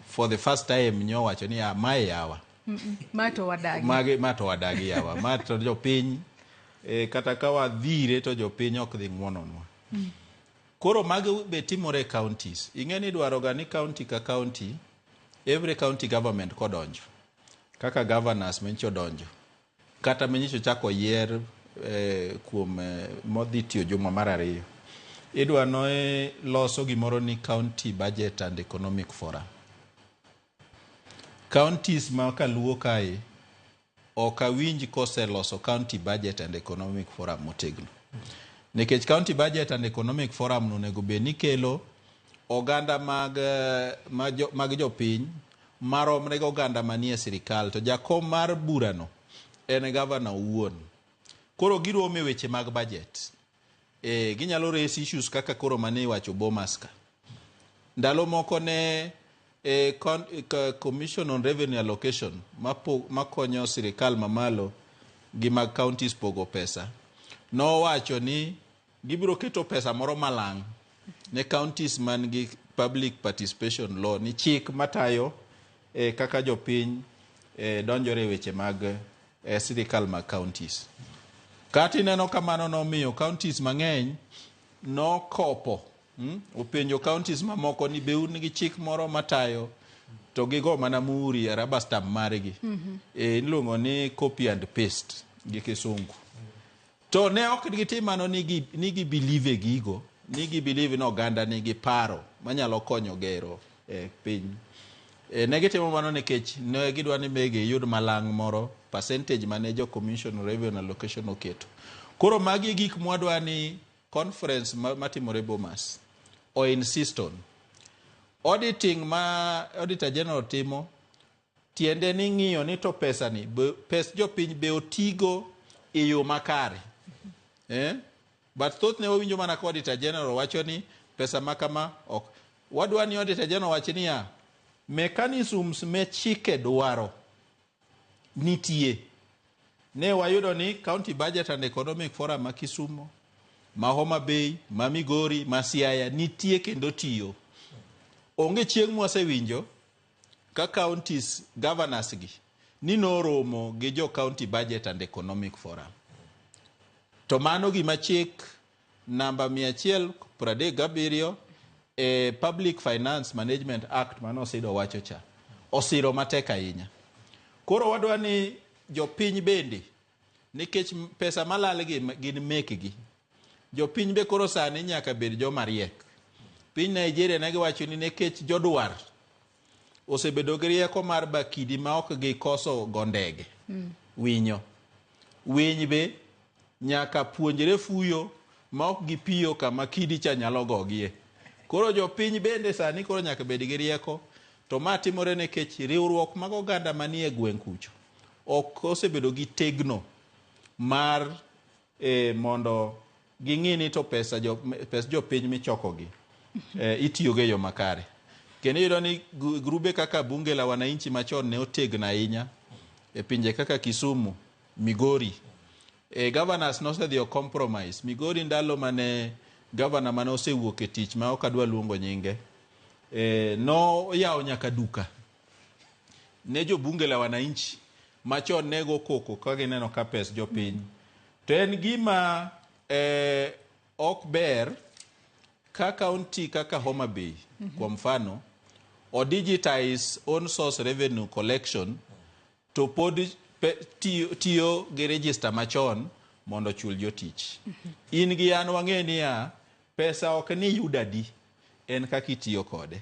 for the first time nyo wacho ni mae yawa.
Ma to wadagi.
Magi ma to wadagi yawa. Ma to jopiny kata ka wadhire to jopiny ok dhi ng'uononwa. Koro mago be timore e counties. Ing'e ni idwaro ga ni county ka county, every county government kodonjo, kaka governors manyicho donjo, kata manyicho chako yier kuom modhi tiyo juma mar ariyo. Idwa no loso gimoro ni County Budget and Economic Forum. Counties ma kaluo kae ok awinj koseloso County Budget and Economic Forum motegno. Nikech County Budget and Economic Forum no onego bed ni kelo oganda mag jopiny maromre gi oganda manie sirikal, to jakom mar burano en gavana owuon. Koro giromo e weche mag budget. Ginyalo raise issues kaka koro mane iwacho Bomas ka. Ndalo moko ne Commission on Revenue Allocation makonyo sirikal mamalo gi mag counties pogo pesa, nowacho ni gibiro keto pesa moro malang' ne counties man gi public participation law, ni chik matayo kaka jopiny donjore e weche mag sirikal mag counties. Kata ineno kamano nomiyo counties mang'eny nokopo, openjo counties mamoko ni be un gi chik moro matayo, to gigo mana muhuri e rubber stamp margi. Iluongo ni copy and paste gi kisungu. To ne ok gitim mano ni gi believe e gigo, ni gi believe ni oganda nigi paro manyalo konyo gero piny. Ne gitimo mano nikech ne gidwa ni be giyud malang' moro, percentage mane jo Commission Revenue Allocation oketo. Koro magi e gik mwadwa ni conference matimore Bomas o insist on. Auditing ma Auditor General timo tiende ni ng'iyo ni to pesa ni, pes jopiny be otigo e yo makare. But thothne wawinjo mana ka Auditor General wacho ni pesa ma kama ok. Wadwa ni Auditor General wach niya, mechanisms me chike dwaro nitie. Ne wayudo ni County Budget and Economic Forum ma Kisumo, ma Homa Bay, ma Migori, ma Siaya nitie kendo tiyo. Onge chieng' mwasewinjo ka counties governors gi ni noromo gi jo County Budget and Economic Forum. To mano gima chik namba 137 e Public Finance Management Act mane Osido wacho cha osiro matek ahinya. Koro wadwa ni jopiny bende, nikech pesa malal gi gin mekgi, jopiny be koro sani nyaka bed joma riek. Piny Nigeria ne giwacho ni nikech jodwar osebedo gi rieko mar bakidi ma ok gikoso go ndege, winyo. Winy be nyaka puonjre fuyo ma ok gipiyo kama kidi cha nyalo gogie. Koro jopiny bende sani koro nyaka bed gi rieko, to ma timore nikech riwruok mag oganda manie gweng' kucho ok osebedo gi tegno mar mondo ging'i ni to pes jopiny michokogi itiyogo e yo makare. Kendo iyudo ni grube kaka Bunge la Wananchi machon ne otegno ahinya e pinje kaka Kisumu, Migori. Governors nosedhi o compromise. Migori ndalo mane governor mane osewuok e tich ma ok adwa luongo nyinge, noyawo nyaka duka ne jo Bunge la Wananchi machon ne go koko ka gineno ka pes jopiny. To en gima ok ber ka county kaka Homa Bay, kwa mfano, o digitize own source revenue collection to pod tiyo gi register machon mondo ochul jotich. In gi an wang'e niya, pesa ok ni yud adi, en kaka itiyo kode.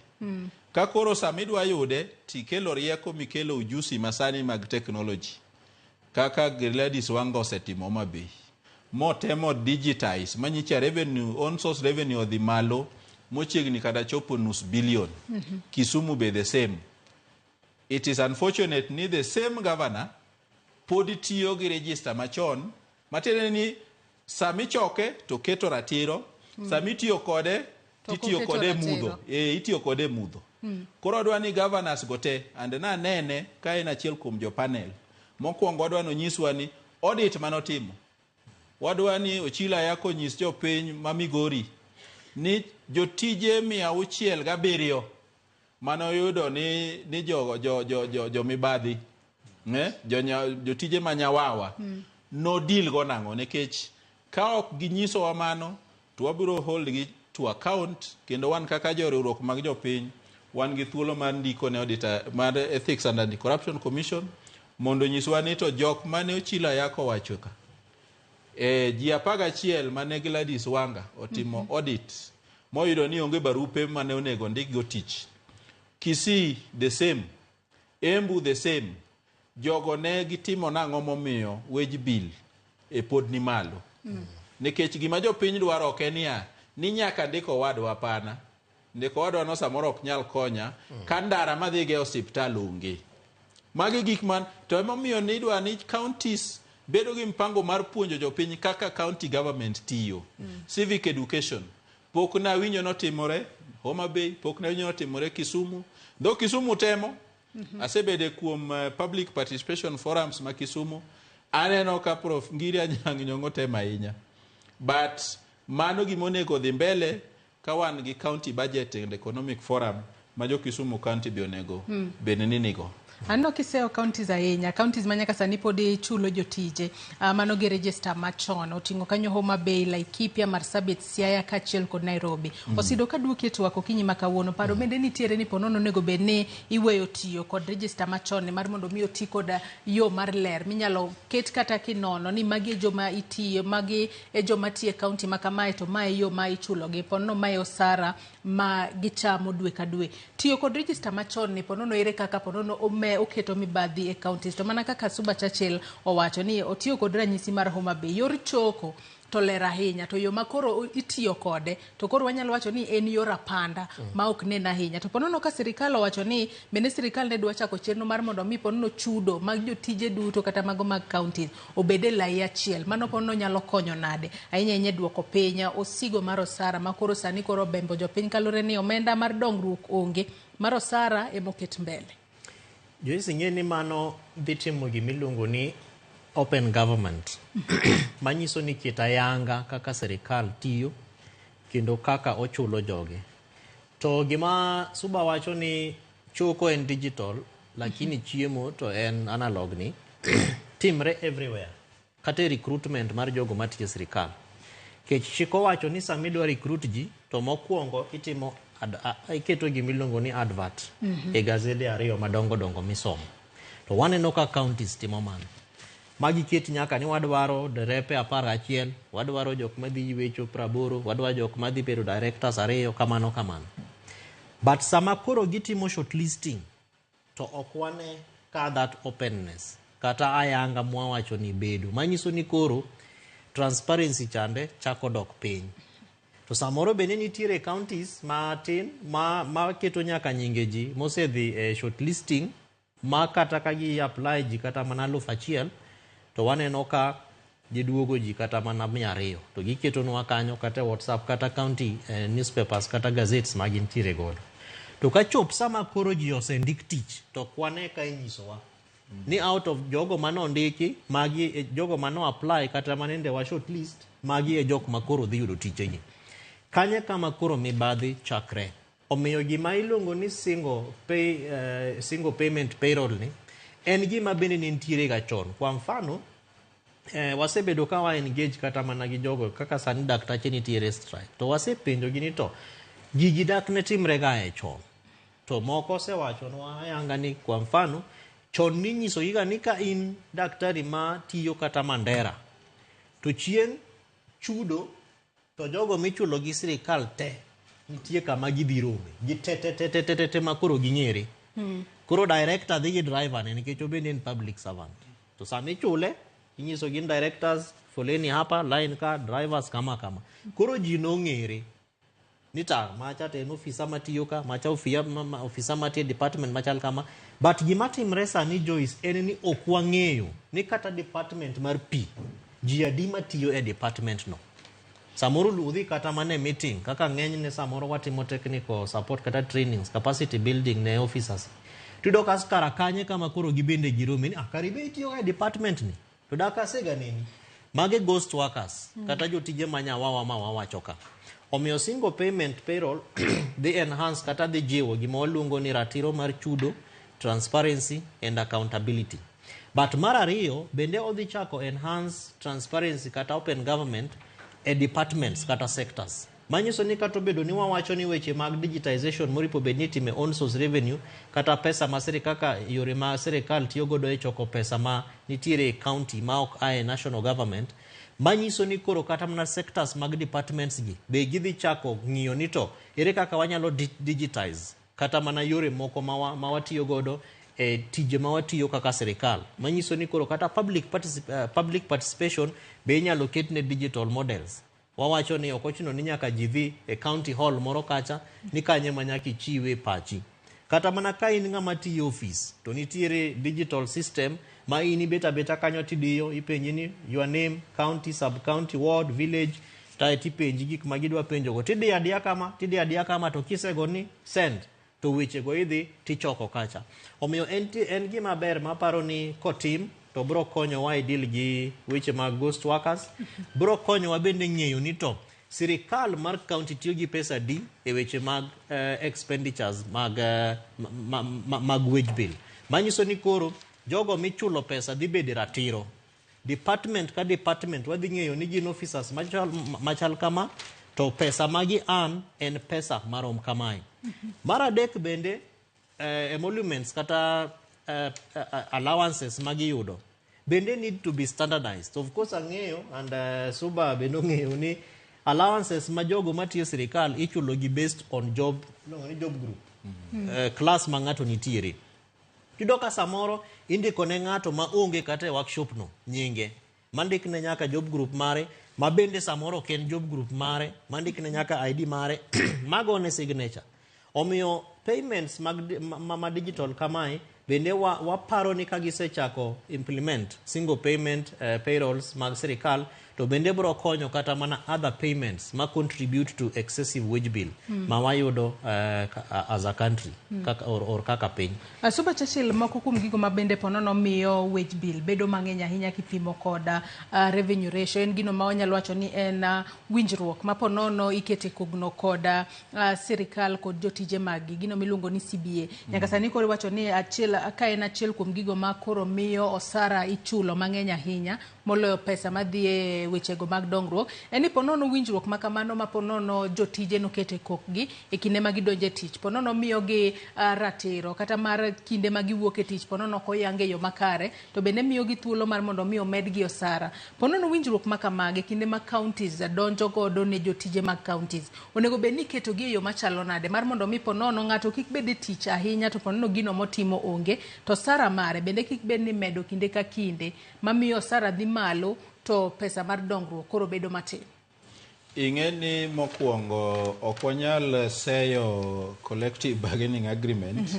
Ka koro sama idwa yude, tikelo rieko mikelo ujusi masani mag technology. Kaka Gladys Wanga osetimo Homa Bay. Motemo digitize, manyicha revenue, own source revenue odhi malo, mochiegni kata chopo nus billion. Kisumu be the same. It is unfortunate ni the same governor pod tiyo gi register machon, matiende ni samichoke to keto ratiro, samitiyo kode titiyo kode mudho. Itiyo kode mudho. Koro wadwa ni governors go te, and nanene ka en achiel kuom jo panel. Mokwongo wadwa ni onyiswa ni audit manotimo. Wadwa ni Ochilo Ayako onyis jopiny ma Migori ni jotije 607 manoyudo ni jo mibadhi, jotije ma nyawawa, no deal go nang'o, nikech ka ok ginyisowa mano to wabiro hold gi to account, kendo wan kaka joriwruok mag jopiny wan gi thuolo mar ndiko ne auditor mar Ethics and Anti-Corruption Commission mondo onyiswa ni to jok mane Ochilo Ayako wacho ka, ji 11 mane Gladys Wanga otimo audit moyudo ni onge barupe mane onego ndik go tich. Kisii the same, Embu the same. Jogo ne gitimo nang'o momiyo wage bill e pod ni malo? Nikech gima jopiny dwaro ok en niya ni nyaka ndik owadwa, hapana. Ndiko owadwa no samoro ok nyal konya ka ndara madhigo e osiptal onge. Magi gik man to emomiyo nidwa ni counties bedo gi mpango mar puonjo jopiny kaka county government tiyo. Civic education. Pok nawinjo notimore Homa Bay, pok nawinjo notimore Kisumu. Dho Kisumu temo. Asebede kuom public participation forums ma Kisumu. Aneno ka Prof Ngiri Anyang' Nyong'o temo ahinya. But mano gima onego dhi mbele ka wan gi county budget and economic forum ma jo Kisumu county be onego bed ni nigo.
Aneno kiseyo counties ahinya, counties ma nyaka sani pod ichulo jotije, mano gi register machon, oting'o kanyo Homa Bay, Laikipia, Marsabit, Siaya kaachiel kod Nairobi. Osido ka duoki e twak okinyi ma kawuono, paro bende nitiere ni ponono onego bed ni iweyo tiyo kod register machon ni mar mondo mi oti kod yo mar ler minyalo ket kata kinono ni magi e joma itiyo, magi e joma tiyo e county ma kamae to mae e yo ma ichulogi, ponono mae osara ma gichamo dwe ka dwe. Tiyo kod register machon ni ponono ere kaka ponono oketo mibadhi e counties, to mana kaka Suba Churchill owacho ni otiyo kod ranyisi mar Homa Bay, yor choko to ler ahinya, to yo ma koro itiyo kode to koro wanyalo wacho ni en yor apanda ma ok nen ahinya. To ponono ka sirikal owacho ni bende sirikal ne dwa chako chenro mar mondo mi ponono chudo mag jotije duto kata mago mag counties obed e lai achiel, mano ponono nyalo konyo nade ahinya ahinya e duoko piny osigo mar osara ma koro sani koro obembo jopiny kaluwore ni omenda mar dongruok onge, mar osara emoket mbele.
Joyce, ing'e ni mano dhi timo gimiluongo ni open government, manyiso ni ket ayanga kaka sirikal tiyo kendo kaka ochulo joge. To gima Suba wacho ni choko en digital, lakini chiemo to en analog ni timre everywhere, kata e recruitment mar jogo matiyo e sirikal. Kech chik owacho ni sama idwa recruit ji to mokwongo itimo iketo gimiluongo ni advert e gazede 2 madongo dongo misomo. To waneno ka counties timo mano. Magi ket nyaka ni wadwaro derepe 11, wadwaro jok madhi ywecho 80, wadwaro jok madhi bedo directors 2, kamano kamano. But sama koro gitimo shortlisting to ok wane ka that openness kata ayanga mwawacho ni bedo. Manyiso ni koro transparency chande chako dok piny. To samoro bende nitiere counties matin ma keto nyaka nyinge ji mosedhi e shortlisting ma kata ka gi apply ji kata mana 1000 to waneno ka Giduogo ji kata mana 200 to giketonwa kanyo kata e WhatsApp kata county newspapers kata gazettes ma gintiere godo. To ka chop sama koro ji osendik tich to ok wane ka inyisowa ni out of jogo mane ondiki magi e jogo mane o apply kata manende wa shortlist magi e jok ma koro dhi yudo tijegi. Kanyo e kama koro mibadhi chakre. Omiyo gima iluongo ni single pay, single payment payroll ni en gima bende ne nitiere ga chon. Kwa mfano, wasebedo ka wa engage kata mana gi jogo kaka sani daktache nitiere strike. To wasepenjo gi ni to gigi dak ne timre ga e chon. To moko osewachonwa ayanga ni kwa mfano chon ninyiso giga ni ka in daktari ma tiyo kata Mandera to chieng' chudo to jogo michulo gi sirikal te nitie kama gidhi rome gi te te te te te te ma koro ging'ere. Koro director dhi gi driver ne nikech obende en public servant. To sama ichule inyiso gin directors foleni hapa line ka drivers kama kama. Koro ji nong'ere ni ta macha to en ofisa matiyo ka macha ofisa matiyo e department machal kama. But gima timre sani Joyce en ni ok wang'eyo ni kata department mar pi ji adi matiyo e department no. Samoro udhi kata mana e meeting kaka ng'enyne samoro watimo technical support kata trainings capacity building ne officers. Tiyudo ka kara kanye kama koro gibende girome ni ah karibe itiyo e department ni to dak asega neni. Mage ghost workers kata jotije ma nyawawa ma wawacho ka. Omiyo single payment payroll dhi enhance kata dhi jiwo gima waluongo ni ratiro mar chudo, transparency and accountability. But mar ariyo bende odhi chako enhance transparency kata open government e departments kata sectors. Manyiso ni kata obedo ni wawacho ni weche mag digitization moripo bed ni itime own source revenue kata pesa ma sirikal kaka yore ma sirikal tiyo godo e choko pesa ma nitiere e county ma ok ae national government, manyiso ni koro kata mana sectors mag departments gi be gidhi chako ng'iyo ni to ere kaka wanyalo digitize kata mana yore moko ma watiyo godo e tije ma watiyo kaka sirikal. Manyiso ni koro kata public participation be inyalo ketne digital models. Wawacho ni ok ochuno ni nyaka ji dhi e county hall moro kacha ni kanye ma nyaka ichiwe pachi. Kata mana ka in ng'ama tiyo office to nitiere digital system ma in ibet abeta kanyo tidiyo ipenji ni your name, county, sub county, ward, village tae tipenji gik ma gidwa penjogo tidiyo adiya kama tidiyo adiya kama to kisego ni send to wechego idhi tichoko kacha. Omiyo en gima ber maparo ni kotim to bro konyowa e deal gi weche mag ghost workers, bro konyowa bende ng'eyo ni to sirikal mar county tiyo gi pesa di e weche mag expenditures mag wage bill. Manyiso ni koro jogo michulo pesa dhi bedo ratiro. Department ka department wadhi ng'eyo ni gin officers machal kama to pesa magi earn en pesa marom kamae. Mar adek bende emoluments kata allowances magiyudo bende need to be standardized. Of course ang'eyo and Suba bende ong'eyo ni allowances ma jogo matiyo sirikal ichulo gi based on job, iluongo ni job group, class ma ng'ato nitiere. Iyudo ka samoro indiko ne ng'ato ma onge kata e workshop no nyinge, mandikne nyaka job group mare, ma bende samoro ok en job group mare, mandikne nyaka ID mare, magone signature. Omiyo payments mag ma digital kamae bende waparo ni ka gisechako implement single payment payrolls mag sirikal to bende bro konyo kata mana other payments ma contribute to excessive wage bill ma wayudo as a country kaka, or kaka piny.
Suba Churchill, moko kuom gigo ma bende ponono miyo wage bill bedo mang'eny ahinya kipimo kod revenue ratio en gino ma wanyalo wacho ni en winjruok ma ponono ikete kogno kod sirikal kod jotije maggi gino miluongo ni CBA. Nyaka sani koro iwacho ni achiel ka en achiel kuom gigo ma koro miyo osara ichulo mang'eny ahinya moloyo pesa madhi e wechego mag dongruok en ni ponono winjruok ma kamano ma ponono jotije nokete kokgi e kinde ma gidonjo e tich ponono miyogi ratiro kata mar kinde ma giwuok e tich ponono ok oyang e yo makare to bende miyogi thuolo mar mondo mi omedgi osara. Ponono winjruok ma kamagi kinde ma counties donjo godo ne jotije mag counties onego bed ni iketogi e yo machalo nade mar mondo mi ponono ng'ato kik bed e tich ahinya to ponono gino motimo onge to osara mare bende kik bed ni imedo kinde ka kinde mamiyo osara dhi malo to pesa mar dongruok koro bedo matin.
Ing'e ni mokwongo ok wanyal seyo collective bargaining agreement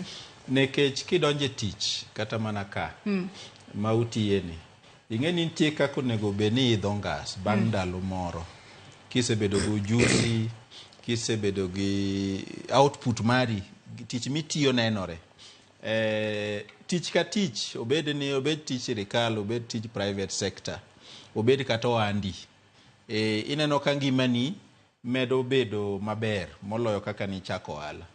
nikech kidonjo e tich kata mana ka ma utiye ni Ing'e ni nitie kaka onego bed ni idho ngas bang' ndalo moro. Kisebedo gi ujuzi, kisebedo gi output mari, tich mitiyo nenore. Tich ka tich, obed ni obed tich sirikal, obed tich private sector, obed kata ohandi. Ineno ka ngimani medo bedo maber moloyo kaka nichako ohala.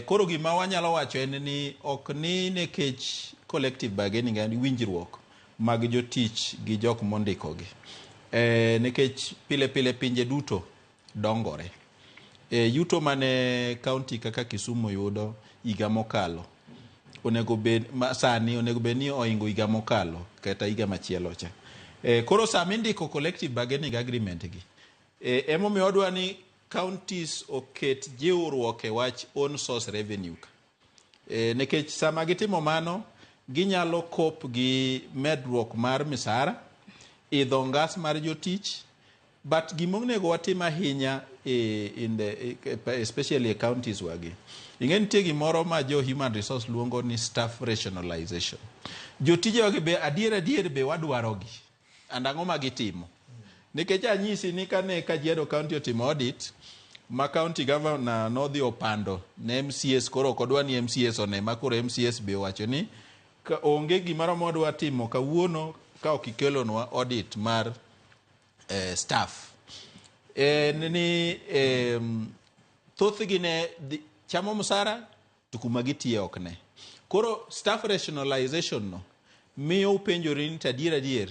Koro gima wanyalo wacho en ni ok ni nikech collective bargaining en winjruok mag jotich gi jok mondikogi. Nikech pile pile pinje duto dongore. Yuto mane county kaka Kisumu yudo higa mokalo onego bed ma, sani onego bed ni oingo higa mokalo kata higa machielo cha. Koro sama indiko collective bargaining agreement gi emomiyo wadwa ni counties oket jiwruok e wach own source revenue ka. Nikech sama gitimo mano ginyalo cope gi medruok mar misara, idho ngas mar jotich, but gimonego watim ahinya in the, especially e counties wagi. Ing'e nitie gimoro ma jo human resource luongo ni staff rationalization. Jotije wagi be adier adier be wadwarogi. And ang'o ma gitimo? Nikech anyisi ni kane Kajiado County otimo audit, ma county governor nodhi opando ne MCAs, koro ok odwa ni MCAs one, ma koro MCAs be owacho ni ka onge gimoro mwadwa timo kawuono ka ok ikelonwa audit mar staff. En ni thothgi ne chamo msara to kuma gitiye ok ne. Koro staff rationalization no miyo upenjori ni to adier adier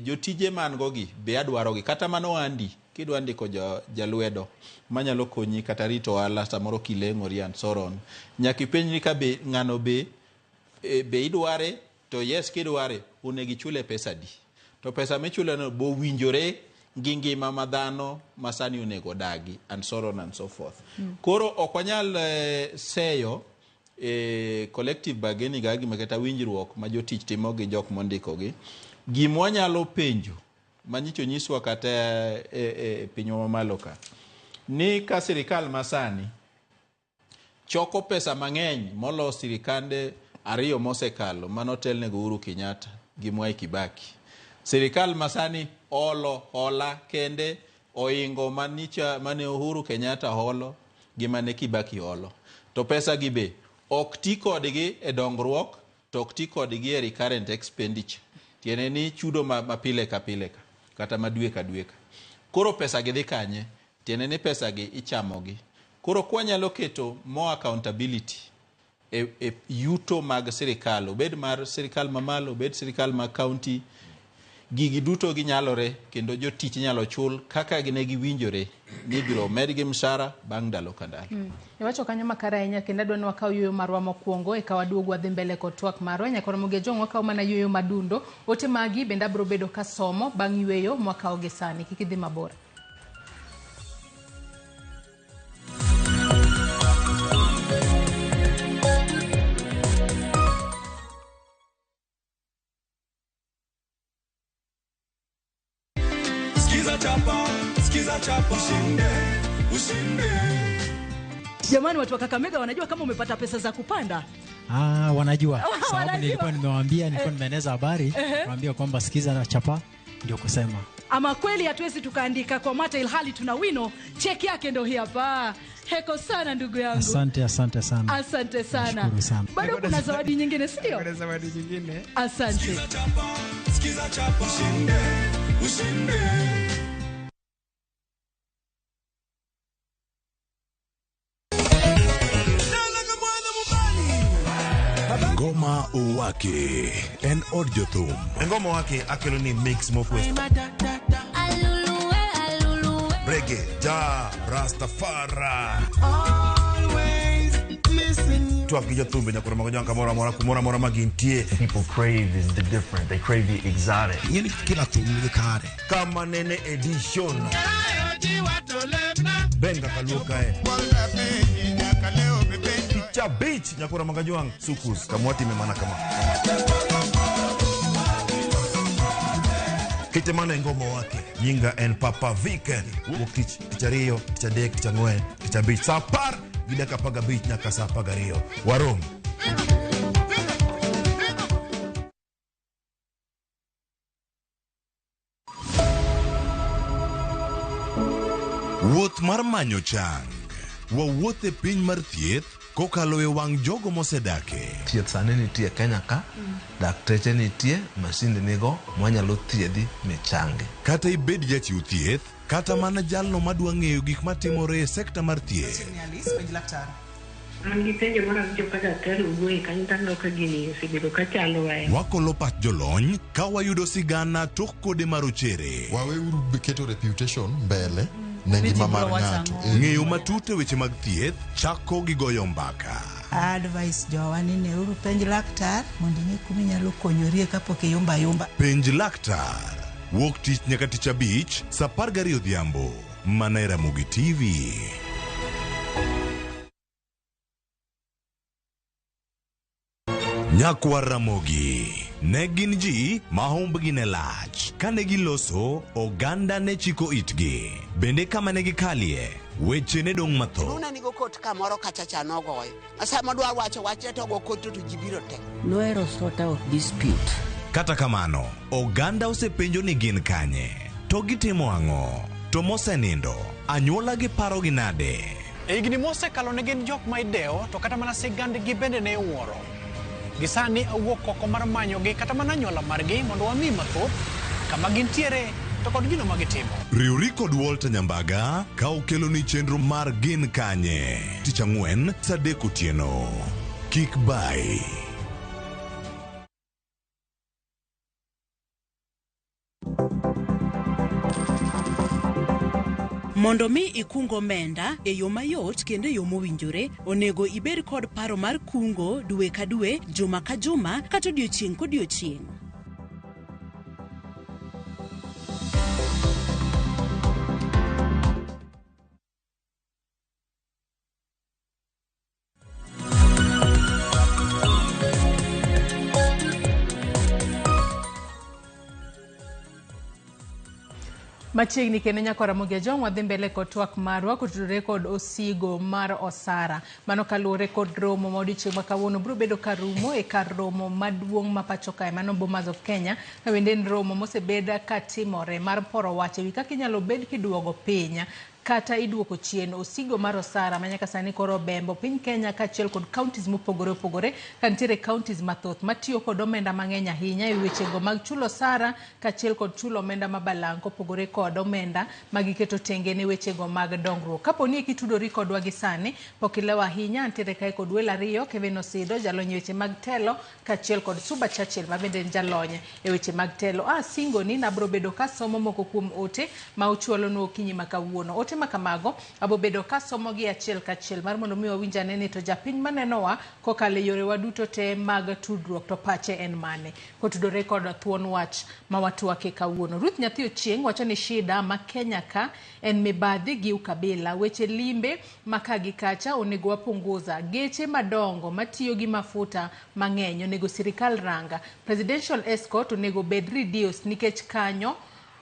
jotije man go gi be adwarogi kata mano andi kidwa ndiko jalwedo manyalo konyi kata rito ohala samoro kileng'ori and so on. Nyaka ipenjri ka be ng'ano be be idware to yes kidware onego ichule pesa adi. To pesa michuleno bo owinjore gi ngima ma dhano masani onego odagi and so on and so forth. Koro ok wanyal seyo collective bargaining agreement kata winjruok ma jotich timo gi jok mondikogi. Gima wanyalo penjo manyicho nyiswa kata e pinywa mamalo ka ni ka sirikal masani choko pesa mang'eny molo sirikande ariyo mosekalo manotelnego Uhuru Kenyatta gi Mwai Kibaki. Sirikal masani olo hola kende oingo manicha mane Uhuru Kenyatta holo gi mane Kibaki holo. To pesa gi be ok ti kodgi e dongruok to ok ti kodgi e recurrent expenditure. Tiende ni chudo ma pile ka pile ka kata ma dwe ka dwe ka. Koro pesa gi dhi kanye? Tiende ni pesa gi ichamogi. Koro kwanyalo keto more accountability e yuto mag sirikal, obed mar sirikal mamalo, obed sirikal mag county, gigi duto ginyalore kendo jotich inyalo chul kaka ne giwinjore ni ibiro medgi mshahara bang' ndalo ka ndalo.
Iwacho kanyo makare ahinya kendo adwa ni wakaw yueyo marwa mokwongo eka waduog wadhi mbele kod twak marwa. Nyakoro Mogi Ojwang' wakaw mana yueyo madundo. Ote magi bende abiro bedo kasomo bang' yueyo mwakawo gi sani. Kik idhi mabor.
Skiza chapa, skiza chapa, ushinde, ushinde.
Jamani, watu wa Kakamega wanajua kama umepata pesa za kupanda?
Ah, wanajua. Sababu
Wanajua.
nilikuwa nimewaambia, nilikuwa nimeeneza habari, niwaambia kwamba sikiza na chapa ndio kusema.
Ama kweli hatuwezi tukaandika kwa mate ilhali tuna wino. Cheki yake ndio hii hapa. Heko sana ndugu yangu.
Asante, asante sana.
Asante sana.
Nashukuru sana.
Bado kuna zawadi nyingine, si ndio?
Kuna zawadi nyingine.
Asante.
Skiza chapa, skiza chapa, ushinde, ushinde.
Ngoma Owake en od jothum.
Ngoma Owake akelo ni mix mofwes. Reggae, ja, Rastafari. Twak gi jothumbe nyaka romo gi kamoro amora kumoro amora ma gintie.
People crave is the different. They crave the exotic.
Ing'e ni kila thum nigi kare. Kama nene edition. Benga kaluo kae. Cha beach nyakura magajwang sukus kamwati memana kama. Kite mano e ngoma wake nyinga en Papa Viken wuok tich tich ariyo tich adek tich ang'wen tich abich saa apar gi dakika apar gabich nyaka saa apar gariyo warom.
Wuoth mar manyo chang. Wawuoth e piny mar thieth kokalo e wang' jogo mosedake.
Thieth sani nitie Kenya ka, dakteche nitie, masinde nigo mwanyalo thiedhi michangi.
Kata ibed jachiw thieth, kata mana jalno madwa ng'eyo gik matimore e sekta mar thieth.
An gi penjo moro awinjo ka daktari owuoye kanyo to aneno ka gini osebedo ka chandowa e
Wakolo pach jolony ka wayudo sigana tok kode marochere.
Waweuru keto reputation mbele ne ngima mar ng'ato.
Ng'eyo matut e weche mag thieth chako gi goyo mbaka.
Advice jowa ni neuru penj laktar mondo ing'e kuma inyalo konyorie kapok iyumba ayumba.
Penj laktar. Wuok tich nyaka tich abich, saa 12 odhiambo. Mana e Ramogi TV. Nyakwar Ramogi ne gin ji ma humbgi ne lach. Kane giloso, oganda ne chiko itgi. Bende kama ne gikalie, weche ne dong' mathoth.
Luna nigo kot kamoro kacha cha nogoyo. Sama odwa wacho wachne to ogo kot to ji biro te.
Nohero sort out dispute.
Kata kamano, oganda osepenjo ni gin kanye, to gitimo ang'o, to mosenindo, anyuola gi parogi nade?
E higni mosekalo ne gin jok ma idewo to kata mana sigandgi bende ne iwuoro. Gi sani awuok oko mar manyogi kata mana anyuola margi mondo wami mathoth kama gintiere to kod gino ma gitimo.
Riwri kod Walter Nyambaga ka okeloni chenro mar Gin Kanye tich ang'wen saa 3 otieno. Kik bayi.
Mondo mi ikung omenda e yo mayot kendo e yo mowinjore, onego ibed kod paro mar kungo dwe ka dwe, juma ka juma, kata odiochieng' kodiochieng'.
Machiegni kendo nyaka Ramogi Ajong' wadhi mbele kod twak marwa kotudore kod osigo mar osara. Mano kaluwore kod romo ma odiochieng' ma kawuono biro bedo kar rumo e kar romo maduong' ma pacho kae mano Bomas of Kenya. Ka bende en romo mosebed katimore mar poro wach ewi kaka inyalo bed kiduogo piny kata iduoko chien osigo mar osara ma nyaka sani koro obembo piny Kenya kaachiel kod counties mopogore opogore ka nitiere counties mathoth matiyo kod omenda mang'eny ahinya e wechego mag chulo osara kaachiel kod chulo omenda ma balang' kopogore kod omenda ma giketo tenge ne wechego mag dongruok. Kapo ni kitudori kodwa gi sani pok ilewo ahinya, antiere kae kod welo ariyo, Kevin Osido jalony e weche mag telo kaachiel kod Suba Churchill ma bende en jalony e weche mag telo. Asingo ni nabro bedo kasomo moko kuom ote ma uchwalonwa okinyi ma kawuono. Ote ma kamago abo bedo kasomogi achiel kachiel mar mondo mi wawinj ane ni to japiny manenowa kokalo e yorewa duto te mag tudruok to pache en mane kotudore kod thuon wach ma watwake kawuono. Ruth Nyathi Ochieng' wacho ni shida ma Kenya ka en mibadhi gi ukabila, weche limbe ma ka gi kacha onego wapunguza, geche madongo matiyo gi mafuta mang'eny onego sirikal ranga, presidential escort onego bed reduced nikech kanyo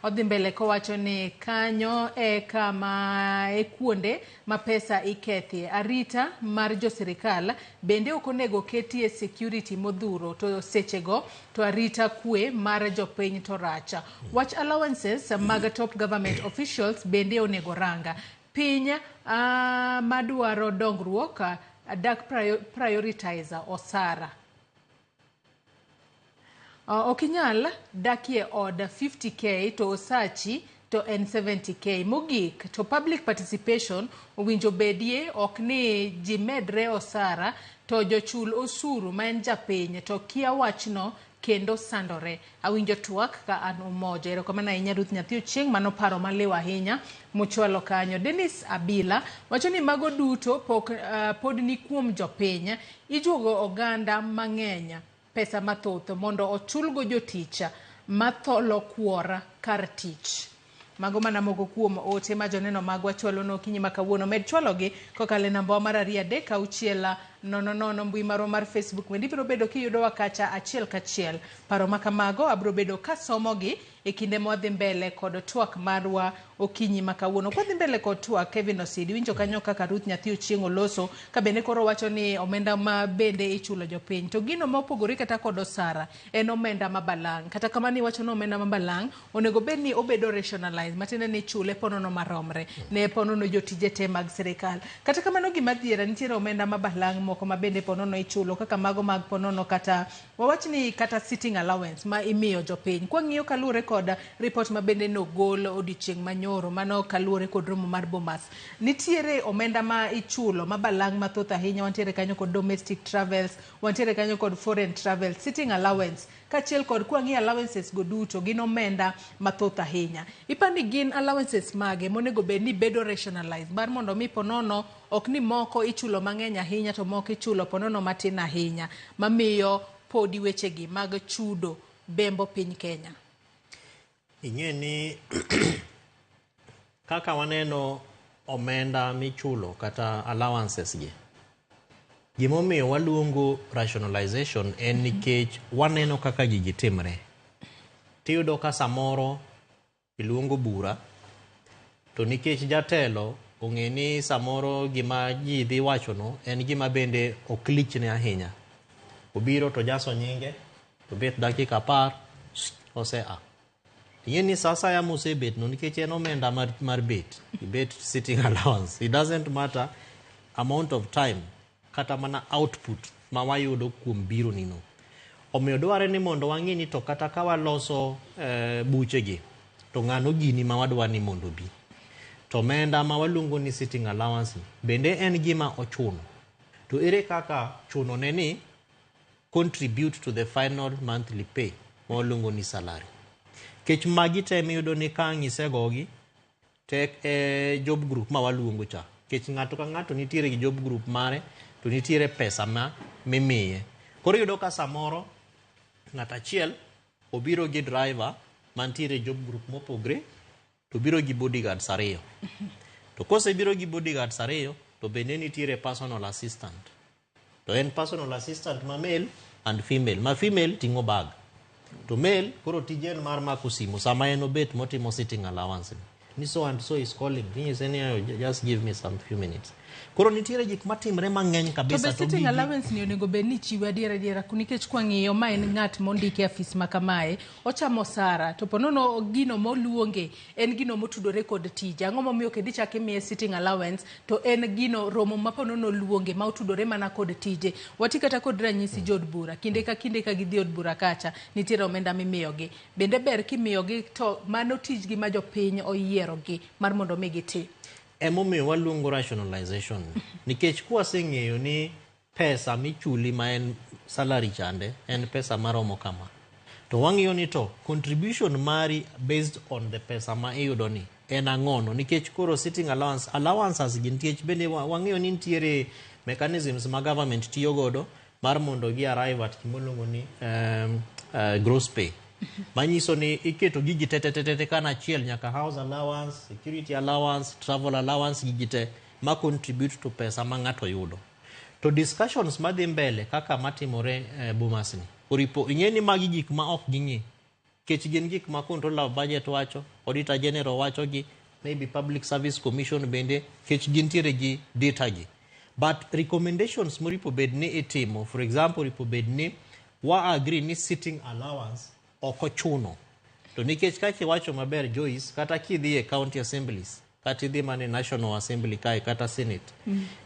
odhi mbele kowacho ni kanyo e kama e kuonde ma pesa ikethie. Arita mar jo sirikal bende ok onego ketie security modhuro to sechego to arita kwe mar jopiny to racha. Wach allowances mag top government officials bende onego ranga. Piny madwaro dongruok dak prioritize osara. Ok inyal dakie od 50k to osachi to en 70k. Mogik to public participation owinjo bedie, ok ni ji medre osara to jochul osuru ma en japiny to kia wachno kendo sandore. Awinjo twak ka an Umoja. Erokamano ahinya Ruth Nyathi Ochieng', mano paro maliw ahinya mochwalo kanyo. Dennis Abila wacho ni mago duto pod ni kuom jopiny. Ijuogo oganda mang'eny pesa mathoth mondo ochulgo jotich matholo kuora kar tich. Mago mana moko kuom ote ma joneno magwa chwalo no okinyi ma kawuono. Med chwalogi kokalo e namba mar 2 3 6 0 0 mbui marwa mar Facebook bende ibiro bedo kiyudowa kacha achiel kachiel. Paro ma kamago abiro bedo kasomogi e kinde mwadhi mbele kod twak marwa okinyi ma kawuono. Kwadhi mbele kod twak, Kevin Osidi, winjo kanyo kaka Ruth Nyathi Ochieng' oloso ka bende koro wacho ni omenda ma bende ichulo jopiny. To gino ma opogore kata kod osara en omenda ma balang'. Kata kamano iwacho ni omenda ma balang' onego bed ni obedo rationalized, matiende ni ichule ponono maromre ne ponono jotije te mag sirikal. Kata kamano gima dhiera nitiere omenda ma balang' moko ma bende ponono ichulo kaka mago mag ponono kata wawach ni kata sitting allowance ma imiyo jopiny. Kwang'iyo kaluwore kod report ma bende nogol odiochieng' manyoro mano kaluwore kod romo mar Bomas. Nitiere omenda ma ichulo ma balang' mathoth ahinya, wantiere kanyo kod domestic travels, wantiere kanyo kod foreign travels, sitting allowance kaachiel kod kwang'iyo allowances go duto gin omenda mathoth ahinya. Ipani gin allowances mage monego bed ni bedo rationalized mar mondo mi ponono ok ni moko ichulo mang'eny ahinya to moko ichulo ponono matin ahinya mamiyo podi wechegi mag chudo bembo piny Kenya.
Ing'e ni kaka waneno omenda michulo kata allowances gi, gimomiyo waluongo rationalization en nikech waneno kaka gigi timre. Tiyudo ka samoro iluongo bura to nikech jatelo ong'e ni samoro gima ji dhi wachono en gima bende ok lichne ahinya. Obiro to jaso nyinge, to bet dakika 10, osea. Ing'e ni sa asaya mosebet no nikech en omenda mar bet, ibet sitting allowance. It doesn't matter amount of time kata mana output ma wayudo kuom biro nino. Omiyo dware ni mondo wang'e ni to kata ka waloso buchegi to ng'ano gini ma wadwa ni mondo obi. To omenda ma waluongo ni sitting allowance ni bende en gima ochuno. To ere kaka chuno ne ni contribute to the final monthly pay ma waluongo ni salary. Kech magi te miyudo ni ka ang' isegogi tek e job group ma waluongo cha. Kech ng'ato ka ng'ato nitiere gi job group mare to nitiere pesa ma mimiye. Koro iyudo ka samoro ng'ato achiel obiro gi driver mantiere e job group mopogre to biro gi bodyguards 2. To kosebiro gi bodyguards 2 to bende nitiere personal assistant. To en personal assistant ma male and female. Ma female ting'o bag. To male koro tije en mar mako simu sama en obet motimo sitting allowance ni. Ni so and so is calling. Inyise ni just give me some few minutes. Koro nitiere gik matimre mang'eny kabisa.
To be sitting allowance ni onego bed ni chiwe adiera adiera nikech kwang'iyo ma en ng'at mondiki e afis ma kamae ochamo osara to ponono gino moluonge en gino motudore kod tije. Ang'o momiyo kendo ichako imiye sitting allowance to en gino romo ma ponono oluonge ma otudore mana kod tije. Wati kata kod ranyisi jood bura. Kinde ka kinde ka gidhi od bura kacha nitiere omenda mimiyogi. Bende ber kimiyogi to mano tijgi ma jopiny oyierogi mar mondo mi giti.
Emomiyo waluongo rationalization nikech kwaseng'eyo ni pesa michuli ma en salary chande en pesa maromo kama to wang'iyo ni to contribution mari based on the pesa ma iyudo ni en ang'ono nikech koro sitting allowance allowances gi nikech bende wang'eyo ni nitiere mechanisms ma government tiyo godo mar mondo gi arrive at gima ni gross pay manyiso ni iketo gigi te te te te kanachiel nyaka house allowance, security allowance, travel allowance gigi te ma contribute to pesa ma ng'ato yudo. To discussions madhi mbele kaka matimore Bomas ni oripo ing'e ni magi gik ma ok ging'i kech gin gik ma controller of budget wacho, auditor general wacho gi maybe public service commission bende kech gintiere gi data gi. But recommendations moripo bed ni itimo, for example, oripo bed ni wa agree ni sitting allowance ok ochuno. To nikech kaka iwacho maber Joyce, kata kidhi e county assemblies, kata idhi mana e National Assembly kae kata Senate,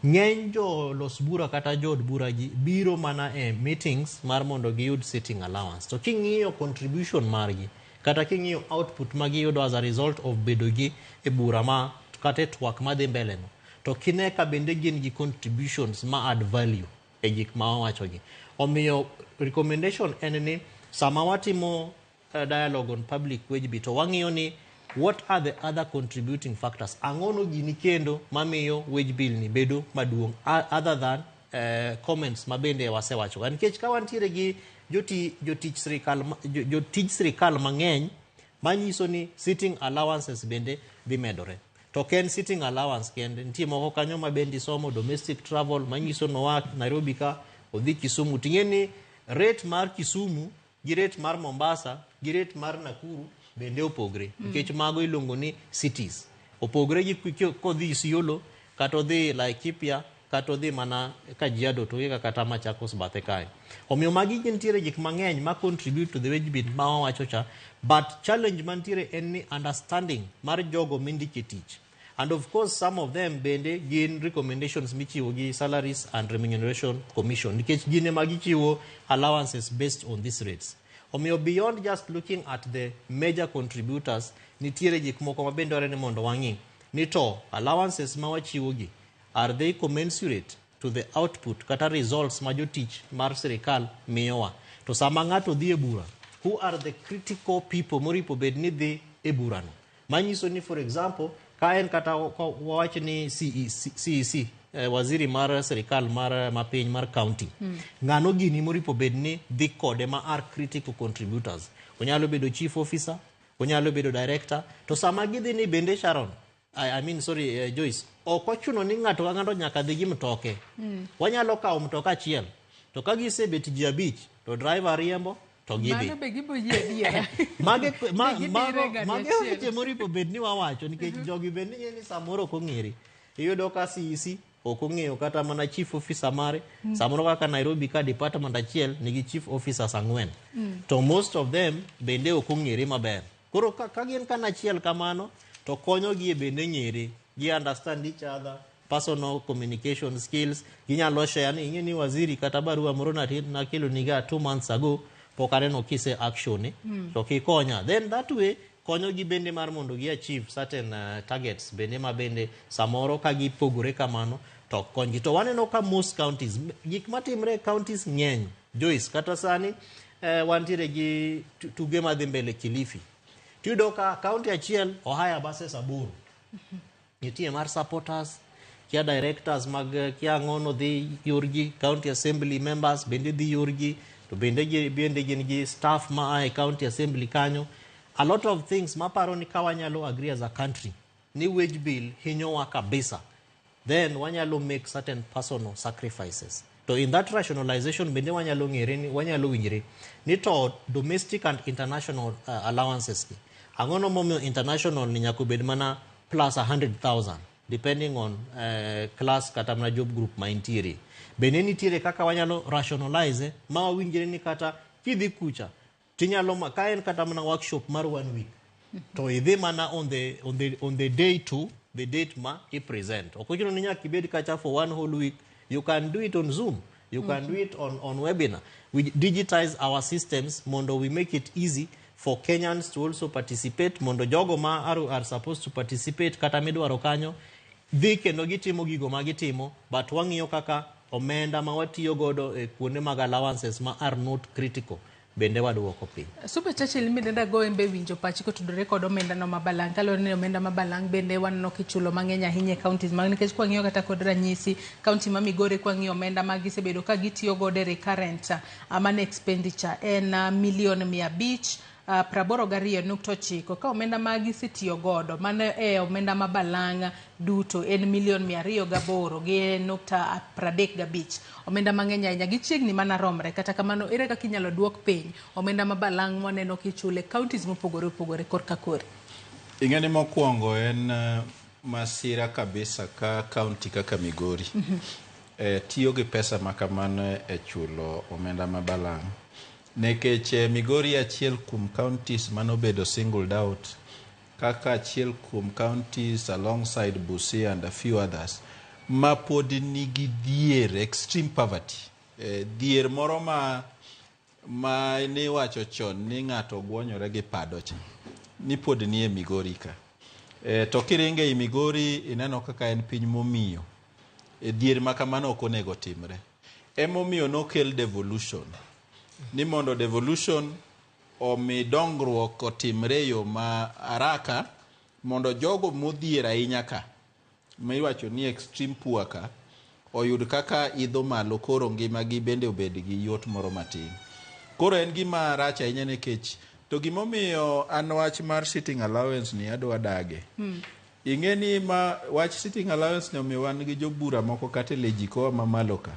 ng'eny jolos bura kata jood bura gi biro mana e meetings mar mondo giyud sitting allowance. To king'iyo contribution margi, kata king'iyo output ma giyudo as a result of bedo gi e bura ma kata e twak madhi mbele no, to kine ka bende gin gi contributions ma add value e gik ma wawacho gi. Omiyo recommendation en ni sama watimo dialogue on public wage bill to wang'iyo ni what are the other contributing factors, ang'ono gini kendo mamiyo wage bill ni bedo maduong' other than comments ma bende wasewacho. Nikech ka wantiere gi jotich sirikal jotij sirikal mang'eny manyiso ni sitting allowances bende dhi medore. To ok en sitting allowance kende, nitie moko kanyo ma bende isomo domestic travel manyiso noa Nairobi ka odhi Kisumu. Ting'e ni rate mar Kisumu gi rate mar Mombasa gi rate mar Nakuru bende opogre nikech mago iluongo ni cities. Opogre gi kodhi Isiolo kata odhi Laikipia kata odhi mana Kajiado to gi kata Machakos bathe kae. Omiyo magi nitiere gik mang'eny ma contribute to the wage bill ma wawacho cha, but challenge mantiere en ni understanding mar jogo mindike tich. And of course some of them bende gin recommendations michiwo gi Salaries and Remuneration Commission nikech gin ema gichiwo allowances based on these rates. Omiyo beyond just looking at the major contributors, nitiere gik moko ma bende dwarore ni mondo wang'i ni to allowances ma wachiwo gi, are they commensurate to the output kata results ma jotich mar sirikal miyowa? To sama ng'ato dhi e bura, who are the critical people moripo bed ni dhi e burano? Manyiso ni, for example, ka en kata wawach ni CEC, waziri mar sirikal mar mapiny mar county, ng'ano gini moripo bed ni dhi kode ma are critical contributors? Onyalo bedo chief officer, onyalo bedo director. To sama gidhi ni bende Sharon, I mean, sorry, Joyce, ok ochuno ni ng'ato ka ng'ato nyaka dhi gi mtoke. Wanyalo kawo mtoka achiel, to ka gisebet ji 5 to driver riembo to gidhi.
Mano be gibo yie adiera.
Mage
Be gidire gari
mage
achiel.
weche moripo bed ni wawacho nikech jogi bende ng'e ni samoro ok ong'ere. Iyudo ka CEC ok ong'eyo kata mana chief officer mare. Samoro kaka Nairobi ka department achiel nigi chief officers 4. To most of them bende ok ong'ere maber. Koro ka gin kana achiel kamano to konyogi e bende ng'ere. Gi understand each other, personal communication skills, ginyalo share ni ing'e ni waziri kata barua moro nakelo niga 2 months ago pok aneno kise action to kikonya. Then that way konyogi bende mar mondo gi achieve certain targets bende ma bende samoro ka gipogore kamano to ok konygi. To waneno ka most counties, gik matimre e counties ng'eny. Joyce, kata sani wantiere gi tuge madhi mbele Kilifi. Tiyudo ka county achiel ohire buses 8. Nitie mar supporters, kia directors mag kia ang'ono dhi yorgi, county assembly members bende dhi yorgi, to bende gin gi staff ma a e county assembly kanyo. A lot of things maparo ni ka wanyalo agree as a country ni wage bill hinyowa kabisa, then wanyalo make certain personal sacrifices. To in that rationalization bende wanyalo ng'ere ni wanyalo winjre ni to domestic and international allowances gi. Ang'ono momiyo international ni nyaka obed mana plus 100,000 depending on class kata mana job group ma intiere. Bende nitiere kaka wanyalo rationalize ma wawinjre ni kata kidhi kucha tinyalo ma ka en kata mana workshop mar 1 week to idhi mana on the day to the date ma i present. Ok ochuno ni nyaka ibed kacha for 1 whole week. You can do it on Zoom. You can do it on webinar. We digitize our systems mondo we make it easy for Kenyans to also participate, mondo jogo ma are supposed to participate kata midwaro kanyo dhi kendo gitimo gigo ma gitimo, but wang'iyo kaka omenda ma watiyo godo e kuonde mag allowances ma are not critical bende waduoko piny.
Super Churchill midenda go embe winjo pachi kotudore kod omenda no mabalang', kaluwore ni omenda mabalang' bende waneno kichulo mang'eny ahinya e counties mag, nikech kwang'iyo kata kod ranyisi county ma Migori, kwang'iyo omenda ma gisebedo ka gitiyo godo e recurrent money expenditure en milion 582.9, ka omenda ma gisetiyo godo mano e omenda mabalang' duto en milion 208.35, omenda mang'eny ahinya, gichiegni mana romre. Kata kamano ere kaka inyalo duok piny omenda mabalang' mwaneno kichule counties mopogore opogore korka kori?
Ing'e ni mokwongo en masira kabisa ka county kaka Migori tiyo gi pesa ma kamano e chulo omenda mabalang', nikech Migori achiel kuom counties manobedo singled out kaka achiel kuom counties alongside Busia and a few others ma pod nigi dhier, extreme poverty, dhier moro ma niwacho chon ni ng'ato gwonyore gi pado cha ni pod nie Migori ka. To kiringe ei Migori ineno kaka en piny momiyo dhier ma kamano ok onego timre. Emomiyo nokel devolution, ni mondo devolution omi dongruok otimre e yo ma haraka, mondo jogo modhier ahinya ka miwacho ni extreme poor ka oyud kaka idho malo, koro ngimagi bende obed gi yot moro matin. Koro en gima rach ahinya nikech to gimomiyo an wach mar sitting allowance ni adwa dage. Ing'e ni ma wach sitting allowance ni omiyo wan gi jobura moko kata e lejikowa mamalo ka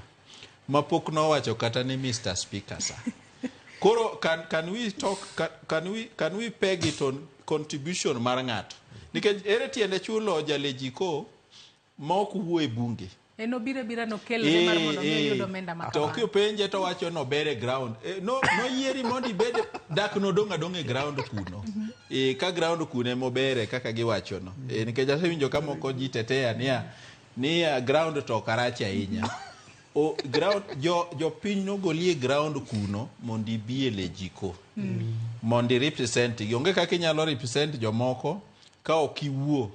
ma pok nowacho kata ni Mr. Speaker sir. Koro can we talk can we peg it on contribution mar ng'ato? Nikech ere tiende chulo jalejiko ma ok wuo e bunge?
En obiro abira nokelre mar mondo mi oyud omenda ma
To
kamano.
kipenje to wacho nober e ground. No noyieri mondo ibed dak nodong' adong' e ground kuno. Ka ground kuno emobere kaka giwachono. Nikech asewinjo ka moko ji tetea niya ground to ok rach ahinya. O, ground, jopiny nogoli e ground kuno mondo ibi e lejiko. Mondo i represent gi. Onge kaka inyalo represent jomoko ka ok iwuo.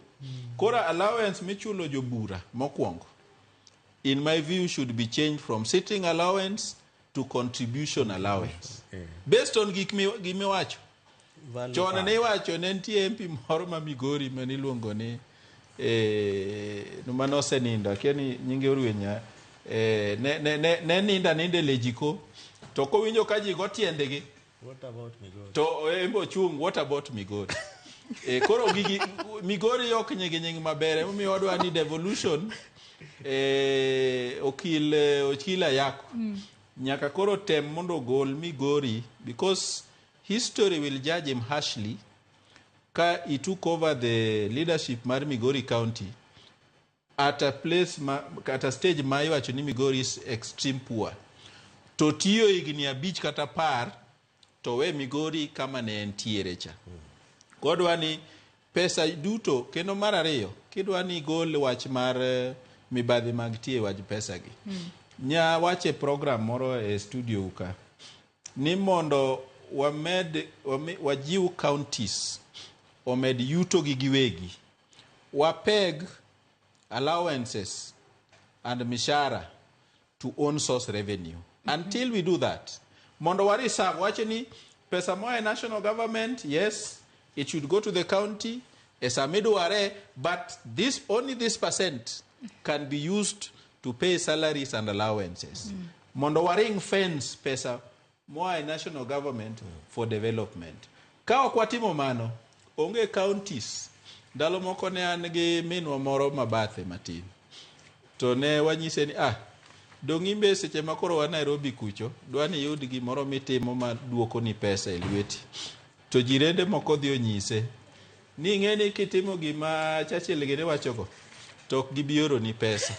Koro allowance michulo jobura mokwongo, in my view, should be changed from sitting allowance to contribution allowance. Based on gik gimiwacho. Chon ne iwacho ne nitie MP moro ma Migori mane iluongo ni mane osenindo, akia ni nyinge orwenya, ne ninda ninda e lejiko to kowinjo ka ji go tiendgi
What about Migori?
To en be ochung', what about Migori? Koro gigi Migori ok nigi nying maber, emomiyo wadwa ni devolution okil Ayako nyaka koro tem mondo ogol Migori, because history will judge him harshly ka he took over the leadership mar Migori County at a place ma, at a stage ma iwacho ni Migori is extreme poor, to tiyo higni 5 kata 10 to we Migori kama ne entiere cha. Kodwa ni pesa duto. Kendo mar ariyo, kidwa ni igol wach mar mibadhi mag tiyo e wach pesa gi, nya wache program moro e studio ka ni mondo wamed wajiw counties omed yuto gi giwegi, wapeg allowances and mishahara to own source revenue. Until we do that, mondo wa reserve wacho ni pesa moa e national government, yes, it should go to the county e sama idware, but this only this percent can be used to pay salaries and allowances. Mondo wa ring fence pesa moa e national government for development. Ka ok watimo mano, onge counties. Ndalo moko ne an gi minwa moro mabathe matin, to ne wanyise ni dong' imbe seche ma koro wa Nairobi kucho, dwa ni iyud gimoro mitimo ma duoko ni pesa e lweti. To jirende moko dhi onyise ni ing'e ni kitimo gima Churchill gini wachogo to ok gibi oroni pesa.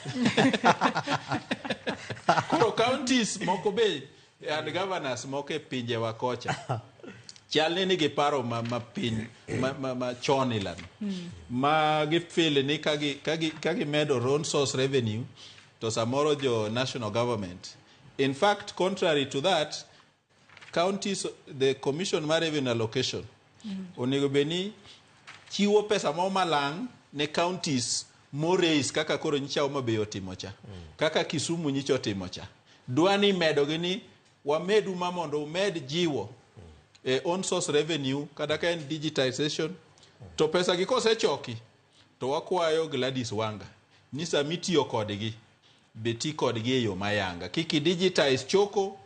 Koro counties moko be and governors moko e pinjewa kocha chal ni nigi paro ma piny ma chon ilano ma gifeel ni ka gimedo own source revenue to samoro jo national government. In fact, contrary to that, counties, the commission mar revenue allocation onego bed ni chiwo pesa moro malang' ne counties moraise, kaka koro nyicha Homa Bay otimo cha, kaka Kisumu nyicha otimo cha. Dwa ni medogi ni wamedu ma mondo umed jiwo e own source revenue, kata ka en digitization, to pesa gi kosechoki to wakwayo Gladys Wanga ni sama itiyo kodgi be ti kodgi e yo mayanga, kik i digitize choko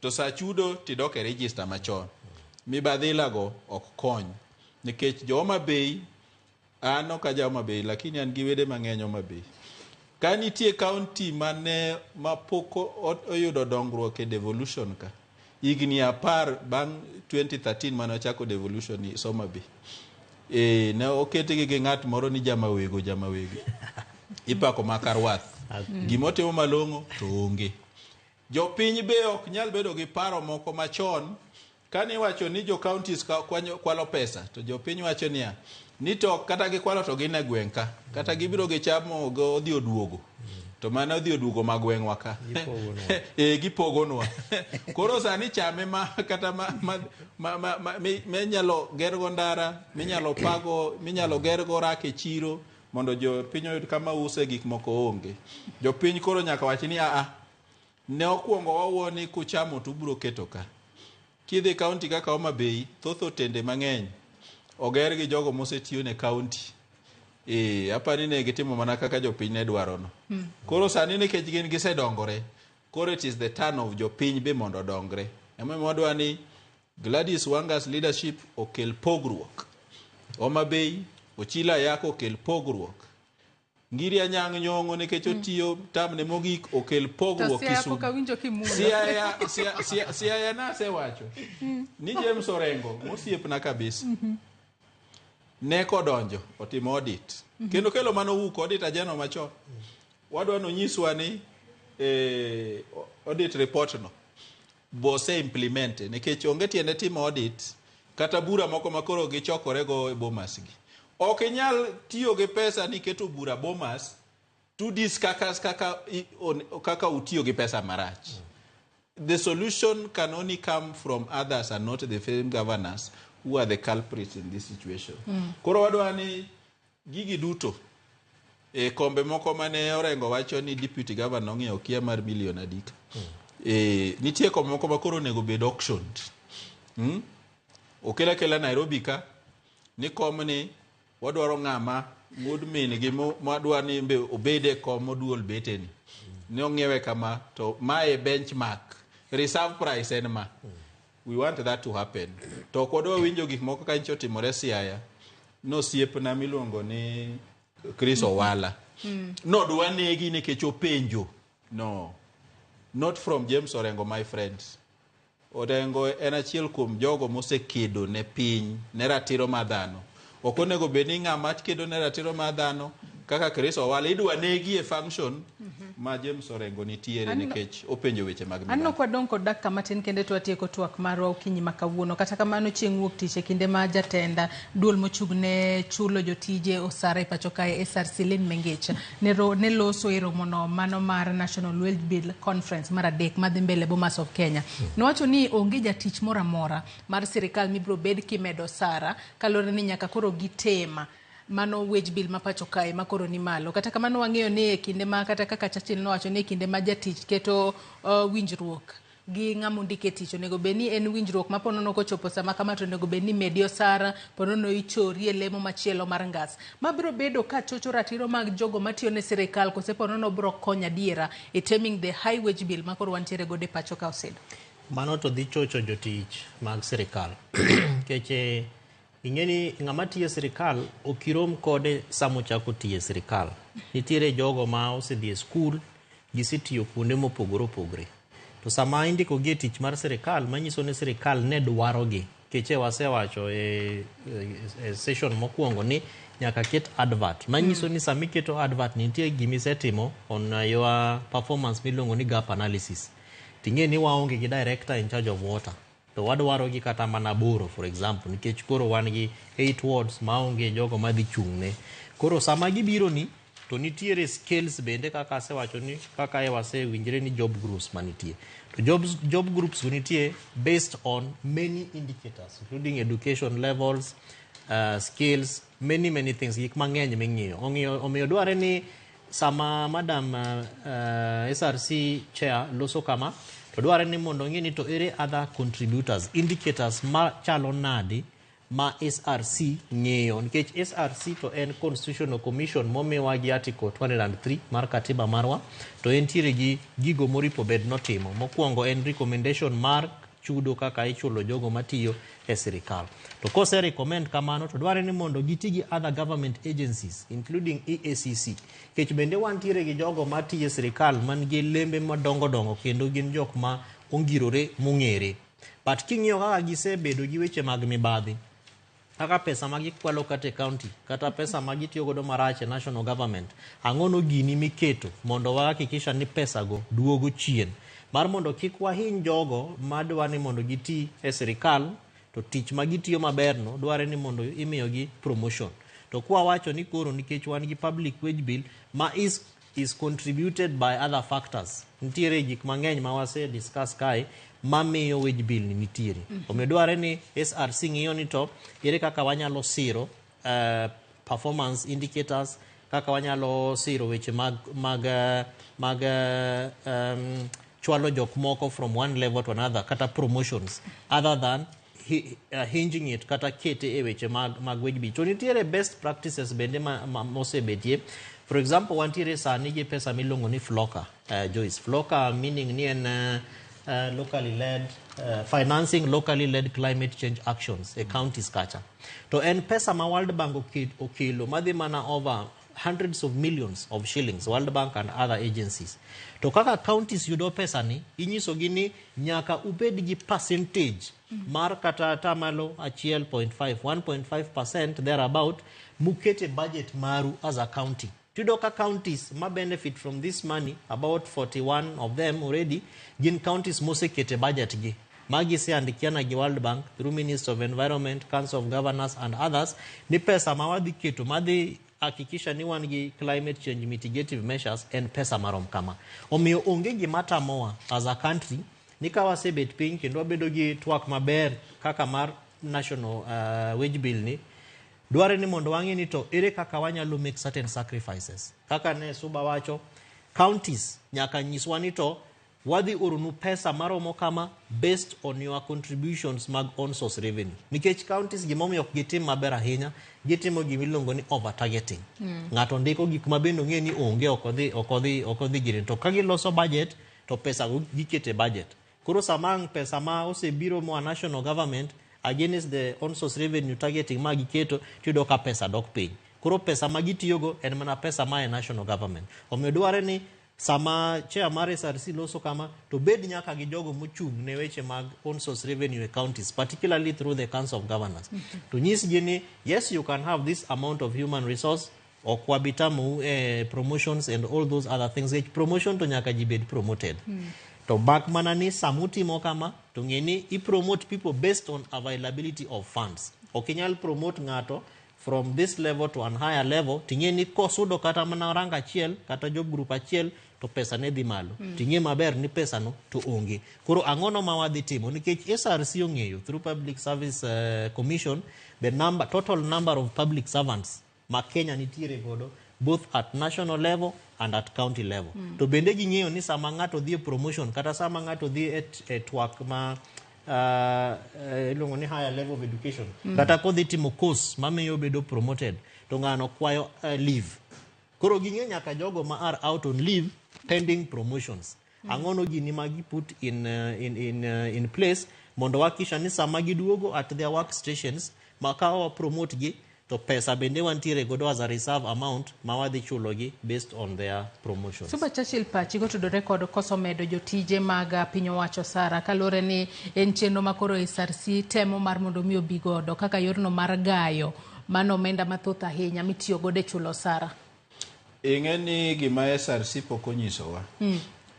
to sa chudo tidok e register machon. Mibadhi go ok kony, nikech jo Homa Bay, an ok aja Homa Bay, lakini an gi wede mang'eny Homa Bay. Ka nitie county mane mapok oyudo dongruok e devolution ka higni 10 bang' 2013 mane ochako devolution ni Homa Bay, ne oketgi gi ng'at moro ni Jamawego. Jamawego ipako maka rwath, gimotimo malong'o to onge. Jopiny be ok nyal bedo gi paro moko machon kane iwacho ni jo counties kwalo pesa, to jopiny wacho niya ni to kata gikwalo to gin e gweng' ka, kata gibiro gichamo go odhi oduogo, to mano odhi oduogo ma gweng'wa ka gipogonwa. Koro sani chame ma kata ma minyalo gergo ndara, minyalo pago, minyalo gergo rak e chiro mondo jopiny oyud kama use gik moko onge. Jopiny koro nyaka wach ni aa ne okwongo wawuo ni kuchamo to ubiro keto ka. Kidhi county kaka Homa Bay, thoth otende mang'eny oger gi jogo mosetiyo ne county. Apani ne gitimo mana kaka jopiny ne dwarono. Koro sani nikech gin gisedongore, koro it is the turn of jopiny be mondo odongre. Emomiyo wadwa ni Gladys Wanga's leadership okel pogruok. Homa Bay, Ochilo Ayako okel pogruok. Ngiri Anyang' Nyong'o nikech otiyo tamne mogik okel
To
pogruok
Siaya
Kisumu.
pok awinjo kimulo.
Siaya nasewacho ni James Orengo mosiepna kabisa ne kodonjo otimo audit kendo kelo mano wuok audit ajeno machon wadwa nonyiswa ni audit report no bose implement nikech onge tiende timo audit kata bura moko makoro gichokore go e Bomas gi. Ok inyal tiyo gi pesa ni keto bura Bomas to discuss kaka utiyo gi pesa marach. The solution can only come from others and not the same governors who are the culprits in this situation. Koro wadwa ni gigi duto e kombe moko mane Orengo wacho ni deputy governor ong'iewo kia mar milion adika. Nitie kombe moko ma koro onego bed auctioned. Okel akela Nairobi ka ni komni wadwaro ng'ama wuod min gi madwa ni be obed e kom moduol beteni. Ne ong'iewe kama to mae benchmark reserve price en ma. We want that to happen. To ok wadwa winjo gik moko ka nyicho otimore Siaya. Nosiepna miluongo ni Chris Owala. Nodwa negi nikech openjo. No. Not from James Orengo, my friends. Orengo en achiel kuom jogo mosekedo ne piny, ne ratiro mar dhano. Ok onego bed ni ng'ama kedo ne ratiro mar dhano kaka Chris Owala idwa negi e function ma James Orengo nitiere nikech openjo weche mag
Aneno
mibadhi.
kwa dong' kod dakika matin kende to watieko twak marwa okinyi ma kawuono. Kata kamano chieng' wuok tich e kinde ma jatend duol mochung' ne chulo jotije osara e pacho kae SRC Lynn Mengich ne loso e romono mano mar National Wage Bill Conference mar adek madhi mbele Bomas of Kenya. Nowacho ni onge jatich moro amora mar sirikal mibiro bed kimedo osara kaluwore ni nyaka koro gitema mano wage bill ma pacho kae ma koro ni malo. Kata kamano wang'eyo ni e kinde ma kata kaka Churchill nowacho ni e kinde ma jatich keto winjruok gi ng'ama ondike tich onego bed ni en winjruok ma ponono kochopo sama kama to onego bed ni medi osara, ponono ichori e lemo machielo mar ngas. Ma biro bedo ka chocho ratiro mag jogo matiyo ne sirikal kose ponono biro konyo adiera e taming the high wage bill ma koro wantiere godo e pacho ka Osedo.
Mano to dhi chocho jotich mag sirikal. Nikech ing'e ni ng'ama tiyo e sirikal ok irom kode sama ochako tiyo e sirikal. Nitiere jogo ma osedhi e skul, gisetiyo kuonde mopogore opogore. To sama indiko gi e tich mar sirikal, manyiso ni sirikal ne dwaro gi. Keche wasewacho e session mokwongo ni nyaka ket advert. Manyiso ni sama iketo advert nitie gimisetimo on your performance miluongo ni gap analysis. Ting'e ni waonge gi director in charge of water. To wadwaro gi kata mana 8 for example, nikech koro wan gi 8 wards maonge jogo madhi chung'ne. Koro sama gibiro ni, to nitiere scales bende kaka asewacho ni kaka e wasewinjre ni job groups manitie. To job groups go nitie based on many indicators including education levels, skills, many many things, gik mang'eny ming'iyo. Omiyo dware ni sama madam SRC chair loso kama, to dware ni mondo ong'e ni to ere other contributors, indicators ma chalo nade ma SRC ng'iyo. Nikech SRC to en Constitutional Commission momiwa gi Article 203 mar katiba marwa, to entiere gi gigo moripo bed notimo. Mokwongo en recommendation mar chudo kaka ichulo jogo matiyo e sirikal. To kose recommend kamano to dware ni mondo giti gi other government agencies including EACC. Nikech bende wantiere gi jogo matiyo e sirikal man gi lembe madongo dongo kendo gin jok ma ongirore mong'ere. But king'iyo kaka gisebedo gi weche mag mibadhi, kaka pesa ma gikwalo kata e county, kata pesa ma gitiyo godo marach e national government, ang'ono gini miketo mondo wahakikisha ni pesa go duogo chien. Mar mondo kik wahiny jogo madwa ni mondo giti e sirikal, to tich ma gitiyo maber no dware ni mondo imiyogi promotion. To kwa wacho ni koro nikech wan gi public wage bill ma is contributed by other factors. Nitiere gik mang'eny ma wase discuss kae mamiyo wage bill ni nitiere. Omiyo dware ni SRC ng'iyo ni to ere kaka wanyalo siro performance indicators, kaka wanyalo siro weche mag chwalo jok moko from one level to another, kata promotions, other than hinging it kata kete e weche mag wage bill. To nitiere best practices bende mosebetie. For example, wantiere sani gi pesa miluongo ni floka, Joyce. Floka meaning ni en locally led financing locally led climate change actions e counties kacha. To en pesa ma World Bank okelo madhi mana over hundreds of millions of shillings, World Bank and other agencies. To kaka counties yudo pesa ni, inyisogi ni nyaka ubed gi percentage mar kata atamalo 1.5 1.5% thereabout mukete budget maru as a county. Tiyudo ka counties ma benefit from this money, about 41 of them already, gin counties mosekete budget gi. Magiseandikiana gi World Bank through Ministry of Environment, Council of Governors and others, ni pesa ma wadhi keto madhi hakikisha ni wan gi climate change mitigative measures en pesa marom kama. Omiyo onge gima tamowa as a country ni ka wasebet piny kendo wabedo gi twak maber kaka mar national wage bill ni, dware ni mondo wang'e ni to ere kaka wanyalo make certain sacrifices. Kaka ne Suba wacho, counties nyaka nyiswa ni to wadhi oronu pesa maromo kama based on your contributions mag own source revenue. Nikech counties gimomiyo ok gitim maber ahinya, gitimo gimiluongo ni over targeting. Ng'ato ndiko gik ma bende ong'e ni onge ok odhi gire. To ka giloso budget to pesa go gikete budget. Koro sama ang' pesa ma osebiro moa national government against the own source revenue targeting ma giketo, tiyudo ka pesa dok piny. Koro pesa ma gitiyogo en mana pesa ma e national government. Omiyo dware ni sama chair mar SRC loso kama, to bed nyaka gi jogo mochung' ne weche mag own source revenue e counties, particularly through the Council of Governors. To nyisgi ni, yes, you can have this amount of human resource, ok wabi tamou e promotions and all those other things. Nikech promotion to nyaka ji bed promoted. To mak mana ni samutimo kama, to ng'e ni i promote people based on availability of funds. Ok inyal promote ng'ato from this level to an higher level, ting'e ni kosudo kata mana rank achiel, kata job group achiel, to pesa ne dhi malo. Ting'e maber ni pesa no to onge. Koro ang'ono ma wadhi timo? Nikech SRC ong'eyo through Public Service Commission the number, total number of public servants ma Kenya nitiere godo both at national level and at county level. To bende ging'eyo ni sama ng'ato dhi e promotion kata sama ng'ato dhi e twak ma iluongo ni higher level of education, kata kodhi timo course mamiyo obedo promoted, to ng'ano kwayo leave. Koro ging'e nyaka jogo ma are out on leave pending promotions. Ang'ono gini ma gi put in place mondo wakisha ni sama giduogo at their work stations ma ka wa promote gi to pesa bende wantiere godo as a reserve amount ma wadhi chulo gi based on their promotions.
Suba Churchill, pachi kotudore kod koso medo jotije mag piny owacho osara kaluwore ni en chenro ma koro SRC temo mar mondo mi obi godo kaka yorno mar gayo mano omenda mathoth ahinya mitiyo godo e chulo osara.
Ing'e ni gima SRC pok onyisowa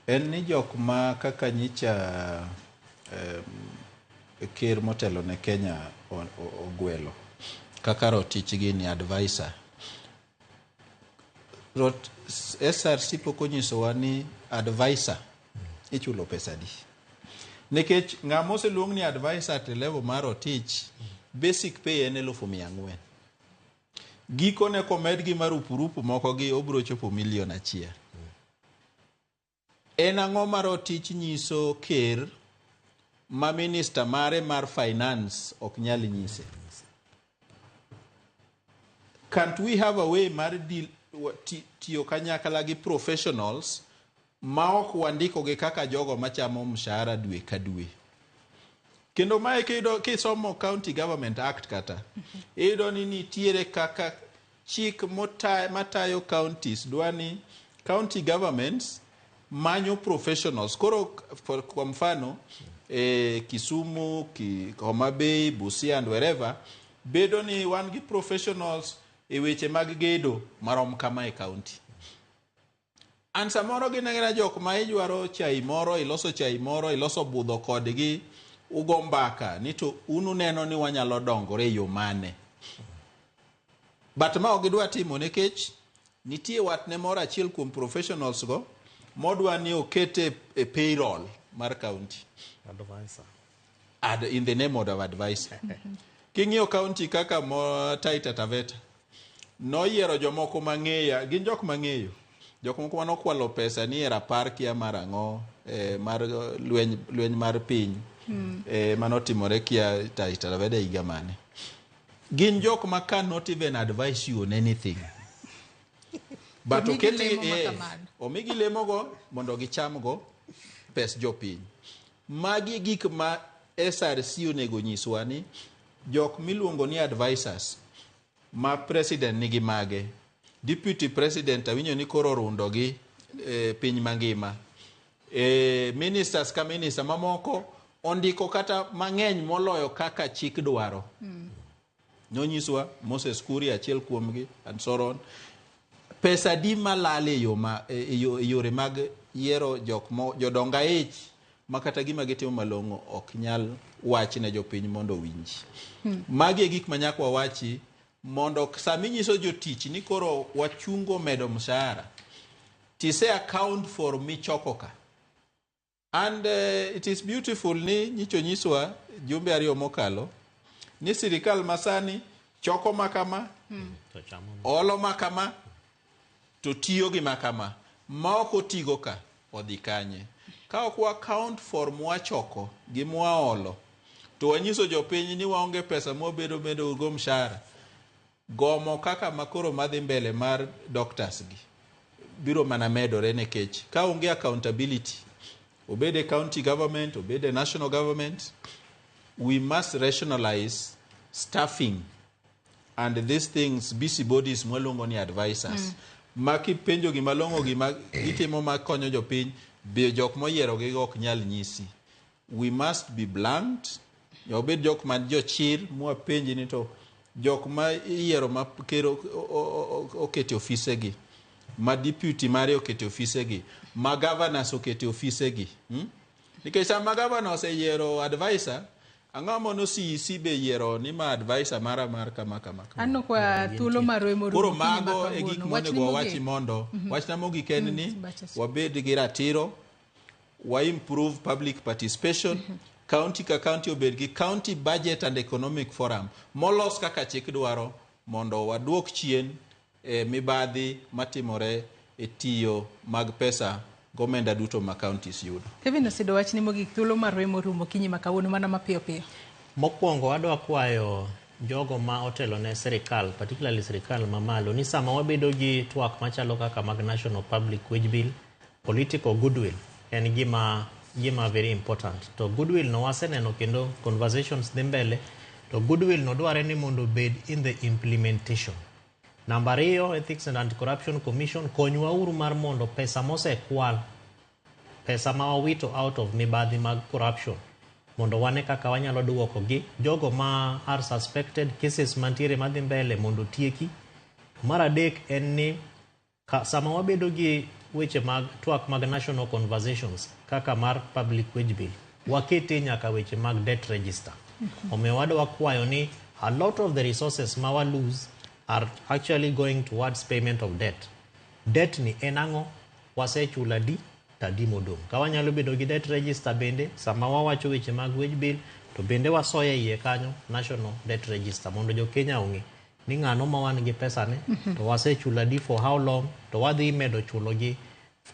en ni jok ma kaka nyicha ker motelo ne Kenya ogwelo kaka rotich gi ni advisor. SRC pok onyisowa ni advisor ichulo pesa adi. Nikech ng'ama oseluong ni advisor at level mar otich, basic pay en 400,000. Gikone komed gi marupurupu moko gi obiro chopo 1,000,000. En ang'o ma rotich nyiso ker ma minister mare mar finance ok nyal nyise? Can't we have a way mar deal, tiyo kanyakla gi professionals ma ok wandiko gi kaka jogo machamo mshahara dwe ka dwe? Kendo mae kisomo County Government Act kata, iyudo ni nitiere kaka chik matayo counties dwa ni county governments manyo professionals. Koro kwa mfano Kisumu, Homa Bay, Busia and wherever, bedo ni wan gi professionals e weche mag gedo marom kama e county. An samoro gin agina jok ma idwaro chai moro, iloso chai moro, iloso budho kodgi, ugo mbaka ni to un uneno ni wanyalo dongore e yo mane. But ma ok gidwa timo nikech nitie watne moro achiel kuom professionals go modwa ni okete e payroll mar county.
Advisor.
In the name of advisor. King'iyo county kaka Taita Taveta, noyiero jomoko mang'eya, gin jok mang'eyo. Jok moko manokwalo pesa ni e rapar kia mar ang'o, mar lweny mar piny, manotimore kia Taita Taveta higa mane. Gin jok ma cannot even advise you on anything. But oketi omigi lemo go mondo gicham go pes jopiny. Magi gik ma SRC onego nyiswa ni jok miluongo ni advisors ma president nigi mage, deputy president awinjo ni koro orundo gi piny mangima, ministers ka minister mamoko ondiko kata mang'eny moloyo kaka chik dwaro. Nonyiswa Moses Kuria achiel kuomgi and so on. Pesa di malal e yo ma e yore mag yiero jok mo jodong aich ma kata gima gitimo malong'o ok nyal wach ne jopiny mondo owinji. Magi e gik ma nyaka wawachi mondo sama inyiso jotich ni koro wachungo medo mshahara tise account for michoko ka. And it is beautiful ni nyicho nyiswa jumbe ariyo mokalo ni sirikal masani choko makama, olo makama, to tiyo gi makama. Ma ok otigo ka odhi kanye? Ka ok wa account for mwachoko gi mwaolo, to wanyiso jopiny ni waonge pesa mwabedo medo go mshahara. Gomo kaka makoro madhi mbele mar doctors gi biro mana medore nikech ka onge accountability, obed e county government, obed e national government, we must rationalize staffing and these things, busybodies mwaluongo ni advisors. Ma kipenjo gima long'o gima gitimo makonyo jopiny, be jok moyiero gi ok nyal nyisi. We must be blunt, obed jok man jochir mwapenji ni to jok ma iyiero ma ker okete ofisegi, ma deputy mare okete ofisegi, ma governors okete ofisegi. Nikech sama governor oseyiero advisor, ang'o mono CEC be yiero ni ma advisor mara mar kama kama kama.
Anno kwa thuolo marwa emorumo
Koro
okinyi ma
mago e gik
kawuono.
monego
Wachni
wawachi
mogik.
mondo wachna mogik en ni
Baches.
wabed gi ratiro, wa improve public participation, county ka county obed gi county budget and economic forum molos kaka chik dwaro mondo waduok chien mibadhi matimore e tiyo mag pesa gomenda duto ma counties yudo.
Kevin Osido, wachni mogik, thuolo marwa emorumo okinyi ma kawuono, mana mapiyo piyo.
Mokwongo adwa kwayo jogo ma otelo ne sirikal, particularly sirikal mamalo, ni sama wabedo gi twak machalo kaka mag National Public Wage Bill, political goodwill en gima very important. To goodwill no waseneno kendo conversations dhi mbele, to goodwill no dware ni mondo obed in the implementation. Namba ariyo, Ethics and Anti-Corruption Commission, konywa uru mar mondo pesa mosekwal, pesa ma wawito out of mibadhi mag corruption, mondo wane kaka wanyalo duoko gi jogo ma are suspected cases mantiere madhi mbele mondo tieki. Mar adek en ni sama wabedo gi weche mag twak mag national conversations kaka mar public wage bill, wakete nyaka weche mag debt register. Omiyo wadwa kwayo ni a lot of the resources ma wa lose are actually going towards payment of debt. Debt ni en ang'o? Wasechulo adi to adi modong'? Ka wanyalo bedo gi debt register bende, sama wawacho weche mag wage bill, to bende wasoyo e iye kanyo national debt register mondo jo Kenya ong'e ni ng'ano ma wan gi pesa ne, to wasechulo adi for how long, to wadhi medo chulo gi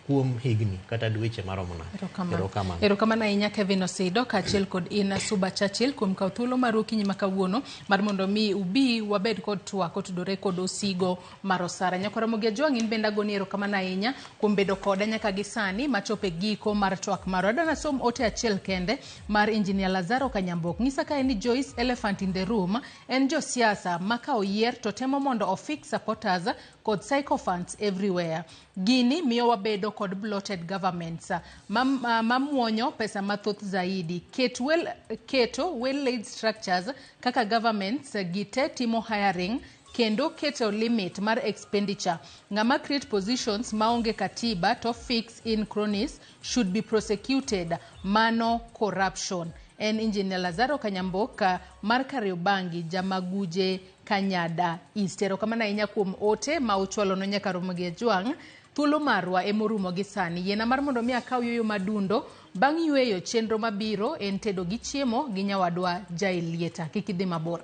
kuom higni kata dweche maromo nade.
Erokamano.
Erokamano.
Erokamano ahinya Kevin Osido kaachiel kod Ina Suba Churchill kuom kawo thuolo maru okinyi ma kawuono mar mondo mi ubi wabed kod twak otudore kod osigo mar osara. Nyakwar Ramogi Ajwang', in bende agoni erokamano ahinya kuom bedo koda nyaka gi sani machopo e giko mar twak marwa. Adwa nasom ote achiel kende mar Engineer Lazaro Kanyambok. Nyisa kae ni Joyce, elephant in the room en josiasa ma ka oyier to temo mondo ofix supporters kod sycophants everywhere. Gini miyo wabedo kod bloated governments mamuonyo pesa mathoth zaidi. Keto well laid structures kaka governments gite timo hiring kendo keto limit mar expenditure. Ng'ama create positions maonge katiba to fix in cronies should be prosecuted. Mano corruption. En Engineer Lazaro Kanyamboka mar Kariobangi, Jamaguje, Kanyada East. Erokamano ahinya kuom ote ma uchwalo no nyaka Ramogi Ajwang'. Thuolo marwa emorumo gi sani. Yiena mar mondo mi akaw yueyo madundo bang' yueyo chenro mabiro en tedo gi chiemo gi nyawadwa Jailieta. Kik idhi mabor.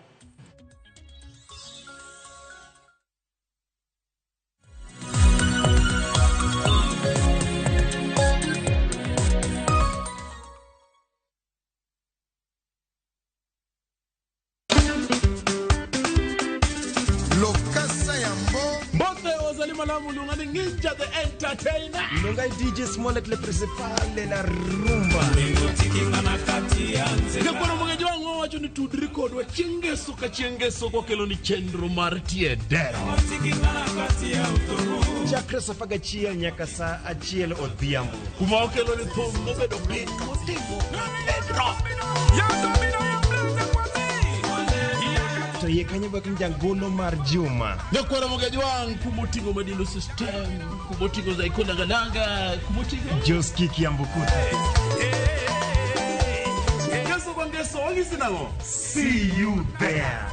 Lokasa yambo.
Mbote ozali Malamu luonga ni Ninja the Entertainer.
Luonga DJ Smollett le principal la rumba.
Nyakwaro Mogeji wang' wawacho ni tudri kodwa chieng' ngeso ka chieng' ngeso kwakelo ni chenro mar tie dero.
Chakre saa 11 nyaka saa 1 odhiambo.
Kuma wakelo ni thum mobedo piny motimo pedro.
To yie kanyo bak ni jangolo mar juma.
Nyakwaro Mogeji wang' kumoting'o Madilu System, kumoting'o Zaiko Dangadanga, kumoting'o
Joski Kiambukuta.
Ngeso kwa ngeso wang'isi nang'o?
See you there.